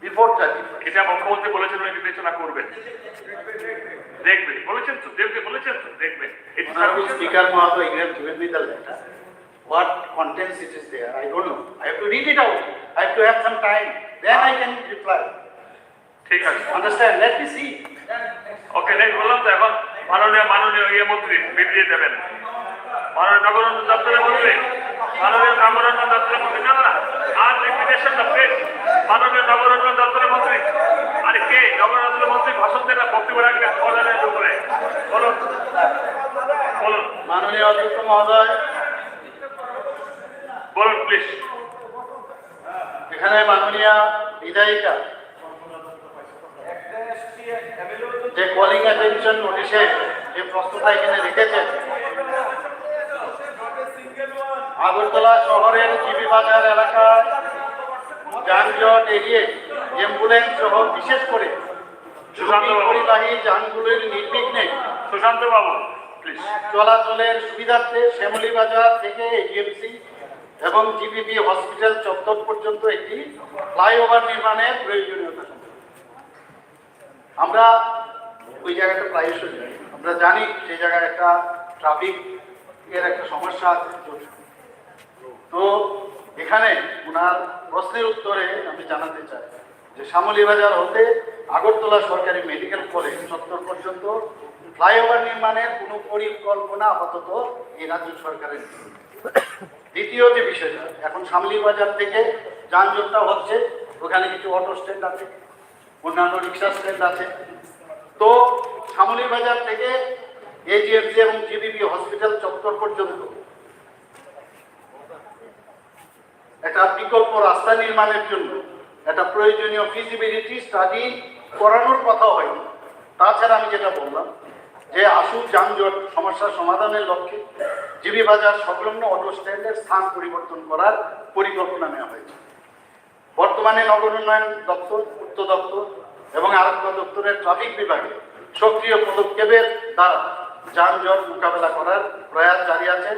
বিফোর থার্টি ফার্স্ট। এটা মুখ্যমন্ত্রী বলেছেন, উনি বিবেচনা করবেন, দেখবেন, বলেছেন তো, দেখবে, বলেছেন তো, দেখবেন। It is Honorable sufficient। Speaker Mahoday, you have given me the letter. What contents it is there, I don't know. I have to read it out. I have to have some time. Then I can reply. ঠিক আছে। Understand? Let me see. ওকে, নেক্সট বললাম তো, এখন মাননীয়, মাননীয় ইয়ে মন্ত্রী বিবৃতি দেবেন। মাননীয় নগর উন্নয়ন দপ্তরের মন্ত্রী, মাননীয় নগর উন্নয়ন দপ্তরের মন্ত্রী, না, না, না, আর রিপিটেশন না, প্লিজ। মাননীয় নগর উন্নয়ন দপ্তরের মন্ত্রী, আরে কে নগর উন্নয়ন দপ্তরের মন্ত্রী ভাষণ দেন না, বক্তব্য রাখবেন, সমাধানের উপরে। বলুন, বলুন। মাননীয় অধ্যক্ষ মহোদয়। বলুন, প্লিজ। এখানে মাননীয় বিধায়িকা যে কলিং অ্যাটেনশন নোটিশে যে প্রশ্নটা এখানে রেখেছেন, আগরতলা শহরের জিবি বাজার এলাকার যানজট এড়িয়ে অ্যাম্বুলেন্স সহ বিশেষ করে সুশান্ত বাবু। পরিবাহী যানগুলির নির্বিঘ্নে সুশান্ত বাবু, প্লিজ। চলাচলের সুবিধার্থে শ্যামলী বাজার থেকে এজিএমসি এবং জিবিপি হসপিটাল চত্বর পর্যন্ত একটি ফ্লাইওভার নির্মাণের প্রয়োজনীয়তা সম্পর্কে। আমরা ওই জায়গাটা প্রায়শই যাই, আমরা জানি সেই জায়গায় একটা ট্রাফিক এর একটা সমস্যা আছে। তো এখানে ওনার প্রশ্নের উত্তরে আমি জানাতে চাই যে শ্যামলী বাজার হতে আগরতলা সরকারি মেডিকেল কলেজ চত্বর পর্যন্ত ফ্লাইওভার নির্মাণের কোনো পরিকল্পনা আপাতত এই রাজ্য সরকারের নেই। দ্বিতীয় যে বিষয়টা, এখন শ্যামলী বাজার থেকে যানজটটা হচ্ছে, ওখানে কিছু অটো স্ট্যান্ড আছে, অন্যান্য রিক্সা স্ট্যান্ড আছে। তো শ্যামলী বাজার থেকে এজিএমসি এবং জিবিপি হসপিটাল চত্বর পর্যন্ত একটা বিকল্প রাস্তা নির্মাণের জন্য একটা প্রয়োজনীয় ফিজিবিলিটি স্টাডি করানোর কথা হয়নি। তাছাড়া আমি যেটা বললাম যে আশু যানজট সমস্যা সমাধানের লক্ষ্যে জিবি বাজার সংলগ্ন অটো স্ট্যান্ডের স্থান পরিবর্তন করার পরিকল্পনা নেওয়া হয়েছে। বর্তমানে নগর উন্নয়ন দপ্তর, পূর্ত দপ্তর এবং আরক্ষা দপ্তরের ট্রাফিক বিভাগে সক্রিয় পদক্ষেপের দ্বারা যানজট মোকাবেলা করার প্রয়াস জারি আছে।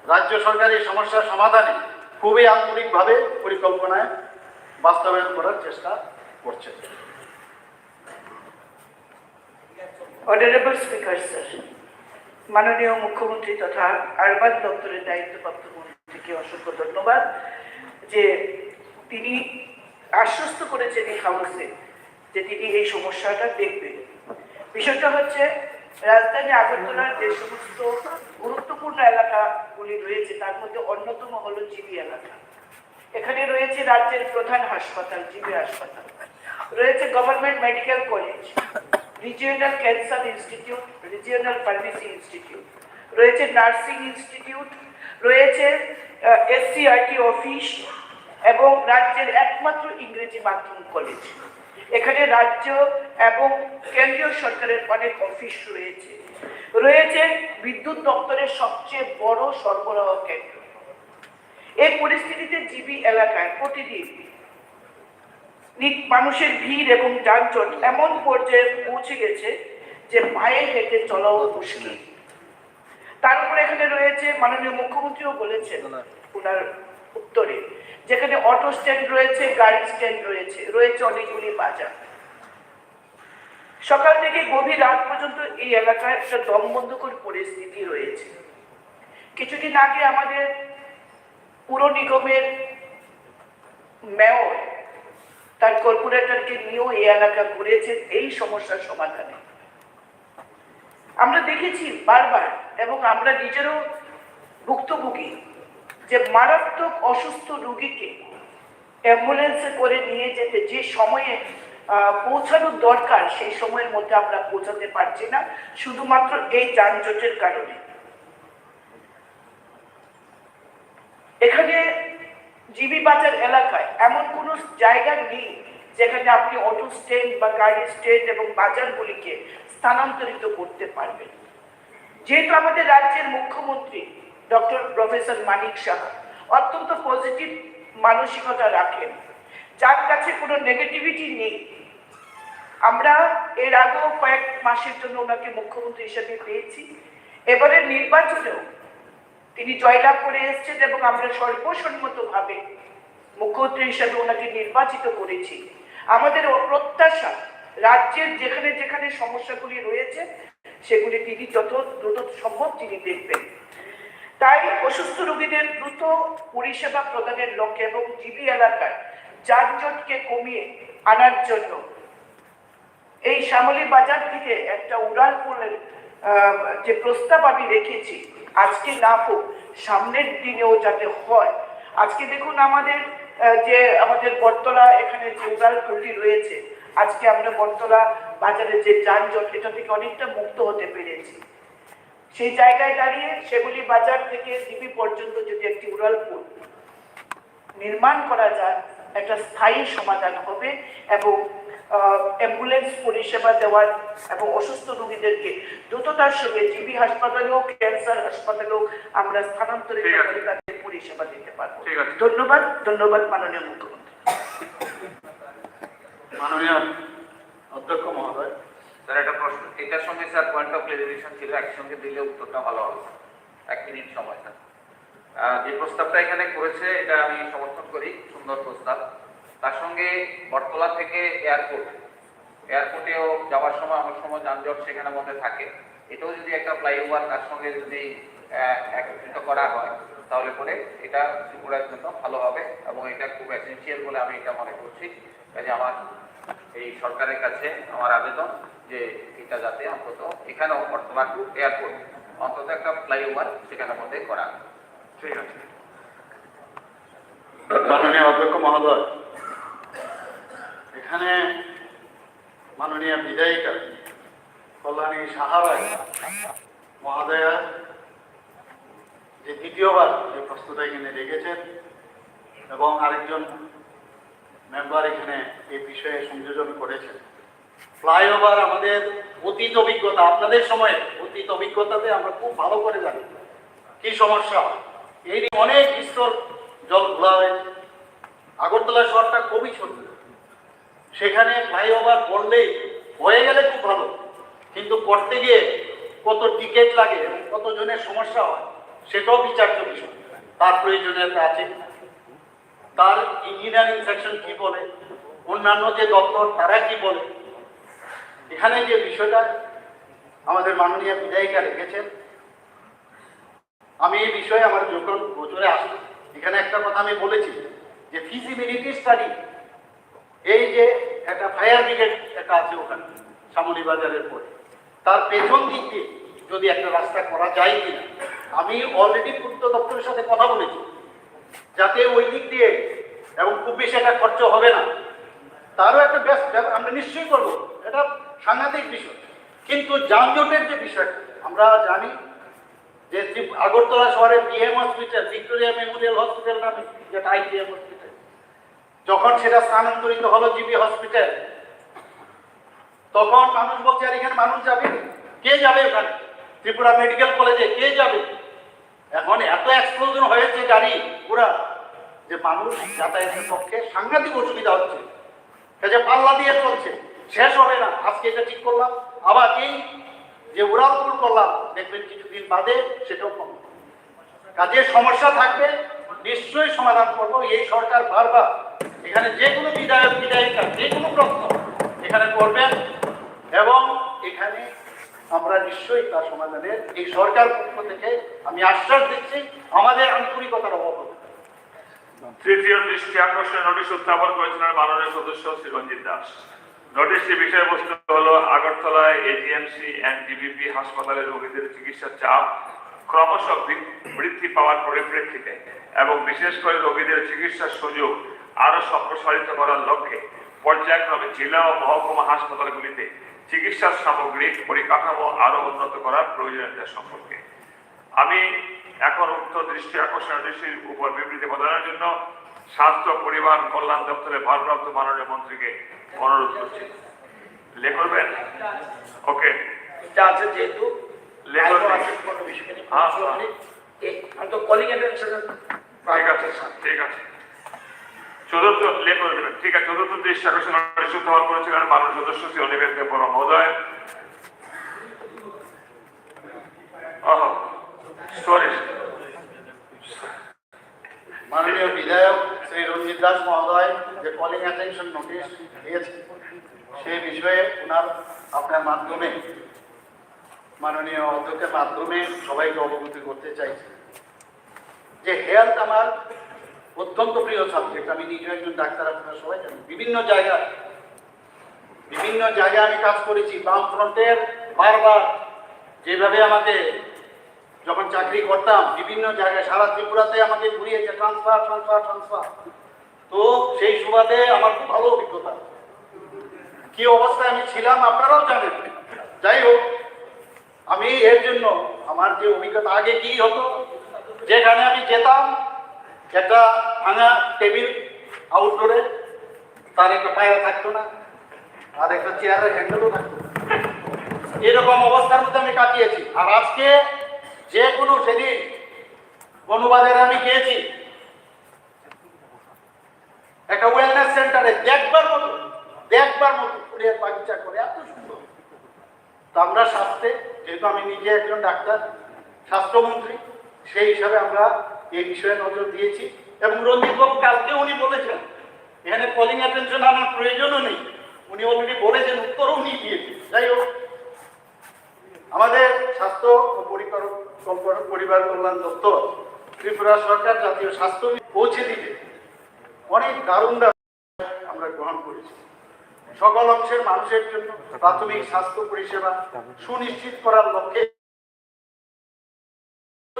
রাজ্য সরকার এই সমস্যার সমাধানে খুবই আন্তরিকভাবে পরিকল্পনায় বাস্তবায়ন করার চেষ্টা করছে। অনারেবল স্পিকার স্যার, মাননীয় মুখ্যমন্ত্রী তথা আরবান দপ্তরের দায়িত্বপ্রাপ্ত মন্ত্রীকে অসংখ্য ধন্যবাদ যে তিনি আশ্বস্ত করেছেন এই হাউসে যে তিনি এই সমস্যাটা দেখবেন। বিষয়টা হচ্ছে, রাজধানী আগরতলার যে সমস্ত গুরুত্বপূর্ণ এলাকাগুলি রয়েছে, তার মধ্যে অন্যতম হলো জিবি এলাকা। এখানে রয়েছে রাজ্যের প্রধান হাসপাতাল, জিবি হাসপাতাল, রয়েছে government medical college, regional cancer institute, regional pharmacy institute, রয়েছে নার্সিং ইনস্টিটিউট, রয়েছে এসসিইআরটি অফিস এবং রাজ্যের একমাত্র ইংরেজি মাধ্যম কলেজ। এখানে রাজ্য এবং কেন্দ্রীয় সরকারের অনেক অফিস রয়েছে। রয়েছে বিদ্যুৎ দপ্তরের সবচেয়ে বড় সরবরাহ কেন্দ্র। এই পরিস্থিতিতে জিবি এলাকায় প্রতিদিন নি- মানুষের ভিড় এবং যানজট এমন পর্যায়ে পৌঁছে গেছে যে পায়ে হেঁটে চলাও মুশকিল। তার উপরে এখানে রয়েছে, মাননীয় মুখ্যমন্ত্রীও বলেছেন ওনার উত্তরে, যেখানে অটো স্ট্যান্ড রয়েছে, গাড়ি স্ট্যান্ড রয়েছে, রয়েছে অনেকগুলি বাজার। সকাল থেকে গভীর রাত পর্যন্ত এই এলাকায় একটা দমবন্ধকর পরিস্থিতি রয়েছে। কিছুদিন আগে আমাদের পুর নিগমের মেয়র তার কর্পোরেটরকে নিয়েও এই এলাকা ঘুরেছেন এই সমস্যার সমাধানে। আমরা দেখেছি বারবার, এবং আমরা নিজেরও ভুক্তভোগী, যে মারাত্মক অসুস্থ রোগীকে অ্যাম্বুলেন্সে করে নিয়ে যেতে যে সময়ে আহ, পৌঁছানোর দরকার, সেই সময়ের মধ্যে আমরা পৌঁছাতে পারছি না, শুধুমাত্র এই যানজটের কারণে। এখানে জিবি বাজার এলাকায় এমন কোনো জায়গা নেই যেখানে আপনি অটো স্ট্যান্ড বা গাড়ি স্ট্যান্ড এবং বাজারগুলিকে স্থানান্তরিত করতে পারবেন। যেহেতু আমাদের রাজ্যের মুখ্যমন্ত্রী ডক্টর প্রফেসর মানিক সাহা অত্যন্ত পজিটিভ মানসিকতা রাখেন, যার কাছে কোনো নেগেটিভিটি নেই। আমরা এর আগেও কয়েক মাসের জন্য ওনাকে মুখ্যমন্ত্রী হিসেবে পেয়েছি। এবারের নির্বাচনেও তিনি জয়লাভ করে এসেছেন এবং আমরা সর্বসম্মতভাবে মুখ্যমন্ত্রী হিসেবে ওনাকে নির্বাচিত করেছি। আমাদের প্রত্যাশা, রাজ্যের যেখানে যেখানে সমস্যাগুলি রয়েছে, সেগুলি তিনি যত দ্রুত সম্ভব তিনি দেখবেন। তাই অসুস্থ রোগীদের দ্রুত পরিষেবা প্রদানের লক্ষ্যে এবং জিবি এলাকার যানজটকে কমিয়ে আনার জন্য এই শ্যামলী বাজার থেকে একটা উড়ালপুলের আহ, যে প্রস্তাব আমি রেখেছি, আজকে না হোক, সামনের দিনেও যাতে হয়। আজকে দেখুন, আমাদের আহ, যে আমাদের বটতলা এখানে যে উড়ালপুলটি রয়েছে, আজকে আমরা বটতলা বাজারে যে যানজট, এটা থেকে অনেকটা মুক্ত হতে পেরেছি। সেই জায়গায় দাঁড়িয়ে শ্যামলী বাজার থেকে জিবি পর্যন্ত যদি একটি উড়ালপুল নির্মাণ করা যায়, একটা স্থায়ী সমাধান হবে এবং অ্যাম্বুলেন্স পরিষেবা দেওয়ার এবং অসুস্থ রোগীদেরকে দ্রুততার সঙ্গে জিবি হাসপাতালে হোক, ক্যান্সার হাসপাতালে হোক, আমরা স্থানান্তরিত করে তাদের পরিষেবা দিতে পারবো। ধন্যবাদ। ধন্যবাদ মাননীয় মুখ্যমন্ত্রী। মাননীয় অধ্যক্ষ মহোদয়। স্যার, একটা প্রশ্ন, এটার সঙ্গে স্যার পয়েন্ট অফ ক্লারিফিকেশন ছিল, একসঙ্গে দিলে উত্তরটা ভালো হবে। এক মিনিট সময় স্যার। যে প্রস্তাবটা এখানে করেছে, এটা আমি সমর্থন করি, সুন্দর প্রস্তাব। তার সঙ্গে বটতলা থেকে এয়ারপোর্ট, এয়ারপোর্টেও যাওয়ার সময় অনেক সময় যানজট সেখানে মধ্যে থাকে। এটাও যদি একটা ফ্লাইওভার তার সঙ্গে যদি একত্রিত করা হয়, তাহলে পরে এটা ত্রিপুরার জন্য ভালো হবে এবং এটা খুব এসেন্সিয়াল বলে আমি এটা মনে করছি। কাজে আমার এই সরকারের কাছে আমার আবেদন যে এটা যাতে অন্তত এখানেও বটতলা টু এয়ারপোর্ট অন্তত একটা ফ্লাইওভার সেখানে মধ্যে করা। ঠিক আছে। মাননীয় অধ্যক্ষ মহোদয়, এখানে মাননীয় বিধায়িকা কল্যাণী সাহারায় মহোদয়া যে দ্বিতীয়বার যে প্রশ্নটা এখানে রেখেছেন এবং আরেকজন মেম্বার এখানে এই বিষয়ে সংযোজন করেছেন। ফ্লাইওভার আমাদের অতীত অভিজ্ঞতা, আপনাদের সময়ে অতীত অভিজ্ঞতাতে আমরা খুব ভালো করে জানি। কি সমস্যা হয়, এই নিয়ে অনেক বিস্তর জল ঘোলা হয়েছে। আগরতলা শহরটা খুবই সুন্দর, সেখানে ফ্লাইওভার করলেই হয়ে গেলে খুব ভালো, কিন্তু করতে গিয়ে কত টিকিট লাগে এবং কতজনের সমস্যা হয়, সেটাও বিচার্য বিষয়। তার প্রয়োজনীয়তা আছে, তার ইঞ্জিনিয়ারিং সেকশন কি বলে, অন্যান্য যে দপ্তর তারা কি বলে, এখানে যে বিষয়টা আমাদের মাননীয় বিধায়িকা রেখেছেন, আমি এই বিষয়ে আমার যখন গোচরে আসলো, এখানে একটা কথা আমি বলেছি যে ফিজিবিলিটি স্টাডি, এই যে একটা ফায়ার ব্রিগেড একটা আছে ওখানে শ্যামলী বাজারের পরে, তার পেছন দিক দিয়ে যদি একটা রাস্তা করা যায় কিনা, আমি অলরেডি পূর্ত দপ্তরের সাথে কথা বলেছি, যাতে ওই দিক দিয়ে এবং খুব বেশি একটা খরচ হবে না, তারও একটা বেশ ব্যাপার আমরা নিশ্চয়ই করবো। এটা সাংঘাতিক বিষয়, কিন্তু যানজটের যে বিষয় আমরা জানি যে ত্রিপ- আগরতলা শহরে BM hospital, Victoria Memorial hospital নামে, যেটা আইজিএম হসপিটাল, যখন সেটা স্থানান্তরিত হলো জিবি হসপিটাল, তখন মানুষ বলছে, "আর এখানে মানুষ যাবে? কে যাবে ওখানে? ত্রিপুরা মেডিকেল কলেজে কে যাবে?" এখন এত এক্সপ্লোজন হয়েছে গাড়ি ঘোড়া যে মানুষ যাতায়াতের পক্ষে সাংঘাতিক অসুবিধা হচ্ছে। কাজে পাল্লা দিয়ে চলছে, শেষ হবে না। আজকে এটা ঠিক করলাম, আবার এই যে উড়ালপুল করলাম, দেখবেন কিছুদিন বাদে সেটাও কম। কাজে সমস্যা থাকবে, নিশ্চয়ই সমাধান করব। এই সরকার বারবার এখানে যে কোনো বিধায়ক বিধায়িকা যে কোনো প্রশ্ন এখানে করবেন এবং এখানে আমরা নিশ্চয়ই তার সমাধানের এই সরকার পক্ষ থেকে আমি আশ্বাস দিচ্ছি, আমাদের আন্তরিকতার অভাব হবে না। তৃতীয় দৃষ্টি আকর্ষণের নোটিশ উত্থাপন করেছিলেন মাননীয় সদস্য শ্রী রঞ্জিত দাস। নোটিশটির বিষয়বস্তু হলো আগরতলায় এজিএমসি অ্যান্ড ডিবিপি হাসপাতালে রোগীদের চিকিৎসার চাপ ক্রমশ বৃ- বৃদ্ধি পাওয়ার পরিপ্রেক্ষিতে এবং বিশেষ করে রোগীদের চিকিৎসার সুযোগ আরও সম্প্রসারিত করার লক্ষ্যে পর্যায়ক্রমে জেলা ও মহকুমা হাসপাতালগুলিতে চিকিৎসা সামগ্রিক পরিকাঠামো আরও উন্নত করার প্রয়োজনীয়তা সম্পর্কে আমি এখন উক্ত দৃষ্টি আকর্ষণ নোটিশটির উপর বিবৃতি প্রদানের জন্য স্বাস্থ্য পরিবার কল্যাণ দপ্তরের ভারপ্রাপ্ত মাননীয় মন্ত্রীকে অনুরোধ করছি। লে করবেন? ওকে। এটা আছে যেহেতু, লে আইনও করবেন। আছে, কোনো বিষয় নেই। হ্যাঁ, হ্যাঁ। এই, আমি তো কলিং অ্যাটেনশন। ঠিক আছে, ঠিক আছে। চতুর্থ, লে করে দেবেন। ঠিক আছে, চতুর্থ দৃষ্টি আকর্ষণ নোটিশ উত্থাপন করেছিলেন মাননীয় সদস্য শ্রী অনিমেষ দেববর্মা মহোদয়। ওহ, সরি। মাননীয় বিধায়ক শ্রী রঞ্জিত দাস মহোদয় যে কলিং অ্যাটেনশন নোটিশ দিয়েছেন, সেই বিষয়ে ওনার, আপনার মাধ্যমে, মাননীয় অধ্যক্ষের মাধ্যমে সবাইকে অবগত করতে চাইছি যে হেলথ আমার অত্যন্ত প্রিয় সাবজেক্ট। আমি নিজে একজন ডাক্তার, আপনারা সবাই জানেন। বিভিন্ন জায়গায়, বিভিন্ন জায়গায় আমি কাজ করেছি। বাম ফ্রন্টের বারবার যেভাবে আমাকে, যখন চাকরি করতাম, বিভিন্ন জায়গায় সারা ত্রিপুরাতে আমাকে ঘুরিয়েছে, ট্রান্সফার, ট্রান্সফার, ট্রান্সফার। তো সেই সুবাদে আমার খুব ভালো অভিজ্ঞতা। কি অবস্থায় আমি ছিলাম আপনারাও জানেন। যাই হোক, আমি এর জন্য আমার যে অভিজ্ঞতা, আগে কি হতো, যেখানে আমি যেতাম, একটা ভাঙা টেবিল আউটডোরে, তার একটা পায়া থাকতো না, আর একটা চেয়ারের হ্যান্ডেলও থাকতো না। এরকম অবস্থার মধ্যে আমি কাটিয়েছি। আর আজকে যে কোনো, সেদিন বনবাজারে আমি গিয়েছি, একটা ওয়েলনেস সেন্টারে দেখবার মতো, দেখবার মতো ফুলের বাগিচা করে, এত সুন্দর। তো আমরা স্বাস্থ্যে, যেহেতু আমি নিজে একজন ডাক্তার, স্বাস্থ্যমন্ত্রী, সেই হিসাবে আমরা এই বিষয়ে নজর দিয়েছি। এবং রঞ্জিত বাবু কালকে উনি বলেছেন, এখানে কলিং অ্যাটেনশন আনার প্রয়োজনও নেই, উনি অলরেডি বলেছেন, উত্তরও উনি দিয়েছেন। যাই হোক, আমাদের স্বাস্থ্য ও পরিবার, পরিবার কল্যাণ দপ্তর ত্রিপুরা সরকার জাতীয় স্বাস্থ্য মি-, পৌঁছে দিতে অনেক দারুণ দারুণ আমরা গ্রহণ করেছি। সকল অংশের মানুষের জন্য প্রাথমিক স্বাস্থ্য পরিষেবা সুনিশ্চিত করার লক্ষ্যে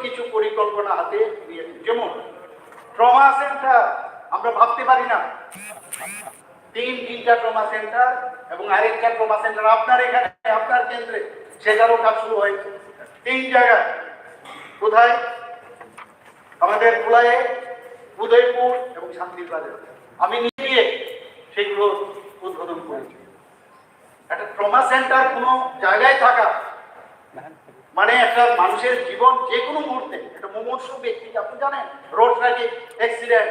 কিছু পরিকল্পনা হাতে নিয়েছি। যেমন ট্রমা সেন্টার, আমরা ভাবতে পারি না, তিন তিনটা ট্রমা সেন্টার এবং আরেকটা ট্রমা সেন্টার আপনার এখানে, আপনার কেন্দ্রে, সেটারও কাজ শুরু হয়েছে তিন জায়গায়। কোথায়? আমাদের কুলায়ে, উদয়পুর এবং শান্তির বাজার। আমি নিজে সেগুলো উদ্বোধন করেছি। একটা ট্রমা সেন্টার কোনো জায়গায় থাকা মানে একটা মানুষের জীবন যে কোনো মুহূর্তে, একটা মুমূর্ষু ব্যক্তি, আপনি জানেন, রোড ট্রাফিক অ্যাক্সিডেন্ট,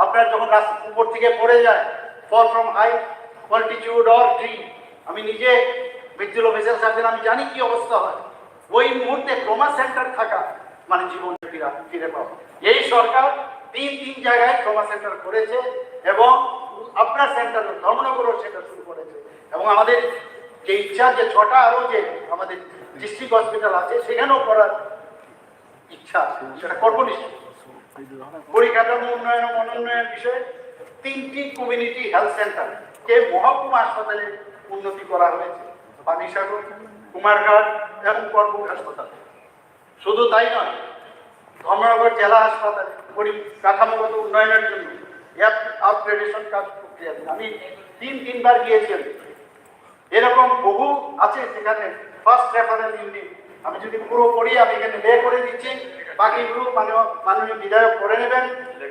আপনার যখন রাস্তা উপর থেকে পড়ে যায়, fall from high altitude or tree, আমি নিজে ভিজুয়াল অফিসার সার্জন, আমি জানি কি অবস্থা হয়। ওই মুহূর্তে ট্রমা সেন্টার থাকা মানে জীবন ফিরা ফিরে পাওয়া। এই সরকার তিন তিন জায়গায় ট্রমা সেন্টার করেছে এবং আপনার সেন্টার, ধর্মনগরও সেটা শুরু করেছে। এবং আমাদের যে ইচ্ছা, যে ছটা আরো যে আমাদের ডিস্ট্রিক্ট হসপিটাল আছে, সেখানেও করার ইচ্ছা আছে, সেটা করবো নিশ্চয়ই। পরিকাঠামো উন্নয়ন ও মনোন্নয়ন বিষয়ে তিনটি কমিউনিটি হেলথ সেন্টার কে মহকুমা হাসপাতালে উন্নতি করা হয়েছে, পানিসাগর, কুমারঘাট এবং করবুক হাসপাতাল। শুধু তাই নয়, ধর্মনগর জেলা হাসপাতালে পরিকাঠামোগত উন্নয়নের জন্য অ্যাপ আপগ্রেডেশন কাজ প্রক্রিয়াধীন। আমি তিন তিনবার গিয়েছি আমি। এরকম বহু আছে যেখানে ফার্স্ট রেফারেল ইউনিট, আমি যদি পুরো করি, আমি এখানে লে করে দিচ্ছি, বাকিগুলো মাননীয় মাননীয় বিধায়ক করে নেবেন,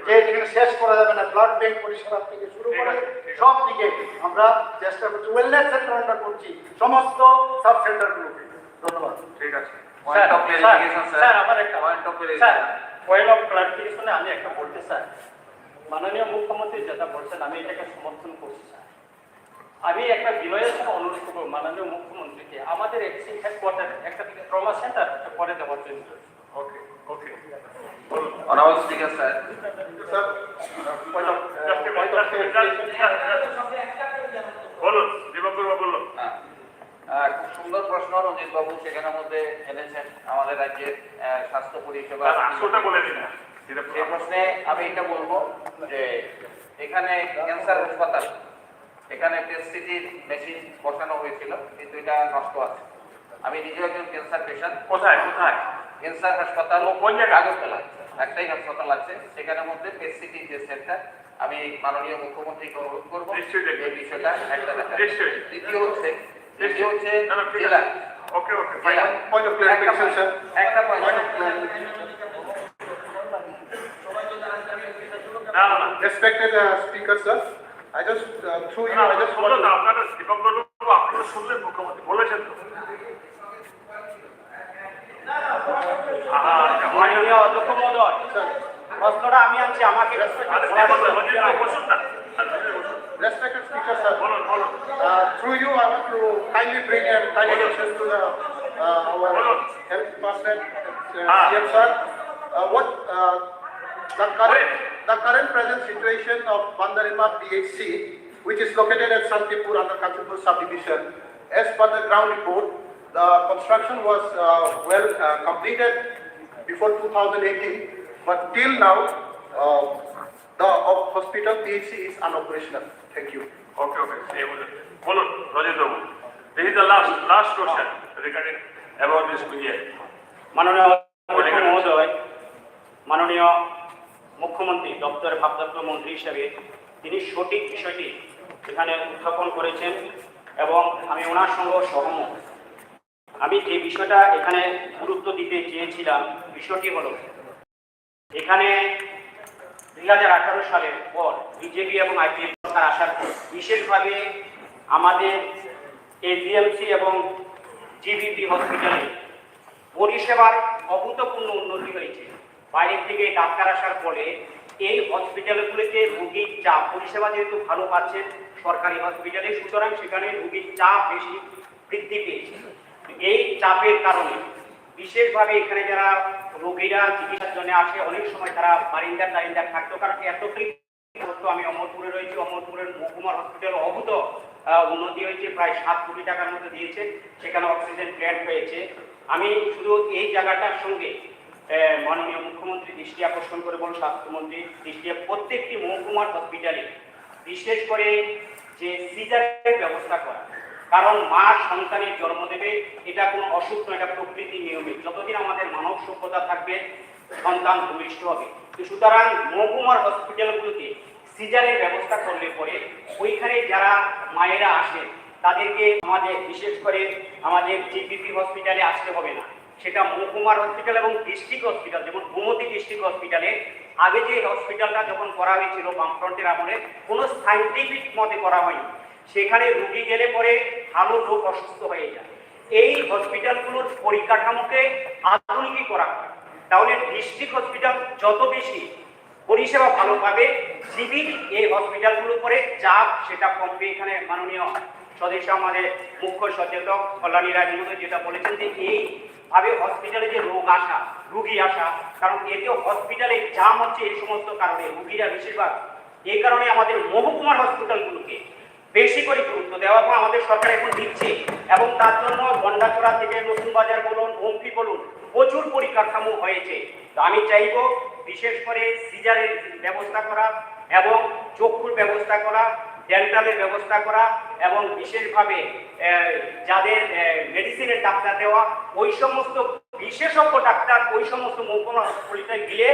যে এখানে শেষ করা যাবে না। ব্লাড ব্যাংক পরিষেবা থেকে শুরু করে সব দিকে আমরা চেষ্টা করছি, ওয়েলনেস সেন্টার আমরা করছি সমস্ত সাব সেন্টারগুলোকে। ধন্যবাদ। ঠিক আছে। Point of clarification, sir. Sir, আমার একটা point of sir, clarification. Point of ক্লারিফিকেশনে আমি একটা বলতে চাই, মাননীয় মুখ্যমন্ত্রী যেটা বলছেন, আমি এটাকে সমর্থন করছি, স্যার। আমি একটা বিনয়ের সাথে অনুরোধ করবো মাননীয় মুখ্যমন্ত্রীকে, আমাদের এক্সিং হেডকোয়ার্টারে একটা ট্রমা সেন্টার একটা করে দেওয়ার জন্য। ওকে, ওকে। বলুন। Honourable speaker sir. Sir, point of, point of clarification. বলুন, দীপক বর্মা বলুন। হ্যাঁ। আহ, খুব সুন্দর প্রশ্ন রঞ্জিত বাবু সেখানের মধ্যে এনেছেন। আমাদের রাজ্যের, আহ, স্বাস্থ্য পরিষেবা তার আসলটা বলে দিন না। সেই প্রশ্নে আমি এটা বলবো যে এখানে ক্যান্সার হাসপাতাল, এখানে পেট সিটির মেশিন বসানো হয়েছিল, কিন্তু এটা নষ্ট আছে। আমি নিজেও একজন ক্যান্সার পেশেন্ট। কোথায়, কোথায়? ক্যান্সার হাসপাতাল ও কোন জায়গায়? আগরতলা। একটাই হাসপাতাল আছে, সেখানের মধ্যে পেট সিটির যে সেন্টার, আমি মাননীয় মুখ্যমন্ত্রীকে অনুরোধ করবো নিশ্চয়ই দেখবেন। এই বিষয়টা একটা দেখা। নিশ্চয়ই। দ্বিতীয় হচ্ছে, দ্বিতীয় হচ্ছে না, না, ঠিক আছে। জেলা। ওকে, ওকে, ফাইন। জেলা। Point of clarification, একটা sir. একটা point. Point of clarification. না, না, না। Respected, uh, speaker, sir, I just, uh, through you, না, I just শুনলেন want তো, to আপনারা দীপক বাবু, আপনি তো শুনলেন মুখ্যমন্ত্রী বলেছেন তো। আহা, আচ্ছা, হয় না। মাননীয় অধ্যক্ষ মহোদয়, প্রশ্নটা আমি আনছি, আমাকে আরে, বসুন না, বসুন না। Respected speaker, sir. বলুন, বলুন। Uh, through you, I want to kindly bring and kindly request to the, uh, our health department, uh, হ্যাঁ। C M sir. Uh, what, uh, the current, the current present situation of Bandarima P H C, which is located at Santipur under Kanchanpur subdivision, as per the ground report, the construction was, uh, well, uh, completed before two thousand eighteen, but till now, uh, the, uh, hospital P H C is unoperational. Thank you. ওকে, ওকে, এই বলুন। বলুন, রঞ্জিত বাবু। This is the last, last question regarding about this, ইয়ে। মাননীয় অধ্যক্ষ মহোদয়, মাননীয় মুখ্যমন্ত্রী, দপ্তর ভারপ্রাপ্ত মন্ত্রী হিসেবে তিনি সঠিক বিষয়টি এখানে উত্থাপন করেছেন এবং আমি ওনার সঙ্গে সহমত। আমি যে বিষয়টা এখানে গুরুত্ব দিতে চেয়েছিলাম, বিষয়টি হলো এখানে দুই হাজার আঠারো সালের পর বিজেপি এবং আইপিএফ সরকার আসার পর বিশেষভাবে আমাদের এজিএমসি এবং জিবিপি হসপিটালে পরিষেবার অভূতপূর্ণ উন্নতি হয়েছে। বাইরের থেকে ডাক্তার আসার ফলে এই হসপিটালগুলিতে রোগীর চাপ, পরিষেবা যেহেতু ভালো পাচ্ছেন সরকারি হসপিটালে, সুতরাং সেখানে রোগীর চাপ বেশি বৃদ্ধি পেয়েছে। এই চাপের কারণে বিশেষভাবে এখানে যারা রোগীরা চিকিৎসার জন্য আসে, অনেক সময় তারা বারিন্দার টারিন্দার থাকতো, কারণ এতটাই তো আমি অমরপুরে রয়েছি, অমরপুরের মহকুমার হসপিটাল অভূত, আহ, উন্নতি হয়েছে, প্রায় সাত কোটি টাকার মতো দিয়েছে, সেখানে অক্সিজেন প্ল্যান্ট হয়েছে। আমি শুধু এই জায়গাটার সঙ্গে, আহ, মাননীয় মুখ্যমন্ত্রী দৃষ্টি আকর্ষণ করে বলব, স্বাস্থ্যমন্ত্রী দৃষ্টি, প্রত্যেকটি মহকুমার হসপিটালে বিশেষ করে যে সিজারের ব্যবস্থা করা, কারণ মা সন্তানের জন্ম দেবে, এটা কোনো অসুখ নয়, এটা প্রকৃতির নিয়মে। যতদিন আমাদের মানব সভ্যতা থাকবে, সন্তান ভূমিষ্ঠ হবে। তো সুতরাং মহকুমার হসপিটালগুলোতে সিজারের ব্যবস্থা করলে পরে ওইখানে যারা মায়েরা আসেন তাদেরকে আমাদের, বিশেষ করে আমাদের জিপিপি হসপিটালে আসতে হবে না, সেটা মহকুমার হসপিটাল এবং ডিস্ট্রিক্ট হসপিটাল, যেমন গোমতী ডিস্ট্রিক্ট হসপিটালে আগে যে হসপিটালটা যখন করা হয়েছিল বামফ্রন্টের আমলে, কোনো সায়েন্টিফিক মতে করা হয়নি। সেখানে রুগী গেলে পরে ভালো লোক অসুস্থ হয়ে যায়। এই হসপিটালগুলোর পরিকাঠামোকে আধুনিকীকরা হয়, তাহলে ডিস্ট্রিক্ট হসপিটাল যত বেশি পরিষেবা ভালো পাবে, জিবির এই হসপিটালগুলোর উপরে চাপ সেটা কমবে। এখানে মাননীয় সদস্য, আমাদের মুখ্য সচেতক কল্যাণী রায় মহোদয় যেটা বলেছেন যে এইভাবে হসপিটালে যে রোগ আসা, রুগী আসা, কারণ এতে হসপিটালে জাম হচ্ছে এই সমস্ত কারণে, রুগীরা বেশিরভাগ। এই কারণে আমাদের মহকুমার হসপিটালগুলোকে বেশি করে গুরুত্ব দেওয়া এবং আমাদের সরকার এখন দিচ্ছে, এবং তার জন্য গন্ডাছড়া থেকে নতুন বাজার বলুন, হম্পি বলুন, প্রচুর পরিকাঠামো হয়েছে। তো আমি চাইবো বিশেষ করে সিজারের ব্যবস্থা করা এবং চক্ষুর ব্যবস্থা করা, ডেন্টালের ব্যবস্থা করা এবং বিশেষভাবে আহ, যাদের মেডিসিনের ডাক্তার দেওয়া, ওই সমস্ত বিশেষজ্ঞ ডাক্তার ওই সমস্ত মহকুমা হসপিটালে গেলে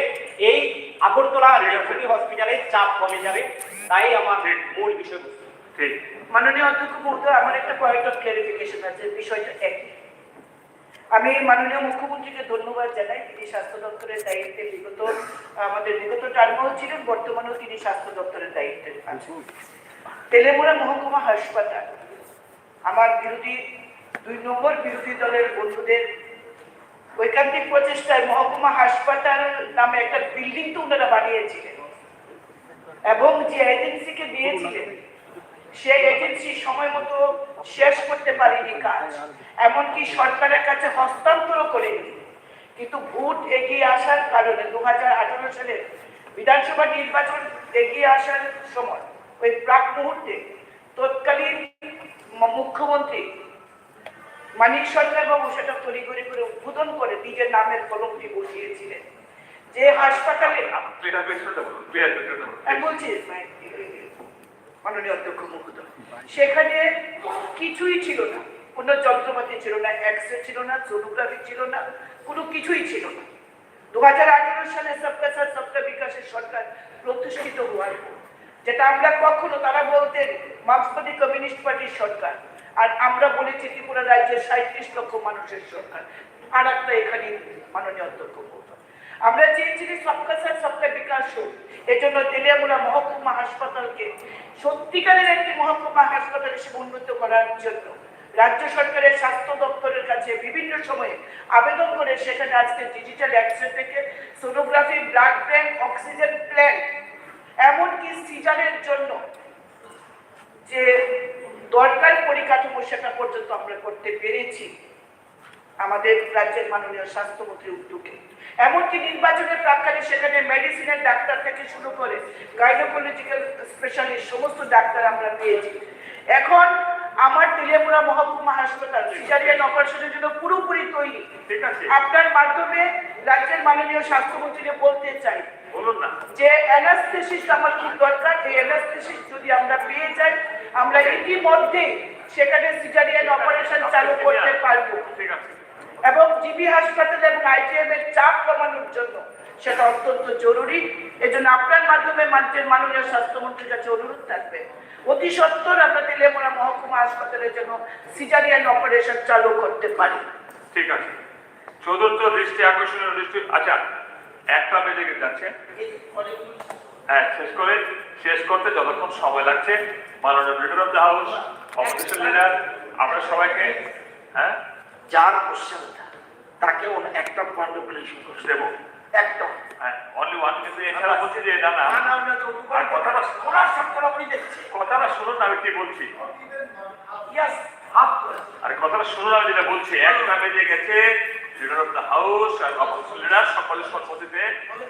এই আগরতলা রেফারেল হসপিটালের চাপ কমে যাবে। তাই আমার মূল বিষয়বস্তু। ঠিক। মাননীয় অধ্যক্ষ মহোদয়, আমার একটা পয়েন্ট অফ ক্লারিফিকেশন আছে, বিষয়টা একই। আমি মাননীয় মুখ্যমন্ত্রীকে ধন্যবাদ জানাই, তিনি স্বাস্থ্য দপ্তরের দায়িত্বে বিগত, আমাদের বিগত টার্মেও ছিলেন, বর্তমানেও তিনি স্বাস্থ্য দপ্তরের দায়িত্বে আছেন। তেলেমুড়া মহকুমা হাসপাতাল, আমার বিরোধী, দুই নম্বর বিরোধী দলের বন্ধুদের ঐকান্তিক প্রচেষ্টায় মহকুমা হাসপাতাল নামে একটা বিল্ডিং তো ওনারা বানিয়েছিলেন এবং যে এজেন্সিকে দিয়েছিলেন, সেই এজেন্সি সময় মতো শেষ করতে পারেনি কাজ, এমনকি সরকারের কাছে হস্তান্তরও করেনি। কিন্তু ভোট এগিয়ে আসার কারণে দু হাজার আঠারো সালে বিধানসভা নির্বাচন এগিয়ে আসার সময় ওই প্রাক মুহূর্তে তৎকালীন ম-, মুখ্যমন্ত্রী মানিক সরকার বাবু সেটা তড়িঘড়ি করে উদ্বোধন করে নিজের নামের কলমটি বসিয়েছিলেন। যে হাসপাতালে ক্লিয়ার করে শুনতে বলুন, ক্লিয়ার করে শুনতে বলুন। আমি বলছি, মানে, মাননীয় অধ্যক্ষ মহোদয়, সেখানে কিছুই ছিল না, কোনো যন্ত্রপাতি ছিল না, এক্স রে ছিল না, সোনোগ্রাফি ছিল না, কোনো কিছুই ছিল না। দু হাজার আঠারো সালে সবকা সাথ সবকা বিকাশের সরকার প্রতিষ্ঠিত হওয়ার পর, যেটা আমরা কখনো, তারা বলতেন মার্ক্সবাদী কমিউনিস্ট পার্টির সরকার, আর আমরা বলেছি ত্রিপুরা রাজ্যের সাঁইত্রিশ লক্ষ মানুষের সরকার। আর একটা এখানে মাননীয় অধ্যক্ষ মহোদয়, আমরা চেয়েছি যে সবকা সাথ সবকা বিকাশ হোক। এজন্য তেলিয়ামুড়া মহকুমা হাসপাতালকে সত্যিকারের একটি মহকুমা হাসপাতাল হিসেবে উন্নীত করার জন্য রাজ্য সরকারের স্বাস্থ্য দপ্তরের কাছে বিভিন্ন সময়ে আবেদন করে সেখানে আজকে ডিজিটাল এক্স রে থেকে sonography, blood bank, oxygen plant, এমনকি সিজারের জন্য যে দরকার পরিকাঠামো, সেটা পর্যন্ত আমরা করতে পেরেছি আমাদের রাজ্যের মাননীয় স্বাস্থ্যমন্ত্রীর উদ্যোগে। এমনকি নির্বাচনের প্রাক্কালে সেখানে মেডিসিনের ডাক্তার থেকে শুরু করে গাইনোকোলজিক্যাল স্পেশালিস্ট সমস্ত ডাক্তার আমরা পেয়েছি। এখন আমার তেলিয়ামুড়া মহকুমা হাসপাতাল সিজারিয়ান অপারেশনের জন্য পুরোপুরি তৈরি। ঠিক আছে। আপনার মাধ্যমে রাজ্যের মাননীয় স্বাস্থ্যমন্ত্রীকে বলতে চাই, বলুন না। যে অ্যানাস্থেসিস্ট আমার খুব দরকার, এই অ্যানাস্থেসিস্ট যদি আমরা পেয়ে যাই, আমরা ইতিমধ্যেই সেখানে সিজারিয়ান অপারেশন চালু করতে পারবো। ঠিক আছে। এবং জিবি হাসপাতাল এবং আইজিএম এর চাপ কমানোর জন্য সেটা অত্যন্ত জরুরি। এজন্য আপনার মাধ্যমে রাজ্যের মাননীয় স্বাস্থ্যমন্ত্রীর কাছে অনুরোধ থাকবে, অতি সত্বর আমরা তেলিয়ামুড়া মহকুমা হাসপাতালের জন্য সিজারিয়ান অপারেশন চালু করতে পারি। ঠিক আছে। চতুর্থ দৃষ্টি আকর্ষণীয় দৃষ্টি, আচ্ছা, একটা বেজে গেছে, যাচ্ছে। হ্যাঁ, শেষ করে, শেষ করতে যতক্ষণ সময় লাগছে, মাননীয় leader of the house, opposition leader, আমরা সবাইকে, হ্যাঁ, যার কোশ্চেনটা, তাকে ওন-, একটা পয়েন্ট অফ ক্লারিফিকেশন দেবো। একদম। হ্যাঁ, অনলি ওয়ান, কিন্তু এছাড়া বলছি যে না, না। না, না, না, না, আর কথাটা ওনার সব করা উনি দেখছি। কথাটা শুনুন, আমি কি বলছি। ইয়েস, হাফ করে। আরে, কথাটা শুনুন, আমি যেটা বলছি, একটা বেজে গেছে, লিডার অফ দ্য হাউস আর অপোজিশন লিডার সকলের সম্মতিতে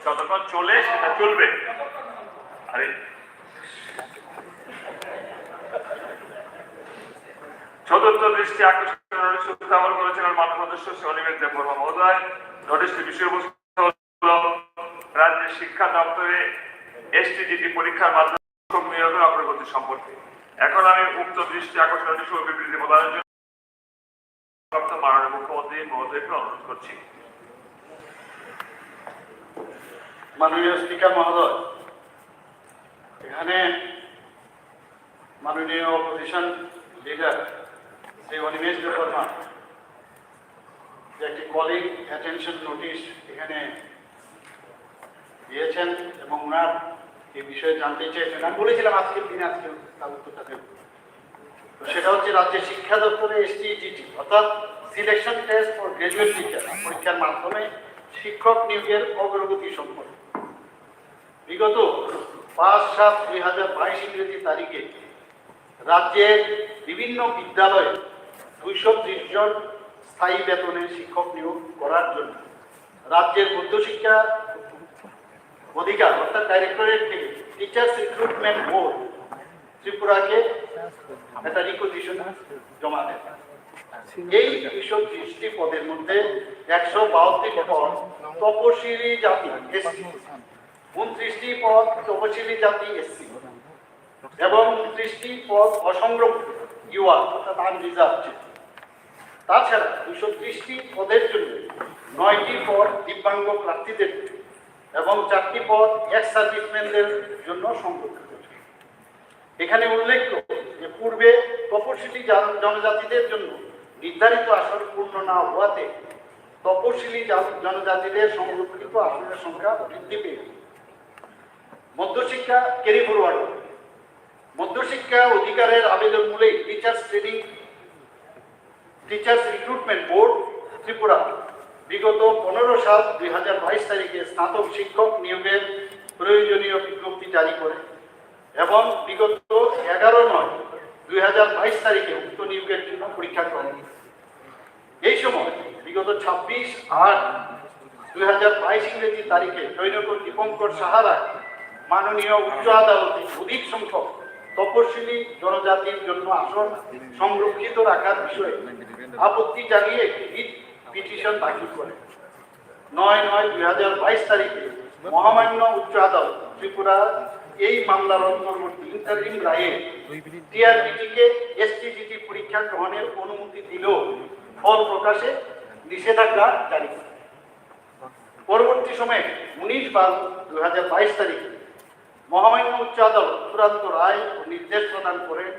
যতক্ষণ চলে সেটা চলবে। আরে, চতুর্থ দৃষ্টি আকর্ষণ নোটিশ উত্থাপন করেছেন মাননীয় সদস্য শ্রী অনিমেষ দেববর্মা মহোদয়। নোটিশটি বিষয়বস্তু হলো রাজ্যের শিক্ষা দপ্তরে এসটিজিটি পরীক্ষার মাধ্যমে শিক্ষক নিয়োগের অগ্রগতি সম্পর্কে। এখন আমি উক্ত দৃষ্টি আকর্ষণ নোটিশ ও বিবৃতি প্রদানের জন্য প্রাপ্ত মাননীয় মুখ্যমন্ত্রী মহোদয়কে অনুরোধ করছি। মাননীয় স্পিকার মহোদয়, এখানে মাননীয় অপোজিশন লিডার শ্রী অনিমেষ দেববর্মা যে একটি কলিং অ্যাটেনশন নোটিশ এখানে দিয়েছেন এবং ওনার এই বিষয়ে জানতে চেয়েছেন। আমি বলেছিলাম আজকের দিনে আজকে তার উত্তরটা দেব। তো সেটা হচ্ছে রাজ্যের শিক্ষা দপ্তরে এসটিজিটি অর্থাৎ Selection Test for Graduate Teacher পরীক্ষার মাধ্যমে শিক্ষক নিয়োগের অগ্রগতি সম্পর্কে। বিগত পাঁচ সাত দুই হাজার বাইশ ইংরেজি তারিখে রাজ্যের বিভিন্ন বিদ্যালয়ে দুইশো ত্রিশ জন স্থায়ী বেতনে শিক্ষক নিয়োগ করার জন্য রাজ্যের মধ্যশিক্ষা অধিকার অর্থাৎ ডাইরেক্টরেট থেকে টিচার্স রিক্রুটমেন্ট বোর্ড ত্রিপুরাকে একটা রিকুইজিশন জমা দেয়। এই দুইশো ত্রিশটি পদের মধ্যে একশো বাহাত্তর পদ তপশিলি জাতি, এসটি, ঊনত্রিশটি পদ তপশিলি জাতি, এসসি, এবং ঊনত্রিশটি পদ অসংরক্ষিত, ইউআর অর্থাৎ আনরিজার্ভড। তাছাড়া দুইশো ত্রিশটি পদের জন্য নয়টি পদ দিব্যাঙ্গ প্রার্থীদের এবং চারটি পদ এক্স সার্ভিসম্যানদের জন্য সংরক্ষিত। এখানে উল্লেখ্য যে পূর্বে তপশিলি জন-, জনজাতিদের জন্য নির্ধারিত আসন পূর্ণ না হওয়াতে তপশিলি জন-, জনজাতিদের সংরক্ষিত আসনের সংখ্যা বৃদ্ধি পেয়েছে। মধ্যশিক্ষা ক্যারি ফরওয়ার্ড, মধ্যশিক্ষা অধিকারের আবেদন মূলে teachers training, teachers recruitment board Tripura বিগত পনেরো সাত দুই হাজার বাইশ তারিখে স্নাতক শিক্ষক নিয়োগের প্রয়োজনীয় বিজ্ঞপ্তি জারি করে এবং বিগত এগারো নয় দুই হাজার বাইশ তারিখে উক্ত নিয়োগের জন্য পরীক্ষা গ্রহণ করে। এই সময় বিগত ছাব্বিশ আট দুই হাজার বাইশ ইংরেজি তারিখে জয়নগর দীপঙ্কর সাহারা মাননীয় উচ্চ আদালতে অধিক সংখ্যক তপশিলি জনজাতির জন্য আসন সংরক্ষিত রাখার বিষয়ে আপত্তি জানিয়ে একটি রিট পিটিশন দাখিল করে। নয় নয় দুই হাজার বাইশ তারিখে মহামান্য উচ্চ আদালত ত্রিপুরা এই মামলার অন্তর্বর্তী ইন্টারিম রায়ে টিআরবিটিকে এসটিজিটি পরীক্ষা গ্রহণের অনুমতি দিলেও ফল প্রকাশে নিষেধাজ্ঞা জারি করে। পরবর্তী সময়ে উনিশ বারো দুই হাজার বাইশ তারিখে মহামান্য উচ্চ আদালত চূড়ান্ত রায় ও নির্দেশ প্রদান করেন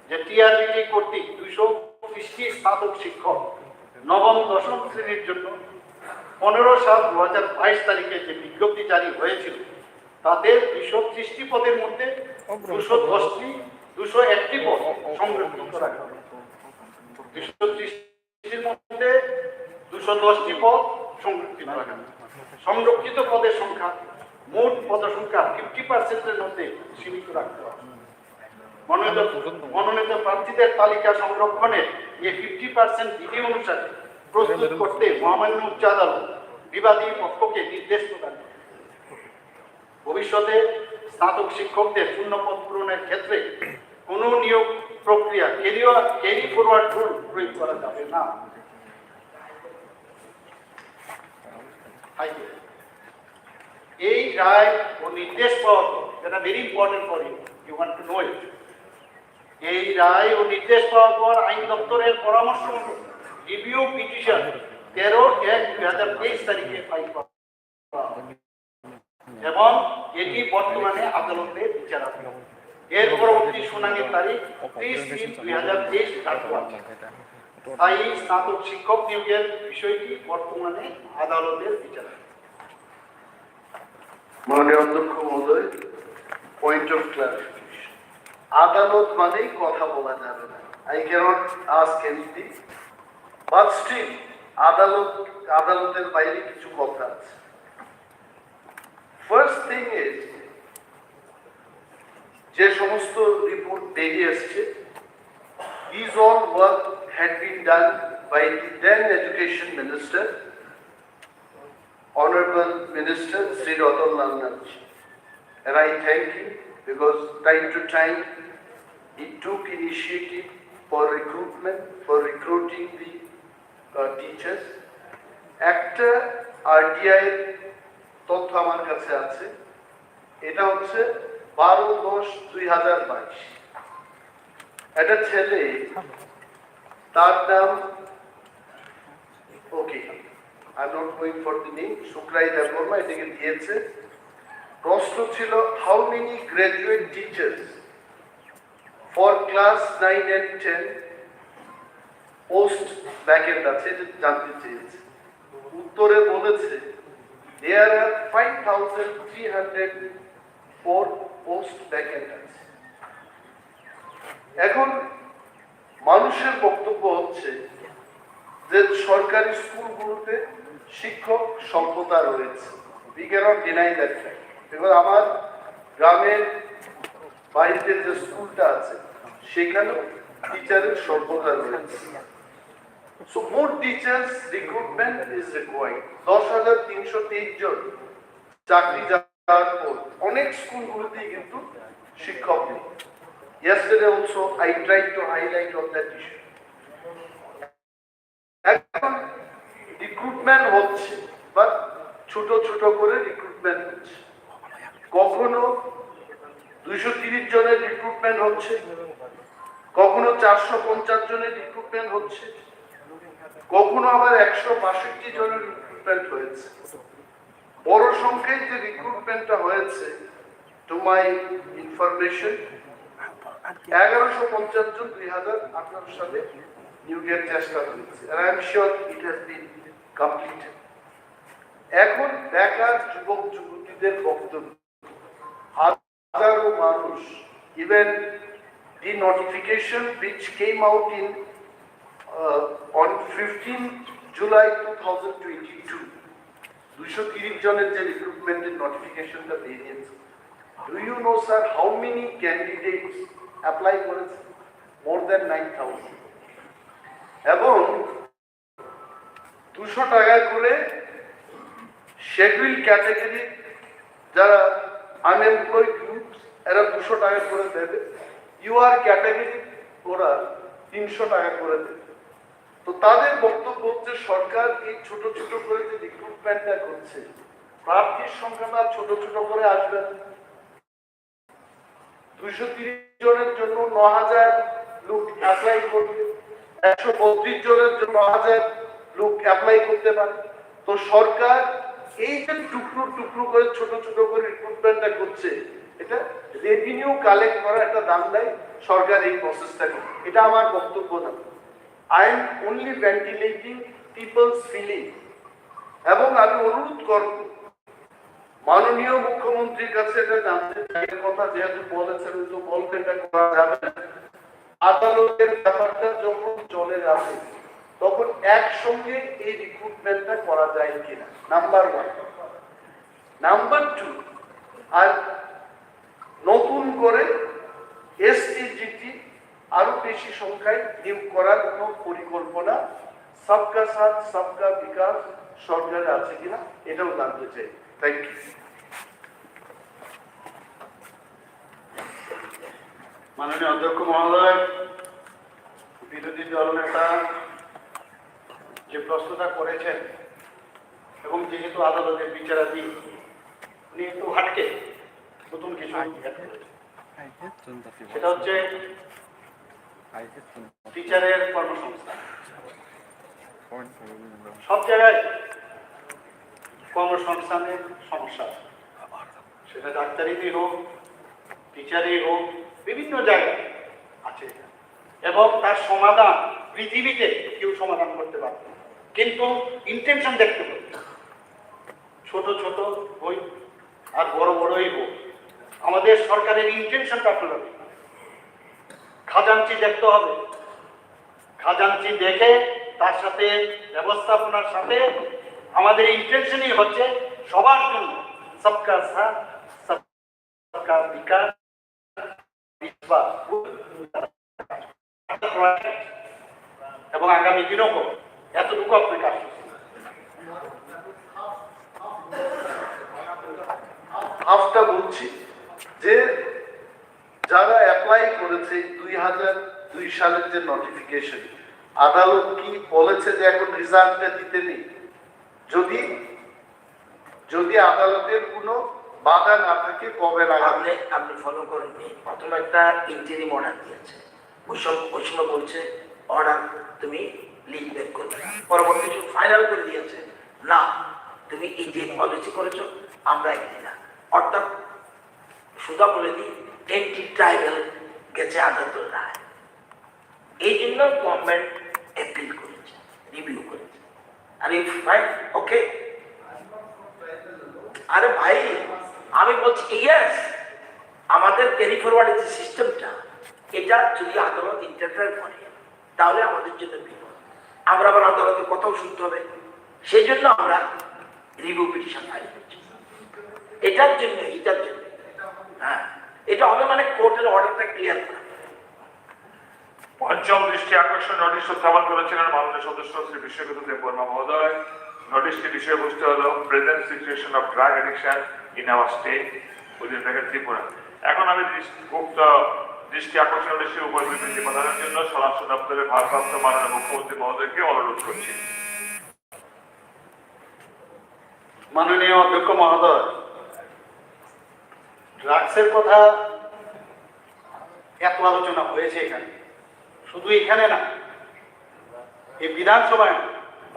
যে টিআরবিটি কর্তৃক দুইশো ত্রিশটি স্নাতক শিক্ষক নবম দশম শ্রেণীর জন্য পনেরো সাত দু হাজার বাইশ তারিখে যে বিজ্ঞপ্তি জারি হয়েছিল, তাতে দুইশো ত্রিশটি পদের মধ্যে দুশো দশটি, দুশো একটি পদ সংরক্ষিত রাখা হয়েছে। দুইশো ত্রিশটির মধ্যে দুশো দশটি পদ সংরক্ষিত রাখা হয়েছে। সংরক্ষিত পদের সংখ্যা মোট পদ সংখ্যা ফিফটি পার্সেন্টের মধ্যে সীমিত রাখতে হবে। মনোনীত, মনোনীত প্রার্থীদের তালিকা সংরক্ষণের এই ফিফটি পার্সেন্ট বিধি অনুসারে প্রস্তুত করতে মহামান্য উচ্চ আদালত বিবাদী পক্ষকে নির্দেশ প্রদান করে। ভবিষ্যতে স্নাতক শিক্ষকদের শূন্য পদ পূরণের ক্ষেত্রে কোনো নিয়োগ প্রক্রিয়া ক্যারিয়ার, ক্যারি ফরওয়ার্ড রুল প্রয়োগ করা যাবে না। এই রায় ও নির্দেশ পাওয়ার পর, যেটা very important for you, you want to know it, এই রায় ও নির্দেশ পাওয়ার পর আইন দপ্তরের পরামর্শ মতো রিভিউ পিটিশন তেরো এক দুই হাজার তেইশ তারিখে ফাইল করা হয় এবং এটি বর্তমানে আদালতে বিচারাধীন। এর পরবর্তী শুনানির তারিখ ত্রিশ তিন দুই হাজার তেইশ রাখা হয়েছে। স্থায়ী স্নাতক শিক্ষক নিয়োগের বিষয়টি বর্তমানে আদালতের বিচারাধীন। মাননীয় অধ্যক্ষ মহোদয়, পয়েন্ট অফ ক্লারিফিকেশন, আদালত মানেই কথা বলা যাবে না। I cannot ask anything, but still আদালত, আদালতের বাইরে কিছু কথা আছে। ফার্স্ট থিং ইজ, যে সমস্ত রিপোর্ট বেরিয়ে এসছে, these all work had been done by the then education minister, Honorable Minister Sri Ratan Lal Nath ji. And I thank him because time to time he took initiative for recruitment, for recruiting the uh, teachers. একটা আরটিআই তথ্য আমার কাছে আছে, এটা হচ্ছে বারো দশ দুই হাজার বাইশ। একটা ছেলে, তার নাম, okay, I am not going for the name, শুক্রাই দেববর্মা এটাকে দিয়েছে। প্রশ্ন ছিল, how many graduate teachers for class nine and ten post vacant আছে, এটা জানতে চেয়েছে। উত্তরে বলেছে, there are five thousand three hundred four post vacant আছে। এখন মানুষের বক্তব্য হচ্ছে, যে সরকারি স্কুলগুলোতে শিক্ষক স্বল্পতা রয়েছে। We cannot deny that fact, because আমার গ্রামের বাড়িতে যে স্কুলটা আছে, সেখানেও টিচারের স্বল্পতা রয়েছে। So more teachers recruitment is required. দশ হাজার তিনশো তেইশ জন চাকরি যাওয়ার পর অনেক স্কুলগুলোতেই কিন্তু শিক্ষক নেই। Yesterday also I tried to highlight on that issue. এখন রিক্রুটমেন্ট হচ্ছে, বাট ছোট ছোট করে রিক্রুটমেন্ট হচ্ছে। কখনো দুইশো তিরিশ জনের রিক্রুটমেন্ট হচ্ছে, কখনো চারশো পঞ্চাশ জনের রিক্রুটমেন্ট হচ্ছে, কখনো আবার একশো বাষট্টি জনের রিক্রুটমেন্ট হয়েছে। বড় সংখ্যায় যে রিক্রুটমেন্টটা হয়েছে, টু মাই ইনফরমেশন, এগারোশো পঞ্চাশ জন দুই হাজার আঠারো সালে নিয়োগের চেষ্টা হয়েছে, and I am sure it has been completed. এখন বেকার যুবক যুবতীদের বক্তব্য, হাজারো মানুষ, even the notification which came out in uh, on fifteenth July two thousand twenty-two, দুইশো তিরিশ জনের যে রিক্রুটমেন্টের নোটিফিকেশনটা বেরিয়েছে, do you know, sir, how many candidates apply করেছে? More than nine thousand. এবং দুশো টাকা করে শিডিউল ক্যাটাগরি, যারা আনএমপ্লয়েড ইউথ, এরা দুশো টাকা করে দেবে। ইউআর ক্যাটাগরি ওরা তিনশো টাকা করে দেবে। তো তাদের বক্তব্য হচ্ছে, সরকার এই ছোট ছোট করে যে রিক্রুটমেন্টটা করছে, প্রার্থীর সংখ্যা তো আর ছোট ছোট করে আসবে না। দুইশো তিরিশ জনের জন্য ন হাজার লোক অ্যাপ্লাই করবে, একশো বত্রিশ জনের জন্য ন হাজার লোক অ্যাপ্লাই করতে পারে। তো সরকার এই যে টুকরো টুকরো করে ছোট ছোট করে রিক্রুটমেন্টটা করছে, এটা রেভিনিউ কালেক্ট করার একটা ধান্দায় সরকার এই প্রসেসটা করে। এটা আমার বক্তব্য না। I am only ventilating people's feeling. এবং আমি অনুরোধ করব, মাননীয় মুখ্যমন্ত্রীর কাছে এটা জানতে চাই, এর কথা যেহেতু বলেছেন, উনি তো বলবেন এটা করা যাবে না। আদালতের ব্যাপারটা যখন চলে যাবে, তখন একসঙ্গে এই রিক্রুটমেন্টটা করা যায় কিনা, নাম্বার ওয়ান। নাম্বার টু, আর নতুন করে এসসি জিটি আরো বেশি সংখ্যায় নিয়োগ করার কোনো পরিকল্পনা সবকা সাথ সবকা বিকাশ সরকারের আছে কিনা, এটাও জানতে চাই। Thank you. মাননীয় অধ্যক্ষ মহোদয়, বিরোধী দলনেতা যে প্রশ্নটা করেছেন, এবং যেহেতু আদালতের বিচারাধীন, উনি একটু হাটকে নতুন কিছু add করেছেন। সেটা হচ্ছে টিচারের কর্মসংস্থান। সব জায়গায় কর্মসংস্থানের সমস্যা আছে, সেটা ডাক্তারিতেই হোক, টিচারেই হোক, বিভিন্ন জায়গায় আছে। এবং তার সমাধান পৃথিবীতে কেউ সমাধান করতে পারবে না, কিন্তু ইন্টেনশন দেখতে হবে। ছোট ছোট হই আর বড় বড়ই হোক, আমাদের সরকারের ইন্টেনশনটা আপনারা দেখুন। খাজাঞ্চি দেখতে হবে, খাজাঞ্চি দেখে তার সাথে, ব্যবস্থাপনার সাথে আমাদের ইন্টেনশনই হচ্ছে সবার জন্য সবকা সাথ, সবকা বিকাশ, বিকাশ। এবং আগামী দিনও করব। এতটুকু আপনাকে আশ্বস্ত দিচ্ছি। হাফটা বলছি যে যারা অ্যাপ্লাই করেছে দুই হাজার দুই সালের যে নোটিফিকেশন, আদালত কি বলেছে যে এখন রেজাল্টটা দিতে নেই? যদি, যদি আদালতের কোনো বাধা না থাকে, কবে নাগাদ? আপনি, আপনি ফলো করেননি, প্রথম একটা ইন্টারিম অর্ডার দিয়েছে, ওই সব, ওই সময় বলছে অর্ডার তুমি লিভ ব্যাক করবে না, পরবর্তী কিছু ফাইনাল করে দিয়েছে, না, তুমি ইন্টারিম পলিসি করেছো, আমরা এগিয়ে না। অর্থাৎ সুজা বলে দিই, অ্যান্টি ট্রাইবাল গেছে আদালতের রায়। এই জন্য গভর্নমেন্ট অ্যাপিল করেছে, রিভিউ করেছে। আরে ফাইন, ওকে। আরে ভাই, আমি বলছি ইয়েস, আমাদের ক্যারি ফরওয়ার্ড যে সিস্টেমটা, এটা যদি আদালত ইন্টারফেয়ার করে, তাহলে আমাদের জন্য বিপদ। আমরা আবার আদালতে কথাও শুনতে হবে। সেই জন্য আমরা রিভিউ পিটিশন ফাইল করছি। এটার জন্য, এটার জন্য। হ্যাঁ, এটা হবে মানে কোর্টের অর্ডারটা ক্লিয়ার করা। পঞ্চম দৃষ্টি আকর্ষণ নোটিশ উত্থাপন করেছিলেন মাননীয় সদস্য শ্রী বিশ্বজিৎ দেববর্মা মহোদয়। নোটিশটির বিষয়বস্তু হল present situation of drug addiction in our state, within bracket Tripura. এখন আমি দৃষ্টি-, উক্ত দৃষ্টি আকর্ষণ নোটিশের উপর বিবৃতি প্রদানের জন্য স্বরাষ্ট্র দপ্তরের ভারপ্রাপ্ত মাননীয় মুখ্যমন্ত্রী মহোদয়কে অনুরোধ করছি। মাননীয় অধ্যক্ষ মহোদয়, ড্রাগসের কথা এত আলোচনা হয়েছে এখানে, শুধু এখানে না, এই বিধানসভায় না,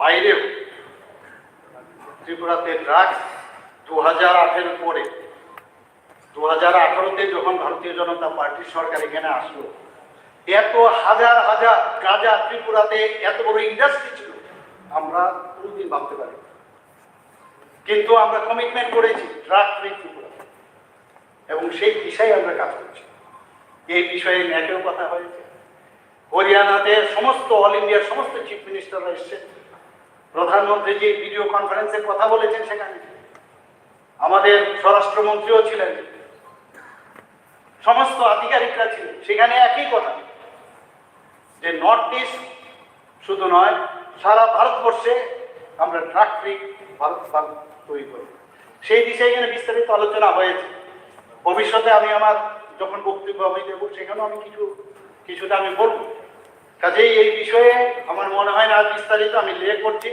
বাইরেও ত্রিপুরাতে ড্রাগস দু হাজার আঠেরো পরে, দু হাজার আঠারোতে যখন ভারতীয় জনতা পার্টির সরকার এখানে আসলো, এত হাজার হাজার গাঁজা ত্রিপুরাতে এত বড় ইন্ডাস্ট্রি ছিল, আমরা কোনোদিন ভাবতে পারি। কিন্তু আমরা কমিটমেন্ট করেছি ড্রাগ ফ্রি ত্রিপুরা, এবং সেই দিশায় আমরা কাজ করছি। এই বিষয়ে ন্যাকেও কথা হয়েছে, হরিয়ানাতে সমস্ত, অল ইন্ডিয়ার সমস্ত চিফ মিনিস্টাররা এসছেন, প্রধানমন্ত্রী যে ভিডিও কনফারেন্সে কথা বলেছেন সেখানে, আমাদের স্বরাষ্ট্রমন্ত্রীও ছিলেন, সমস্ত আধিকারিকরা ছিলেন, সেখানে একই কথা যে নর্থ ইস্ট শুধু নয়, সারা ভারতবর্ষে আমরা ড্রাগ ফ্রি ভারত তৈরি করব। সেই বিষয়ে এখানে বিস্তারিত আলোচনা হয়েছে। ভবিষ্যতে আমি আমার যখন বক্তব্য আমি দেবো, সেখানেও আমি কিছু কিছুটা আমি বলবো। কাজেই এই বিষয়ে আমার মনে হয় না আর বিস্তারিত আমি লে করছি।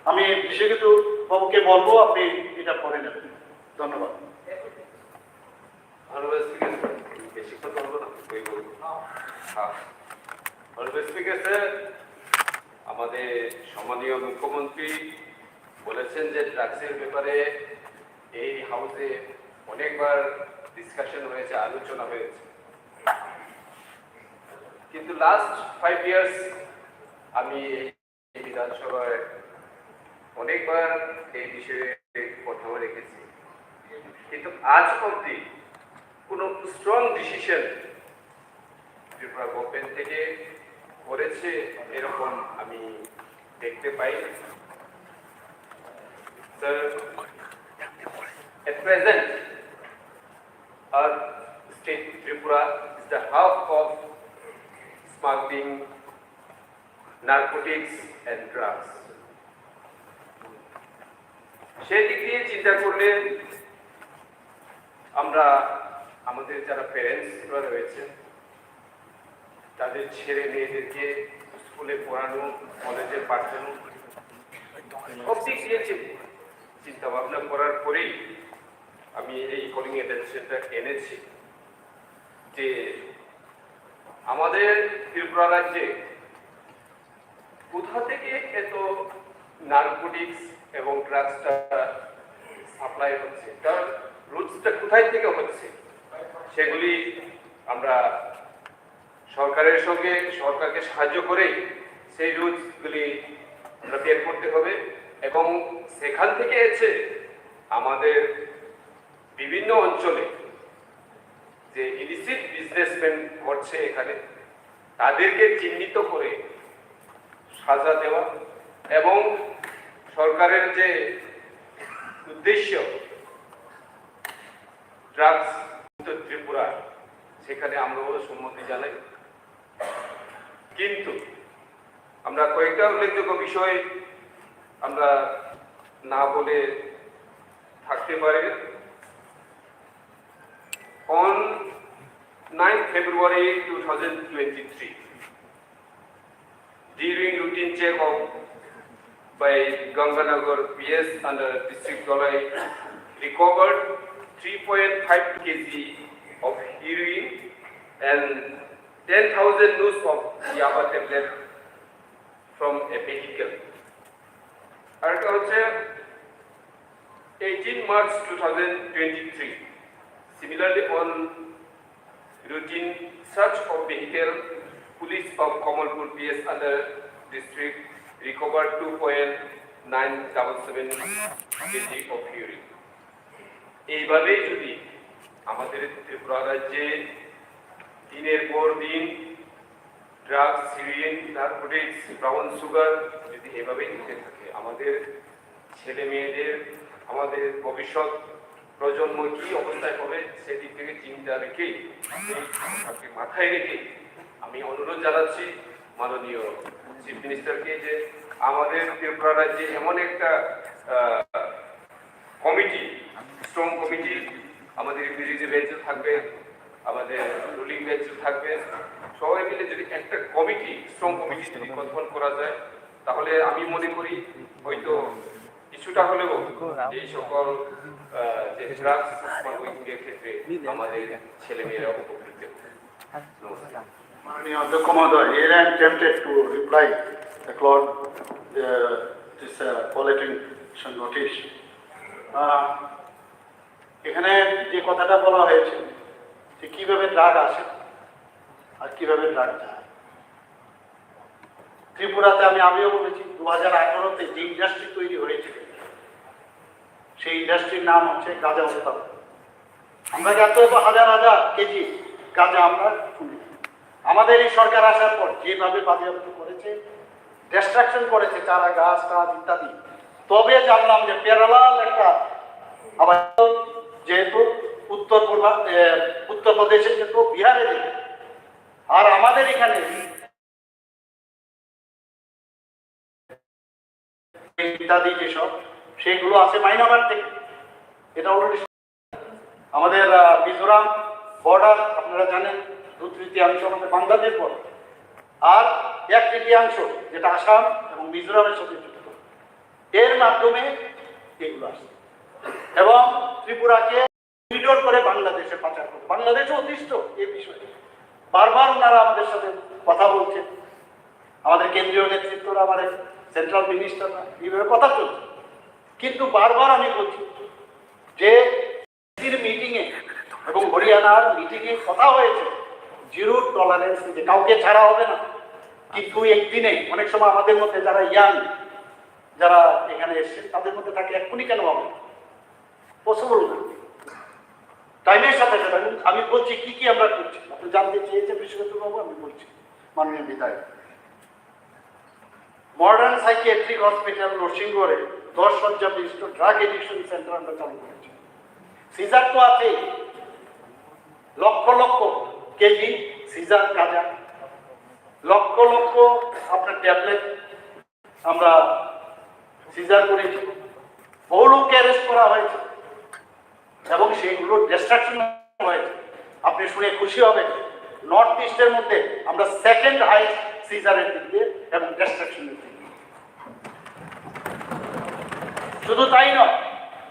আমি বিশ্বজিৎ বাবুকে বলবো, আপনি এটা পড়ে নেবেন। ধন্যবাদ। Honorable Speaker, বেশিক্ষণ বলবো না, ওই বলবো। হ্যাঁ। Honorable Speaker sir, আমাদের সম্মানীয় মুখ্যমন্ত্রী বলেছেন যে ড্রাগসের ব্যাপারে এই হাউসে অনেকবার ডিসকাশন হয়েছে, আলোচনা হয়েছে, কিন্তু লাস্ট ফাইভ ইয়ার্স আমি এই বিধানসভায় অনেকবার এই বিষয়ে কথাও রেখেছি, কিন্তু আজ অবধি কোনো স্ট্রং ডিসিশন ত্রিপুরা গভর্নমেন্ট থেকে করেছে এরকম আমি দেখতে পাই না। Sir, at present, our state Tripura is the hub of smuggling narcotics and drugs. সেই দিক দিয়ে চিন্তা করলে আমরা আমাদের যারা প্যারেন্টসরা রয়েছেন, তাদের ছেলে মেয়েদেরকে স্কুলে পড়ানো, কলেজে পাঠানো, সব দিক দিয়ে চি-, চিন্তা ভাবনা করার পরেই আমি এই কলিং অ্যাটেনশনটা এনেছি যে আমাদের ত্রিপুরা রাজ্যে কোথা থেকে এত নার্কোটিক্স এবং ড্রাগসটা সাপ্লাই হচ্ছে, তার রুটসটা কোথায় থেকে হচ্ছে, সেগুলি আমরা সরকারের সঙ্গে, সরকারকে সাহায্য করে সেই রুটসগুলি আমরা বের করতে হবে। এবং সেখান থেকে এসে আমাদের বিভিন্ন অঞ্চলে যে ইলিসিট বিজনেসম্যান করছে এখানে, তাদেরকে চিহ্নিত করে সাজা দেওয়া এবং সরকারের যে উদ্দেশ্য ড্রাগস মুক্ত ত্রিপুরা, সেখানে আমরাও সম্মতি জানাই। কিন্তু আমরা কয়েকটা উল্লেখযোগ্য বিষয় আমরা না বলে থাকতে পারি না। On ninth February two thousand twenty-three, during routine check-up by Ganganagar P S under District Dhalai, recovered three point five K G of heroin and ten thousand nus of yaba tablet from a vehicle. আরেকটা হচ্ছে eighteen March two thousand twenty-three, similarly on routine search of vehicle, police of Kamalpur P S under district recovered two point nine double seven K G of heroin. এইভাবেই যদি আমাদের ত্রিপুরা রাজ্যে দিনের পর দিন drugs, heroine, narcotics, brown sugar যদি এভাবেই দিতে থাকে, আমাদের ছেলে মেয়েদের, আমাদের ভবিষ্যৎ প্রজন্ম কি অবস্থায় হবে, সেদিক থেকে চিন্তা রেখেই, এই সরকারকে মাথায় রেখে আমি অনুরোধ জানাচ্ছি মাননীয় চিফ মিনিস্টারকে যে আমাদের ত্রিপুরা রাজ্যে এমন একটা কমিটি, স্ট্রং কমিটি, আমাদের এক্সিকিউটিভ বেঞ্চে থাকবে, আমাদের রুলিং বেঞ্চে থাকবে, সবাই মিলে যদি একটা কমিটি, স্ট্রং কমিটি যদি গঠন করা যায়, তাহলে আমি মনে করি হয়তো কিছুটা হলেও এই সকল, আহ, যে ড্রাগস উৎপাদনের ক্ষেত্রে আমাদের ছেলেমেয়েরা উপকৃত হবে। নমস্কার। মাননীয় অধ্যক্ষ মহোদয়, here I am tempted to reply the cloud, uh, this, uh, political notice. আহ, এখানে যে কথাটা বলা হয়েছে যে কিভাবে ড্রাগ আসে আর কিভাবে ড্রাগ যায়, ত্রিপুরাতে আমি আগেও বলেছি, দু হাজার আঠারোতে যে ইন্ডাস্ট্রি তৈরি হয়েছিল, সেই ইন্ডাস্ট্রির নাম হচ্ছে গাঁজা উৎপাদন। আমরা এত এত হাজার হাজার কেজি গাঁজা আমরা তুলি। আমাদের এই সরকার আসার পর যেভাবে বাজেয়াপ্ত করেছে, ডিস্ট্রাকশন করেছে, চারা গাছ টাছ ইত্যাদি, তবে জানলাম যে প্যারালাল একটা আবার, যেহেতু উত্তর পূর্বা-, এ, উত্তরপ্রদেশে যেহেতু বিহারে যেহেতু, আর আমাদের এখানে ইত্যাদি যেসব, সেগুলো আছে মায়ানমার থেকে। এটা অলরেডি আমাদের, আহ, মিজোরাম বর্ডার, আপনারা জানেন, দু তৃতীয়াংশ আমাদের বাংলাদেশ বর্ডার, আর এক তৃতীয়াংশ যেটা আসাম এবং মিজোরামের সাথে যুক্ত, এর মাধ্যমে এগুলো আসছে। এবং ত্রিপুরাকে করিডোর করে বাংলাদেশে পাচার করে। বাংলাদেশও অতিষ্ঠ এই বিষয়ে। বারবার ওনারা আমাদের সাথে কথা বলছেন, আমাদের কেন্দ্রীয় নেতৃত্বরা, আমাদের সেন্ট্রাল মিনিস্টাররা, এইভাবে কথা চলছে। কিন্তু বারবার আমি বলছি যে মিটিংয়ে এবং হরিয়ানার মিটিংয়ে কথা হয়েছে জিরো টলারেন্স, যে কাউকে ছাড়া হবে না। কিন্তু একদিনে অনেক সময় আমাদের মধ্যে যারা ইয়াং, যারা এখানে এসেছেন, তাদের মধ্যে থাকে, এক্ষুনি কেন হবে? পসিবল না। টাইমের সাথে সাথে আমি, আমি বলছি কি কি আমরা করছি, আপনি জানতে চেয়েছেন বিশ্বজিৎ বাবু, আমি বলছি মাননীয় বিধায়ক। মডার্ন সাইকিয়াট্রিক হসপিটাল নরসিংগড়ে দশ শয্যা বিশিষ্ট ড্রাগ এডিকশন সেন্টার আমরা চালু করেছি। সিজার তো আছেই, লক্ষ লক্ষ কেজি সিজার গাঁজা, লক্ষ লক্ষ আপনার ট্যাবলেট আমরা সিজার করেছি, বহু লোককে অ্যারেস্ট করা হয়েছে এবং সেইগুলো ডিস্ট্রাকশন হয়েছে। আপনি শুনে খুশি হবেন, নর্থ ইস্টের মধ্যে আমরা সেকেন্ড হাইয়েস্ট সিজারের দিক দিয়ে এবং ডিস্ট্রাকশনের দিক দিয়ে। শুধু তাই নয়,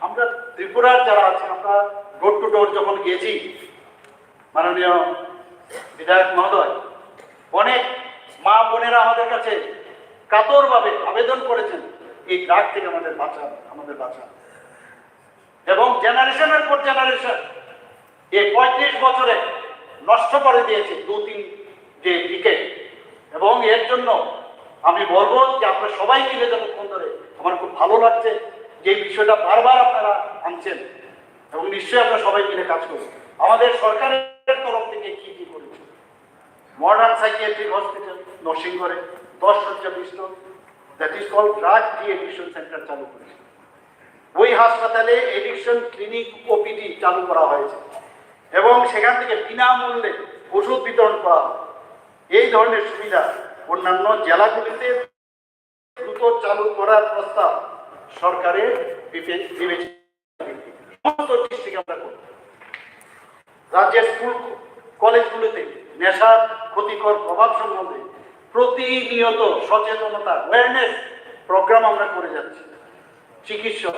আমরা ত্রিপুরার যারা আছে, আমরা ডোর টু ডোর যখন গেছি, মাননীয় বিধায়ক মহোদয়, অনেক মা বোনেরা আমাদের কাছে কাতরভাবে আবেদন করেছেন, এই ড্রাগ থেকে আমাদের বাঁচান, আমাদের বাঁচান। এবং জেনারেশনের পর জেনারেশন এই পঁয়ত্রিশ বছরে নষ্ট করে দিয়েছে দু তিন যে ডিকেড। এবং এর জন্য আমি বলবো যে আপনারা সবাই মিলে যতক্ষণ ধরে, আমার খুব ভালো লাগছে যে এই বিষয়টা বারবার আপনারা আনছেন এবং নিশ্চয়ই আমরা সবাই মিলে কাজ করব। আমাদের সরকারের তরফ থেকে কি কি করেছে, মডার্ন সাইকিয়াট্রিক হসপিটাল নরসিংগড়ে দশ শয্যা বিশিষ্ট, that is called drug de addiction centre চালু করেছে। ওই হাসপাতালে এডিকশন ক্লিনিক ওপিডি চালু করা হয়েছে এবং সেখান থেকে বিনামূল্যে ওষুধ বিতরণ করা হয়। এই ধরনের সুবিধা অন্যান্য জেলাগুলিতে দ্রুত চালু করার প্রস্তাব সরকারের বিবে-, বিবেচনা। সমস্ত ডিস্ট্রিক্ট আমরা করব। রাজ্যের স্কুল কলেজগুলিতে নেশার ক্ষতিকর প্রভাব সম্বন্ধে প্রতিনিয়ত সচেতনতা, অ্যাওয়ারনেস প্রোগ্রাম আমরা করে যাচ্ছি। চিকিৎসক,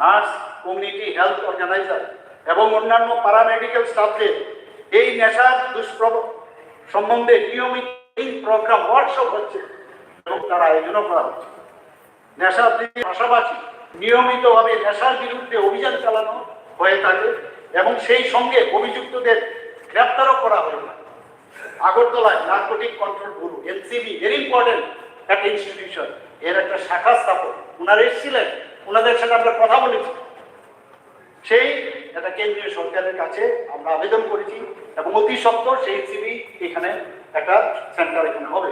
নার্স, কমিউনিটি হেলথ অর্গানাইজার এবং অন্যান্য প্যারামেডিকেল স্টাফদের এই নেশার দুষ্প্রভাব সম্বন্ধে নিয়মিত ট্রেনিং প্রোগ্রাম, ওয়ার্কশপ হচ্ছে এবং তার আয়োজনও করা হচ্ছে। নেশার পাশাপাশি নিয়মিতভাবে নেশার বিরুদ্ধে অভিযান চালানো হয়ে থাকে এবং সেই সঙ্গে অভিযুক্তদের গ্রেপ্তারও করা হয়ে থাকে। আগরতলায় narcotic control bureau, NCB, very important একটা ইনস্টিটিউশন, এর একটা শাখা স্থাপন। ওনারা এসেছিলেন, ওনাদের সাথে আমরা কথা বলেছি। সেই এটা কেন্দ্রীয় সরকারের কাছে আমরা আবেদন করেছি এবং অতি সত্বর সেই সিবি এখানে একটা সেন্টার এখানে হবে।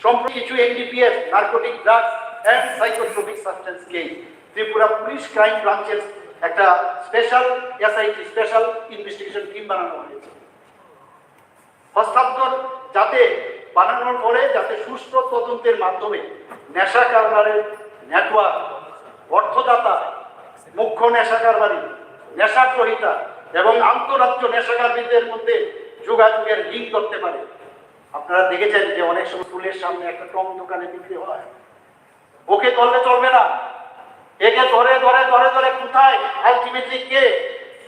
সম্প্রতি কিছু NDPS, narcotic drugs and psychotropic substance case, Tripura police crime ব্রাঞ্চের একটা special SIT, special investigation team বানানো হয়েছে। হস্তান্তর যাতে বানানোর পরে যাতে সুষ্ঠু তদন্তের মাধ্যমে নেশা কারবারের নেটওয়ার্ক, অর্থদাতা, মুখ্য নেশা কারবারি, নেশা গ্রহীতা এবং আন্তঃরাজ্য নেশাকারীদের মধ্যে যোগাযোগের লিঙ্ক করতে পারে। আপনারা দেখেছেন যে অনেক সময় স্কুলের সামনে একটা টং দোকানে বিক্রি হয়, ওকে ধরলে চলবে না। একে ধরে ধরে ধরে ধরে কোথায় আলটিমেটলি কে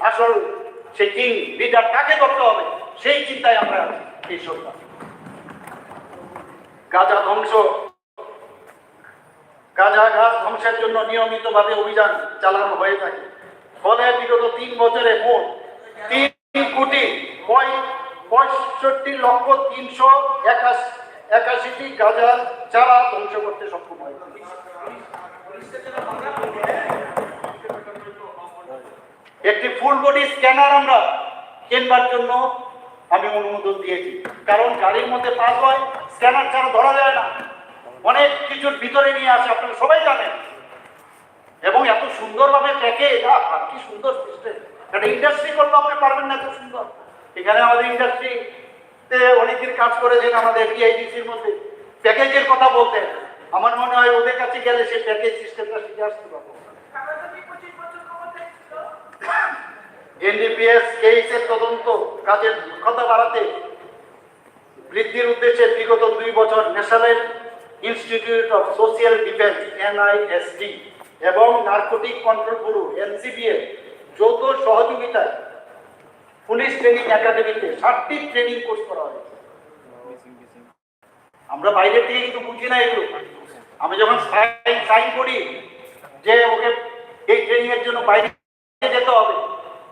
আসল সেই কিং লিডার, তাকে ধরতে হবে। সেই চিন্তায় আমরা আছি এই সরকার। গাঁজা ধ্বংস, গাঁজা গাছ ধ্বংসের জন্য নিয়মিতভাবে অভিযান চালানো হয়ে থাকে। ফলে বিগত তিন বছরে মোট তিন কোটি পঁয়ষট্টি লক্ষ তিনশো একাশি একাশিটি গাঁজা চারা ধ্বংস করতে সক্ষম হয়েছে। একটি ফুল বডি স্ক্যানার আমরা কেনবার জন্য আমি অনুমোদন দিয়েছি, কারণ গাড়ির মধ্যে পাস হয়, স্ক্যানার ছাড়া ধরা যায় না, অনেক কিছুর ভিতরে নিয়ে আসে, আপনারা সবাই জানেন। এবং এত সুন্দরভাবে প্যাকেজ, আহ, কি সুন্দর সিস্টেম। একটা ইন্ডাস্ট্রি করলে আপনি পারবেন না এত সুন্দর। এখানে আমাদের ইন্ডাস্ট্রিতে অনেকদিন কাজ করেছেন আমাদের এপিআইডিসির মধ্যে, প্যাকেজের কথা বলতেন। আমার মনে হয় ওদের কাছে গেলে সেই প্যাকেজ সিস্টেমটা শিখে আসতে পারবো। এনডিপিএস কেসের তদন্ত কাজের দক্ষতা বাড়াতে বৃদ্ধির উদ্দেশ্যে বিগত দুই বছর national institute of social defence, এনআইএসডি, এবং নার্কোটিক কন্ট্রোল ব্যুরো, এনসিবিএ, যৌথ সহযোগিতায় পুলিশ ট্রেনিং একাডেমিতে সাতটি ট্রেনিং কোর্স করা হয়েছে। আমরা বাইরে থেকে কিন্তু বুঝি না এগুলো। আমি যখন সাইন সাইন করি যে ওকে এই ট্রেনিং এর জন্য বাইরে যেতে হবে,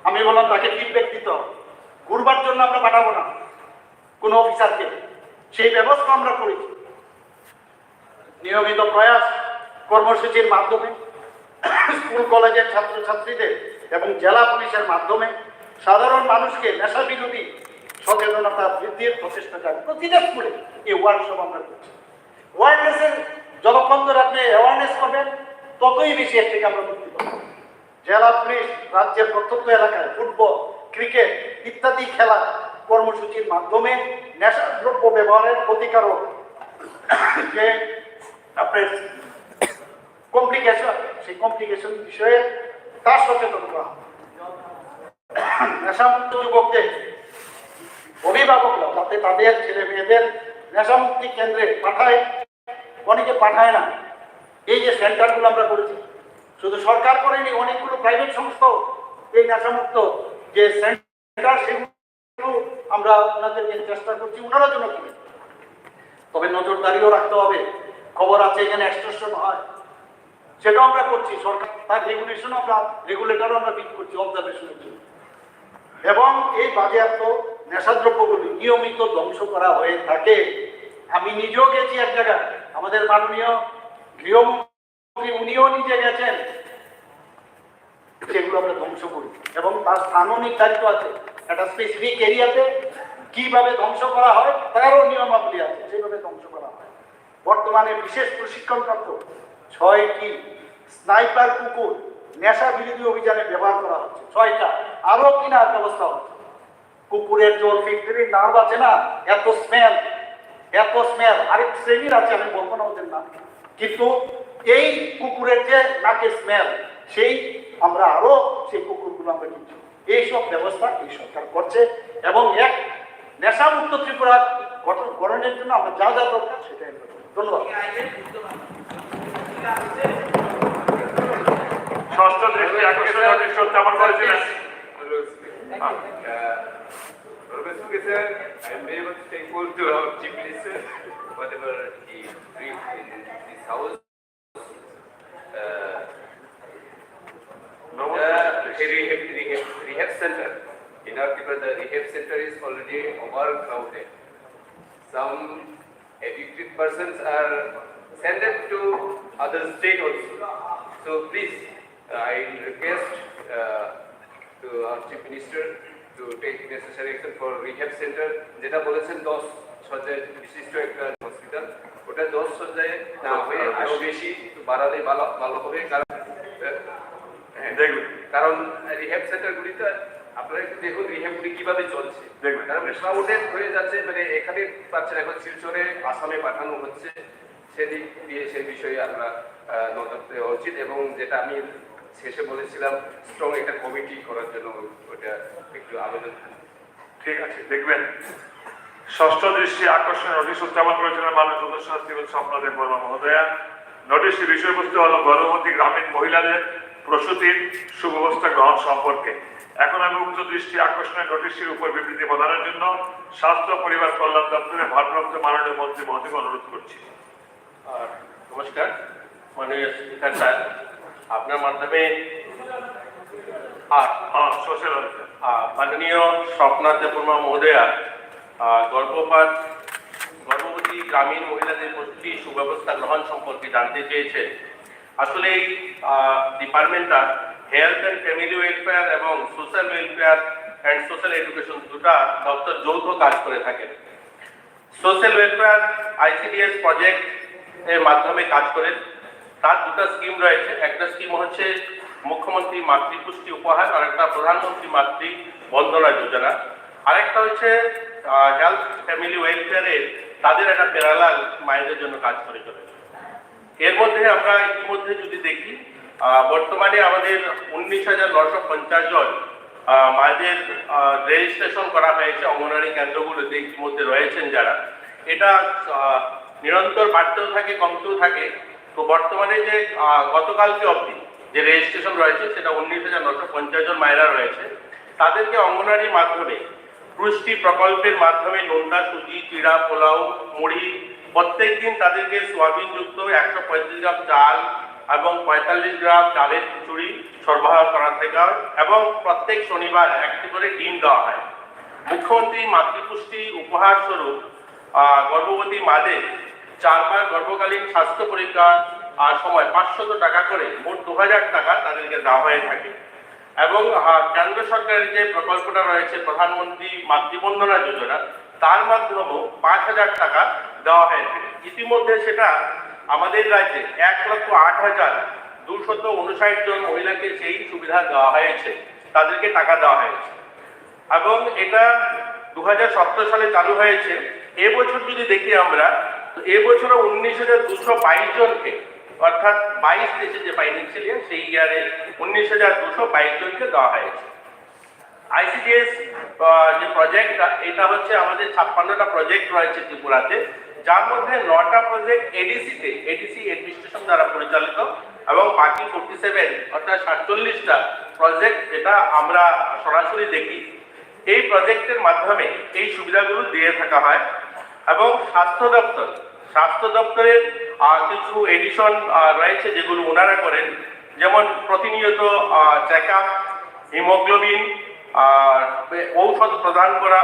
আমি বললাম তাকে ফিডব্যাক দিতে হবে। ঘুরবার জন্য আমরা পাঠাবো না কোনো অফিসারকে, সেই ব্যবস্থা আমরা করেছি। নিয়মিত প্রয়াস কর্মসূচির মাধ্যমে স্কুল কলেজের ছাত্রছাত্রীদের এবং জেলা পুলিশের মাধ্যমে সাধারণ মানুষকে নেশা বিরোধী সচেতনতা বৃদ্ধির প্রচেষ্টা চালায়। প্রতিটা স্কুলে এই ওয়ার্কশপ আমরা করছি। অ্যাওয়ারনেসের যতক্ষণ ধরে আপনি অ্যাওয়ারনেস করবেন, ততই বেশি এর থেকে আমরা মুক্তি পাবো। জেলা পুলিশ রাজ্যের প্রত্যন্ত এলাকায় ফুটবল, ক্রিকেট ইত্যাদি খেলা কর্মসূচির মাধ্যমে নেশাদ্রব্য ব্যবহারের ক্ষতিকারক যে আপনার কমপ্লিকেশন, সেই কমপ্লিকেশন বিষয়ে তার সচেতন করা হবে। নেশামুক্ত যুবকদের অভিভাবকরা যাতে তাদের ছেলে মেয়েদের নেশামুক্তি কেন্দ্রে পাঠায়, অনেকে পাঠায় না। এই যে সেন্টারগুলো আমরা করেছি, শুধু সরকার করেনি, অনেকগুলো প্রাইভেট সংস্থাও এই নেশামুক্ত যে সেন্টার, সেগুলো আমরা ওনাদেরকে চেষ্টা করছি, ওনারা যেন করেন। তবে নজরদারিও রাখতে হবে। খবর আছে এখানে এক্সটর্শন হয়, সেটাও আমরা করছি। সরকার তার রেগুলেশন, আমরা রেগুলেটরও আমরা ফিট করছি অবজারভেশনের জন্য। এবং এই বাজেয়াপ্ত নেশাদ্রব্যগুলি নিয়মিত ধ্বংস করা হয়ে থাকে। আমি নিজেও গেছি এক জায়গায়, আমাদের মাননীয় গৃহমন্ত্রী উনিও নিজে গেছেন, সেগুলো আমরা ধ্বংস করি এবং তার স্থানও নির্ধারিত আছে। একটা স্পেসিফিক এরিয়াতে কিভাবে ধ্বংস করা হয়, তারও নিয়মাবলী আছে, সেভাবে ধ্বংস করা হয়। বর্তমানে বিশেষ প্রশিক্ষণপ্রাপ্ত ছয়টি স্নাইপার কুকুর নেশা বিরোধী অভিযানে ব্যবহার করা হচ্ছে। ছয়টা, আরও কেনার ব্যবস্থা হচ্ছে। কুকুরের যে অলফ্যাক্টরি নার্ভ আছে না, এত স্মেল, এত স্মেল। আরেক শ্রেণীর আছে, আমি বলবো না ওদের নাম, কিন্তু এই কুকুরের যে নাকে স্মেল, সেই আমরা আরো সেই কুকুরগুলো আমরা কিনছি। এইসব ব্যবস্থা এই সরকার করছে এবং এক নেশামুক্ত ত্রিপুরা গঠন, গঠনের জন্য আমরা যা যা দরকার সেটাই আমরা করব। ধন্যবাদ। ষষ্ঠ দৃষ্টি আকর্ষণ নোটিশ করতে আমার কলেজে Professor, I am very much thankful to our Chief Minister, whatever he briefed in this house. Uh, the rehab, rehab, rehab center. In our people, the rehab center is already overcrowded. Some addicted persons are sent to other state also. So please, I request uh, to our Chief Minister to take necessary action for rehab center, যেটা বলেছেন দশ শয্যা বিশিষ্ট একটা হসপিটাল, ওটা দশ শয্যায় না হয়ে আরো বেশি একটু বাড়ালে ভালো, ভালো হবে। কারণ, আহ, হ্যাঁ, দেখবেন। কারণ রিহ্যাব সেন্টারগুলিতে আপনারা একটু দেখুন রিহ্যাবগুলি কিভাবে চলছে। দেখবেন। কারণ ক্রাউডেড হয়ে যাচ্ছে, মানে এখানে পাচ্ছেন, এখন শিলচরে, আসামে পাঠানো হচ্ছে। সেদিক দিয়ে, সেই বিষয়ে আমরা, আহ, নজর দেওয়া উচিত। এবং যেটা আমি শেষে বলেছিলাম, স্ট্রং একটা কমিটি করার জন্য, ওটা একটু আবেদন থাকবে। ঠিক আছে, দেখবেন। ষষ্ঠ দৃষ্টি আকর্ষণ নোটিশ উত্থাপন করেছিলেন মাননীয় সদস্য শ্রীমতী স্বপ্না দেববর্মা মহোদয়া। নোটিশটির বিষয়বস্তু হল গর্ভবতী গ্রামীণ মহিলাদের প্রসূতির সুব্যবস্থা গ্রহণ সম্পর্কে। এখন আমি উক্ত দৃষ্টি আকর্ষণের নোটিশটির উপর বিবৃতি প্রদানের জন্য স্বাস্থ্য পরিবার কল্যাণ দপ্তরের ভারপ্রাপ্ত মাননীয় মন্ত্রী মহোদয়কে অনুরোধ করছি। আহ, নমস্কার মাননীয় স্পিকার স্যার, আপনার মাধ্যমে আর আহ, সোশ্যাল ওয়েলফেয়ার। আহ, মাননীয় স্বপ্না দেববর্মা মহোদয়া, আহ, গর্ভপাত, গর্ভবতী গ্রামীণ মহিলাদের প্রসূতি সুব্যবস্থা গ্রহণ সম্পর্কে জানতে চেয়েছেন। আসলে এই, আহ, ডিপার্টমেন্টটা হেলথ অ্যান্ড ফ্যামিলি ওয়েলফেয়ার এবং social welfare and social education দুটা দপ্তর যৌথ কাজ করে থাকেন। সোশ্যাল ওয়েলফেয়ার আইসিডিএস প্রজেক্ট এর মাধ্যমে কাজ করেন। তার দুটো স্কিম রয়েছে, একটা স্কিম হচ্ছে মুখ্যমন্ত্রী মাতৃপুষ্টি উপহার আর একটা প্রধানমন্ত্রী মাতৃ বন্দনা যোজনা, আরেকটা হচ্ছে হেলথ ফ্যামিলি ওয়েলফেয়ারে তাদের একটা প্যারালাল মায়েদের জন্য কাজ করে চলেছে। এর মধ্যে আমরা ইতিমধ্যে যদি দেখি, আহ, বর্তমানে আমাদের উনিশ হাজার নশো পঞ্চাশ জন, আহ, মায়েদের, আহ, রেজিস্ট্রেশন করা হয়েছে অঙ্গনওয়াড়ি কেন্দ্রগুলোতে, ইতিমধ্যে রয়েছেন যারা। এটা, আহ, নিরন্তর বাড়তেও থাকে, কমতেও থাকে। তো বর্তমানে যে, আহ, গতকালকে অবধি যে রেজিস্ট্রেশন রয়েছে, সেটা উনিশ হাজার নশো পঞ্চাশ জন মায়েরা রয়েছে। তাদেরকে অঙ্গনওয়াড়ির মাধ্যমে পুষ্টি প্রকল্পের মাধ্যমে নোনতা সুজি, চিড়া, পোলাও, মুড়ি, প্রত্যেক দিন তাদেরকে সোয়াবিন যুক্ত একশো পঁয়ত্রিশ গ্রাম চাল এবং পঁয়তাল্লিশ গ্রাম ডালের খিচুড়ি সরবরাহ করা থাকে এবং প্রত্যেক শনিবার একটি করে ডিম দেওয়া হয়। মুখ্যমন্ত্রী মাতৃপুষ্টি উপহার স্বরূপ, আহ, গর্ভবতী মাদের চারবার গর্ভকালীন স্বাস্থ্য পরীক্ষার, আহ, সময় পাঁচশত টাকা করে মোট দু হাজার টাকা তাদেরকে দেওয়া হয়ে থাকে। এবং, আহ, কেন্দ্র সরকারের যে প্রকল্পটা রয়েছে প্রধানমন্ত্রী মাতৃবন্দনা যোজনা, তার মাধ্যমেও পাঁচ হাজার টাকা দেওয়া হয়ে থাকে। ইতিমধ্যে সেটা আমাদের রাজ্যে এক লক্ষ আট হাজার দুশত ঊনষাট জন মহিলাকে সেই সুবিধা দেওয়া হয়েছে, তাদেরকে টাকা দেওয়া হয়েছে। এবং এটা দু হাজার সতেরো সালে চালু হয়েছে। এবছর যদি দেখি আমরা, তো এবছরও উনিশ হাজার দুশো বাইশ জনকে, অর্থাৎ বাইশ তেইশে যে ফাইন্যান্সিয়াল ইয়ার, সেই ইয়ারে উনিশ হাজার দুশো বাইশ জনকে দেওয়া হয়েছে। আইসিডিএস, আহ, যে প্রজেক্টটা, এটা হচ্ছে আমাদের ছাপ্পান্নটা প্রজেক্ট রয়েছে ত্রিপুরাতে, যার মধ্যে নটা প্রজেক্ট এডিসিতে, এডিসি অ্যাডমিনিস্ট্রেশন দ্বারা পরিচালিত, এবং বাকি ফোর্টি সেভেন, অর্থাৎ সাতচল্লিশটা প্রজেক্ট, যেটা আমরা সরাসরি দেখি। এই প্রজেক্টের মাধ্যমে এই সুবিধাগুলো দিয়ে থাকা হয়। এবং স্বাস্থ্য দপ্তর, স্বাস্থ্য দপ্তরের, আহ, কিছু এডিশন, আহ, রয়েছে, যেগুলো ওনারা করেন, যেমন প্রতিনিয়ত চেক আপ, হিমোগ্লোবিন, আহ, ঔষধ প্রদান করা,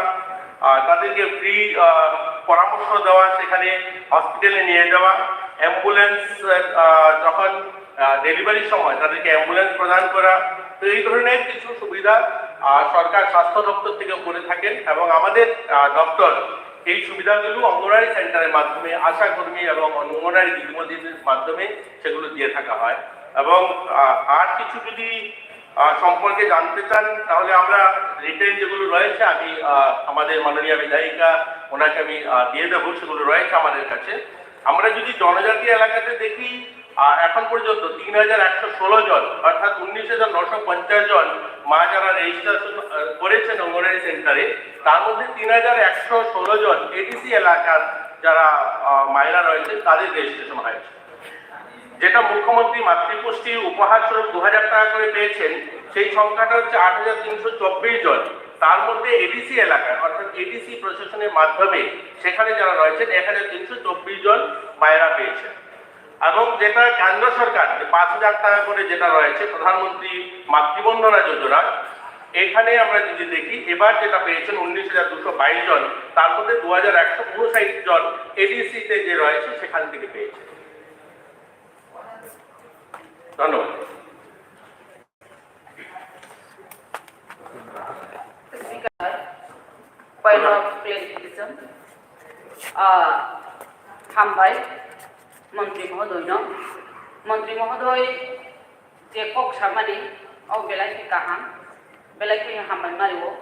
আহ, তাদেরকে ফ্রি, আহ, পরামর্শ দেওয়া, সেখানে হসপিটালে নিয়ে যাওয়া, অ্যাম্বুলেন্স, আহ, যখন, আহ, ডেলিভারির সময় তাদেরকে অ্যাম্বুলেন্স প্রদান করা। তো এই ধরনের কিছু সুবিধা, আহ, সরকার স্বাস্থ্য দপ্তর থেকে করে থাকেন এবং আমাদের, আহ, দপ্তর এই সুবিধাগুলো অঙ্গনওয়াড়ি সেন্টারের মাধ্যমে, আশা কর্মী এবং অঙ্গনওয়াড়ি দিদিমণিদের মাধ্যমে সেগুলো দিয়ে থাকা হয়। এবং, আহ, আর কিছু যদি, আহ, সম্পর্কে জানতে চান, তাহলে আমরা রিটেন যেগুলো রয়েছে, আমি, আহ, আমাদের মাননীয় বিধায়িকা, ওনাকে আমি, আহ, দিয়ে দেবো, সেগুলো রয়েছে আমাদের কাছে। আমরা যদি জনজাতি এলাকাতে দেখি, আহ, এখন পর্যন্ত তিন হাজার একশো ষোলো জন, অর্থাৎ উনিশ হাজার নশো পঞ্চাশ জন মা যারা রেজিস্ট্রেশন, আহ, করেছেন অঙ্গনওয়াড়ি সেন্টারে, তার মধ্যে তিন হাজার একশো ষোলো জন এডিসি এলাকার যারা, আহ, মায়েরা রয়েছেন, তাদের রেজিস্ট্রেশন হয়েছে। যেটা মুখ্যমন্ত্রী মাতৃপুষ্টি উপহার স্বরূপ দু হাজার টাকা করে পেয়েছেন, সেই সংখ্যাটা হচ্ছে আট হাজার তিনশো চব্বিশ জন। তার মধ্যে এডিসি এলাকায়, অর্থাৎ এডিসি প্রশাসনের মাধ্যমে সেখানে যারা রয়েছেন, এক হাজার তিনশো চব্বিশ জন মায়েরা পেয়েছেন। এবং যেটা কেন্দ্র সরকার যে পাঁচ হাজার টাকা করে যেটা রয়েছে প্রধানমন্ত্রী মাতৃবন্দনা যোজনা, এখানে আমরা যদি দেখি, এবার যেটা পেয়েছেন উনিশ হাজার দুশো বাইশ জন, তার মধ্যে দু হাজার একশো ঊনষাট জন এডিসিতে যে রয়েছে সেখান থেকে পেয়েছে। ধন্যবাদ। Speaker, point of clarification. Ah, hambai, Montri Mohodoino. Montri Mohodoi je kok samani, o belai khe kaham, belai khe hambai mario.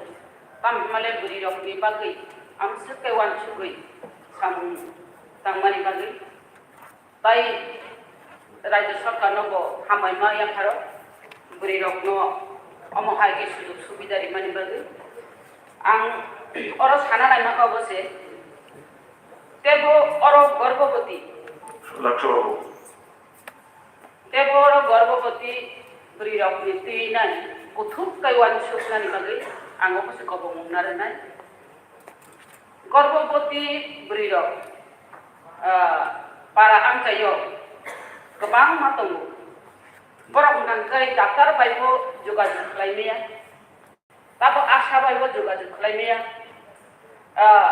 Tamo hwnmale bwrwi rokni bagwi ang swk khe uansugwi samung tangmani bagwi. Tai Rajya Sarkar no bo hambai ma yapharo, bwrwi rok no omo hai khe sujug subida rimani bagwi. Ang oro sana naima kha obo se, tebo oro gorboboti, Lakshya babu. Tebo oro gorboboti bwrwi rok ni twi nai kuthuk kai uansuk nani bagwi ang obo se kobong mung narwknai. Gorboboti bwrwi rok, ah, para amchaio kwbangma tongo. Borok nangkhe doctor bai bo jogajog khlai maya, tabo asha bai bo jogajog khlai maya, ah,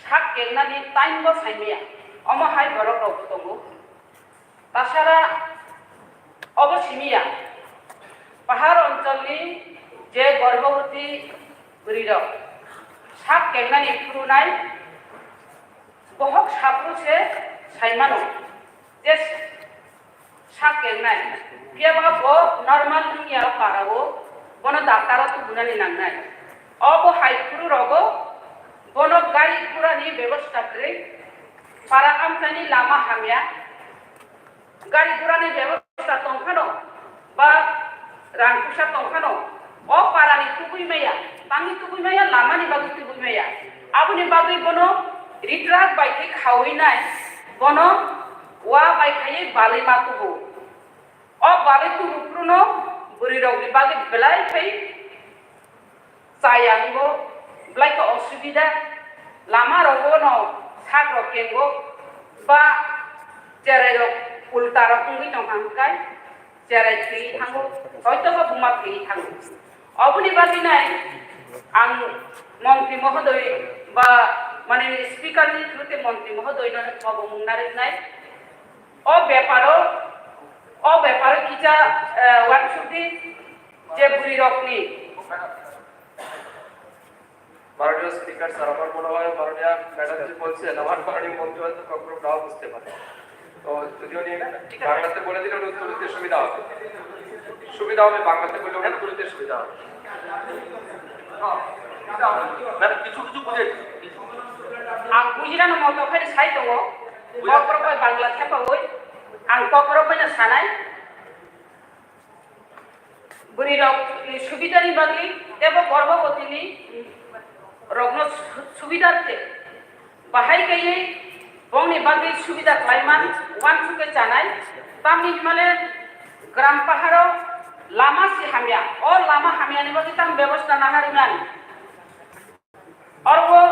sak kengnani time bo sai maya. Omo hai borok rok tongo. Tasara obo simiya, pahar oncholni je gorboboti bwrwirok sak kengnani phurunai, bohok saphuru se sai mano je sak kengnai, phiyaba bo normal wngya parao, bono daktaro tubunani nangnai. Obo hai phuru rogo bono gari gurani bebosta kwrwi, para amchaini lama hamya, gari gurani bebosta tongphano ba rang puisa tongphano, o parani tubui maya, tamni tubui maya, lamani bagwi tubui maya. Aboni bagwi bono ritrak bai khe khaui nai, bono wa bai khaiwi balwi ma tubu. O balwi tubu phruno bwrwi rokni bagwi belai phai chaya wngo, belai khe osubida, lama rogo no sak rok kengo, ba cherai rok ulta rok wngwi tong kha hwnkhai, cherai thwi thango, hoito ba buma thwi thango. Oboni bagwi nai ang montri mohodoi ba mane speaker ni through te montri mohodoi no kobong mung narwknai. O beparo, o beparo kisa, eh, uansukdi je bwrwi rokni. মাননীয় speaker sir, আমার মনে হয় মাননীয় ম্যাডাম যে বলছেন, আমার মাননীয় মন্ত্রী হয়তো কখনো নাও বুঝতে পারে। তো যদি উনি বাংলাতে বলে দিলে উনি উত্তর দিতে সুবিধা হবে, সুবিধা হবে, বাংলাতে বললে উনি উত্তর দিতে সুবিধা হবে। ম্যাডাম, কিছু কিছু বুঝে Ang bujinani moto khe sai tongo, kokrok bai Bangla thepaui ang kokrok bai no sanai. Bwrwi rok ni subida ni bagwi tebo gorboboti ni rok no su-, subida te bahai kaiwi bongni bagwi subida khlaiman uansukhe chanai. Tamni hwnmale gram paharo lama si hamya, o lama hamya ni bagwi tam bebosta naharwi man. Oro,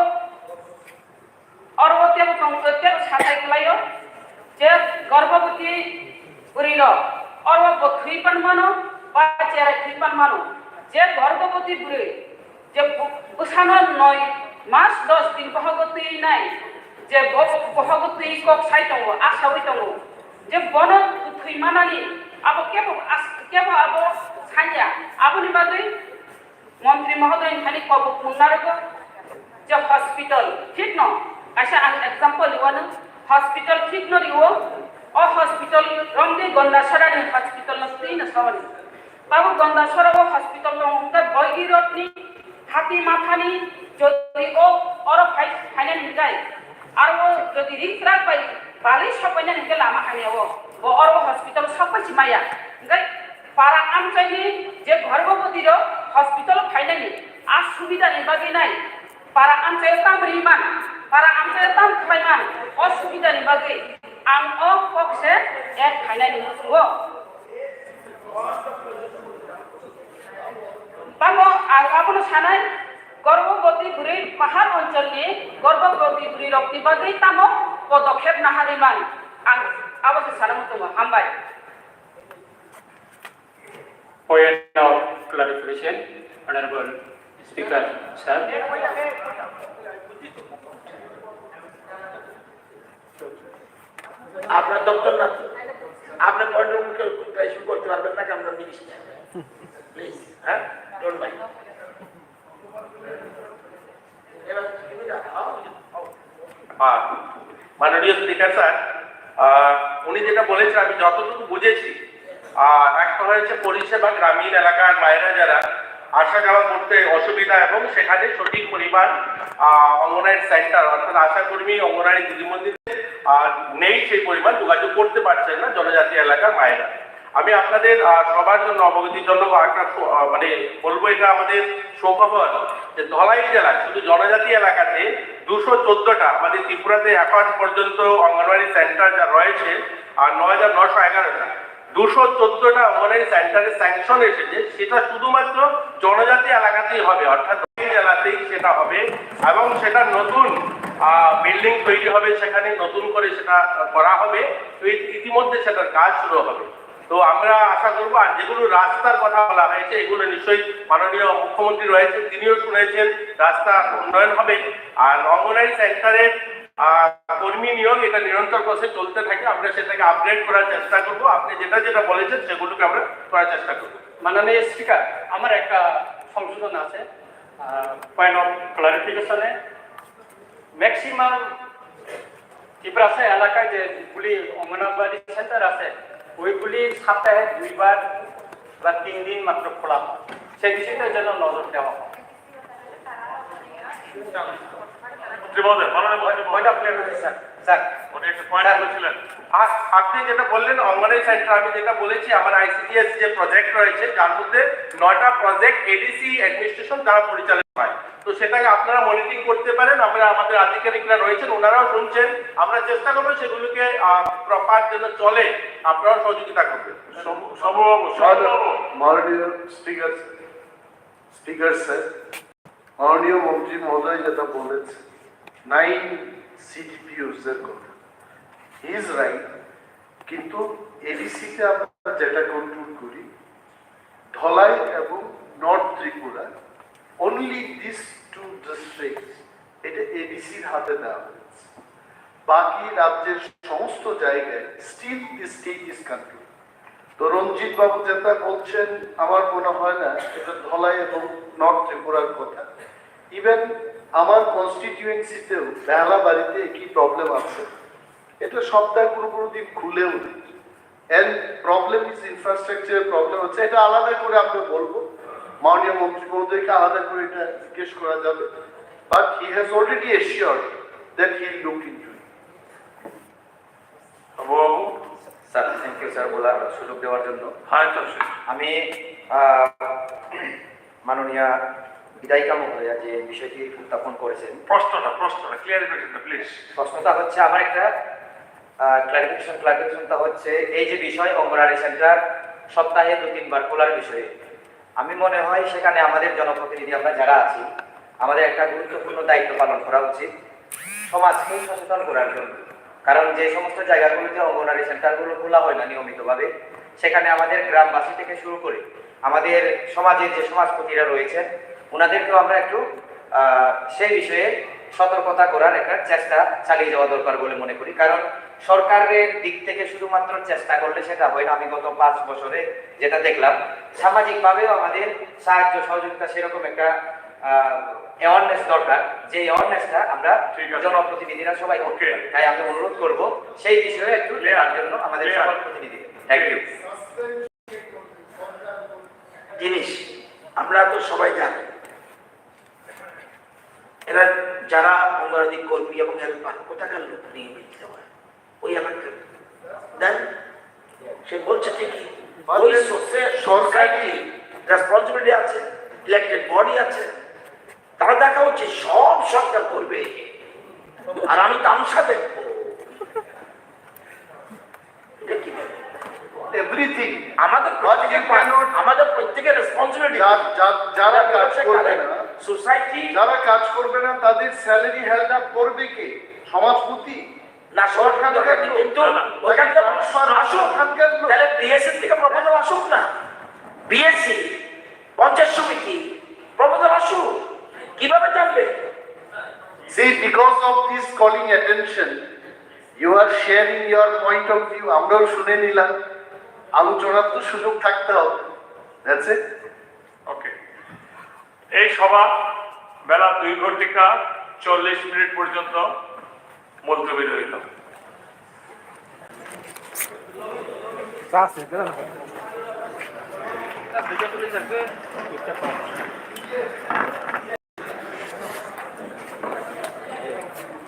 oro tebo tong, tebo sathai khlaio je gorboboti bwrwi rok oro bo thwi pan mano ba cherai thwi pan mano. Je gorboboti bwrwi je bu-, bwsano noi mas dos din bohogo twi nai, je bo bohogo twi kok sai tongo, asaui tongo je bono thwi manani abo kebo as-, kebo abo sanya, aboni bagwi Montri mohodoy ni thani kobok mung narwgo je hospital thik no, kaisa ang example riwano, hospital thik no riwo, o hospital romdi Gondasara ni hospital no twi no sawani. Tabo Gondasara o hospital no hwnkhe boigi rot ni hati mathani jodi o oro phai phainani hwnkhe aro jodi ring twrak bai bali sopainani hwnkhe lama hamya o bo oro hospital sopai si maya hwnkhe Para amchaini je gorboboti rok hospital phainani a subida ni bagwi nai. Para amchaio tam ri man, para amchaio tam khlai man, o subida ni bagwi ang o kok se add khainani muchungo. Tamo ang abono sanai, gorboboti bwrwi pahar oncholni gorboboti bwrwi rokni bagwi tamo podokhep naharwi man, ang abo se sana muchungo. Hambai. Point of clarification, Honorable Speaker, sir. আপনার দপ্তর না তো। আপনি পয়েন্টের মুখে শুরু করতে পারবেন না, আমরা মিনিস্টার। প্লিজ, হ্যাঁ? Don't mind. আহ, মাননীয় স্পিকার স্যার, আহ, উনি যেটা বলেছেন আমি যতটুকু বুঝেছি, আহ, একটা হয়েছে পরিষেবা গ্রামীণ এলাকার মায়েরা যারা আসা যাওয়া করতে অসুবিধা এবং সেখানে সঠিক পরিমাণ, আহ, অঙ্গনওয়াড়ি সেন্টার অর্থাৎ আশাকর্মী, অঙ্গনওয়াড়ি দিদিমণিদের, আহ, নেই, সেই পরিমাণ যোগাযোগ করতে পারছেন না জনজাতি এলাকার মায়েরা। আমি আপনাদের, আহ, সবার জন্য অবগতির জন্য একটা সু-, আহ, মানে বলবো, এটা আমাদের সৌভাগ্য যে ধলাই জেলায় শুধু জনজাতি এলাকাতে দুশো চোদ্দটা, আমাদের ত্রিপুরাতে এখন পর্যন্ত অঙ্গনওয়াড়ি সেন্টার যা রয়েছে, আর নয় হাজার নশো এগারোটা, দুশো চোদ্দটা অঙ্গনওয়াড়ি সেন্টারের স্যাংশন এসেছে, সেটা শুধুমাত্র জনজাতি এলাকাতেই হবে, অর্থাৎ ধলাই জেলাতেই সেটা হবে এবং সেটা নতুন, আহ, বিল্ডিং তৈরি হবে, সেখানে নতুন করে সেটা করা হবে। তো ইতি-, ইতিমধ্যে সেটার কাজ শুরু হবে। তো আমরা আশা করবো, আর যেগুলো রাস্তার কথা বলা হয়েছে, এগুলো নিশ্চয়ই মাননীয় মুখ্যমন্ত্রী রয়েছেন, তিনিও শুনেছেন রাস্তা উন্নয়ন হবে। আর অঙ্গনওয়াড়ি সেন্টারের, আহ, কর্মী নিয়োগ, এটা নিরন্তর প্রসেস চলতে থাকে, আমরা সেটাকে আপগ্রেড করার চেষ্টা করব। আপনি যেটা যেটা বলেছেন, সেগুলোকে আমরা করার চেষ্টা করব। মাননীয় স্পিকার, আমার একটা সংশোধন আছে, পয়েন্ট অফ ক্লারিফিকেশনে। ম্যাক্সিমাম ত্রিপুরাসা এলাকায় যেগুলি অঙ্গনাবাড়ি সেন্টার আছে, ওইগুলি সপ্তাহে দুইবার বা তিন দিন মাত্র খোলা হয়। সেই বিষয়টা যেন নজর দেওয়া হয়। মন্ত্রী মহোদয়, মাননীয় মন্ত্রী মহোদয়। Point of clarification, sir. উনি একটা পয়েন্ট স্যার। বলেছিলেন। আ-, আপনি যেটা বললেন, অঙ্গনওয়াড়ি সেন্টার, আমি যেটা বলেছি, আমার আইসিডিএস যে প্রজেক্ট রয়েছে, যার মধ্যে নয়টা প্রজেক্ট এডিসি অ্যাডমিনিস্ট্রেশন দ্বারা পরিচালিত হয়। তো সেটাকে আপনারা মনিটরিং করতে পারেন, আমরা, আমাদের আধিকারিকরা রয়েছেন, ওনারাও শুনছেন। আমরা চেষ্টা করবো সেগুলোকে, আহ, প্রপার যেন চলে, আপনারাও সহযোগিতা করবেন। সম-, সমবাবু, মাননীয়, সমবাবু। মাননীয় স্পিকার, স্পিকার স্যার, মাননীয় মন্ত্রী মহোদয় যেটা বলেছেন, নাইন সিডিপিওস এর কথা, হি ইজ রাইট। কিন্তু এডিসিতে আমরা যেটা কন্ট্রোল করি, ধলাই এবং নর্থ Tripura, only these two districts, এটা এডিসির হাতে দেওয়া হয়েছে। বাকি রাজ্যের সমস্ত জায়গায় still the state is control। তো রঞ্জিত বাবু যেটা বলছেন, আমার মনে হয় না এটা ধলাই এবং নর্থ ত্রিপুরার কথা। ইভেন আমার কনস্টিটিউয়েন্সিতেও বেহালা বাড়িতে একই প্রবলেম আছে। এটা সপ্তাহে কোনো কোনো দিন খুলেও না। And problem is infrastructure problem হচ্ছে, এটা আলাদা করে আমরা বলবো, মাননীয় মন্ত্রী মহোদয়কে আলাদা করে এটা জিজ্ঞেস করা যাবে। But he has already assured that he will look into it. Babu. Sir, thank you sir বলার সুযোগ দেওয়ার জন্য। হ্যাঁ, তো সে- আমি, আহ, মাননীয় বিধায়িকা মহোদয়া যে বিষয়টি উত্থাপন করেছেন, প্রশ্নটা, প্রশ্নটা, ক্লিয়ারিফিকেশনটা, প্লিজ। প্রশ্নটা হচ্ছে আমার একটা, আহ, ক্লারিফিকেশন, ক্লারিফিকেশনটা হচ্ছে এই যে বিষয় অঙ্গনওয়াড়ি সেন্টার সপ্তাহে দু তিনবার খোলার বিষয়ে, আমি মনে হয় সেখানে আমাদের জনপ্রতিনিধি আমরা যারা আছি, আমাদের একটা গুরুত্বপূর্ণ দায়িত্ব পালন করা উচিত সমাজকে সচেতন করার জন্য। কারণ যে সমস্ত জায়গাগুলোতে অঙ্গনওয়াড়ি সেন্টারগুলো খোলা হয় না নিয়মিতভাবে, সেখানে আমাদের গ্রামবাসী থেকে শুরু করে আমাদের সমাজের যে সমাজপতিরা রয়েছেন, ওনাদেরকেও আমরা একটু, আহ, সেই বিষয়ে সতর্কতা করার একটা চেষ্টা চালিয়ে যাওয়া দরকার বলে মনে করি। কারণ সরকারের দিক থেকে শুধুমাত্র চেষ্টা করলে সেটা হয় না। আমি গত পাঁচ বছরে যেটা দেখলাম, সামাজিকভাবেও আমাদের সাহায্য সহযোগিতা সেরকম একটা, আহ, অ্যাওয়ারনেস দরকার, যে অ্যাওয়ারনেসটা আমরা ঠিক আছে। জনপ্রতিনিধিরা সবাই করতে ওকে। পারি। তাই আমি অনুরোধ করব সেই বিষয়ে একটু ক্লিয়ার। দেখার জন্য আমাদের ক্লিয়ার। সবার প্রতিনিধিকে। Thank you. জিনিস আমরা তো সবাই জানি, এরা যারা অঙ্গনাদি কর্মী এবং হেল্পার, কোথাকার লোক নিয়মিত যাওয়া ওই এলাকার? দেন সে বলছে ঠিকই, ওই সোসে-, সরকারি রেসপন্সিবিলিটি আছে, ইলেক্টেড বডি আছে, তারা দেখা উচিত সব সরকার করবে, আর আমি তামশা দেখবো। এটা কি? এভরিথিং। আমাদের প্রত্যেকের, আমাদের প্রত্যেকের রেসপন্সিবিলিটি। যার-, যার-, যারা কাজ করবে না, সোসাইটি। যারা কাজ করবে না, তাদের স্যালারি হেল্ড আপ করবে কে? সমাজপতি? না, সরকার দরকার নেই, কিন্তু না, না। ওখান থেকে মানুষ আসুক। ওখানকার লোক। তাহলে বিএসসি থেকে প্রপোজাল আসুক না, বিএসসি, পঞ্চায়েত সমিতি, প্রপোজাল আসুক, কিভাবে জানবে? See, because of this calling attention, you are sharing your point of view, আমরাও শুনে নিলাম, আলোচনার তো সুযোগ থাকতে হবে। That's it. ওকে, এই সভা বেলা দুই ঘটিকা চল্লিশ মিনিট পর্যন্ত Mol kwbwi rwui tongo.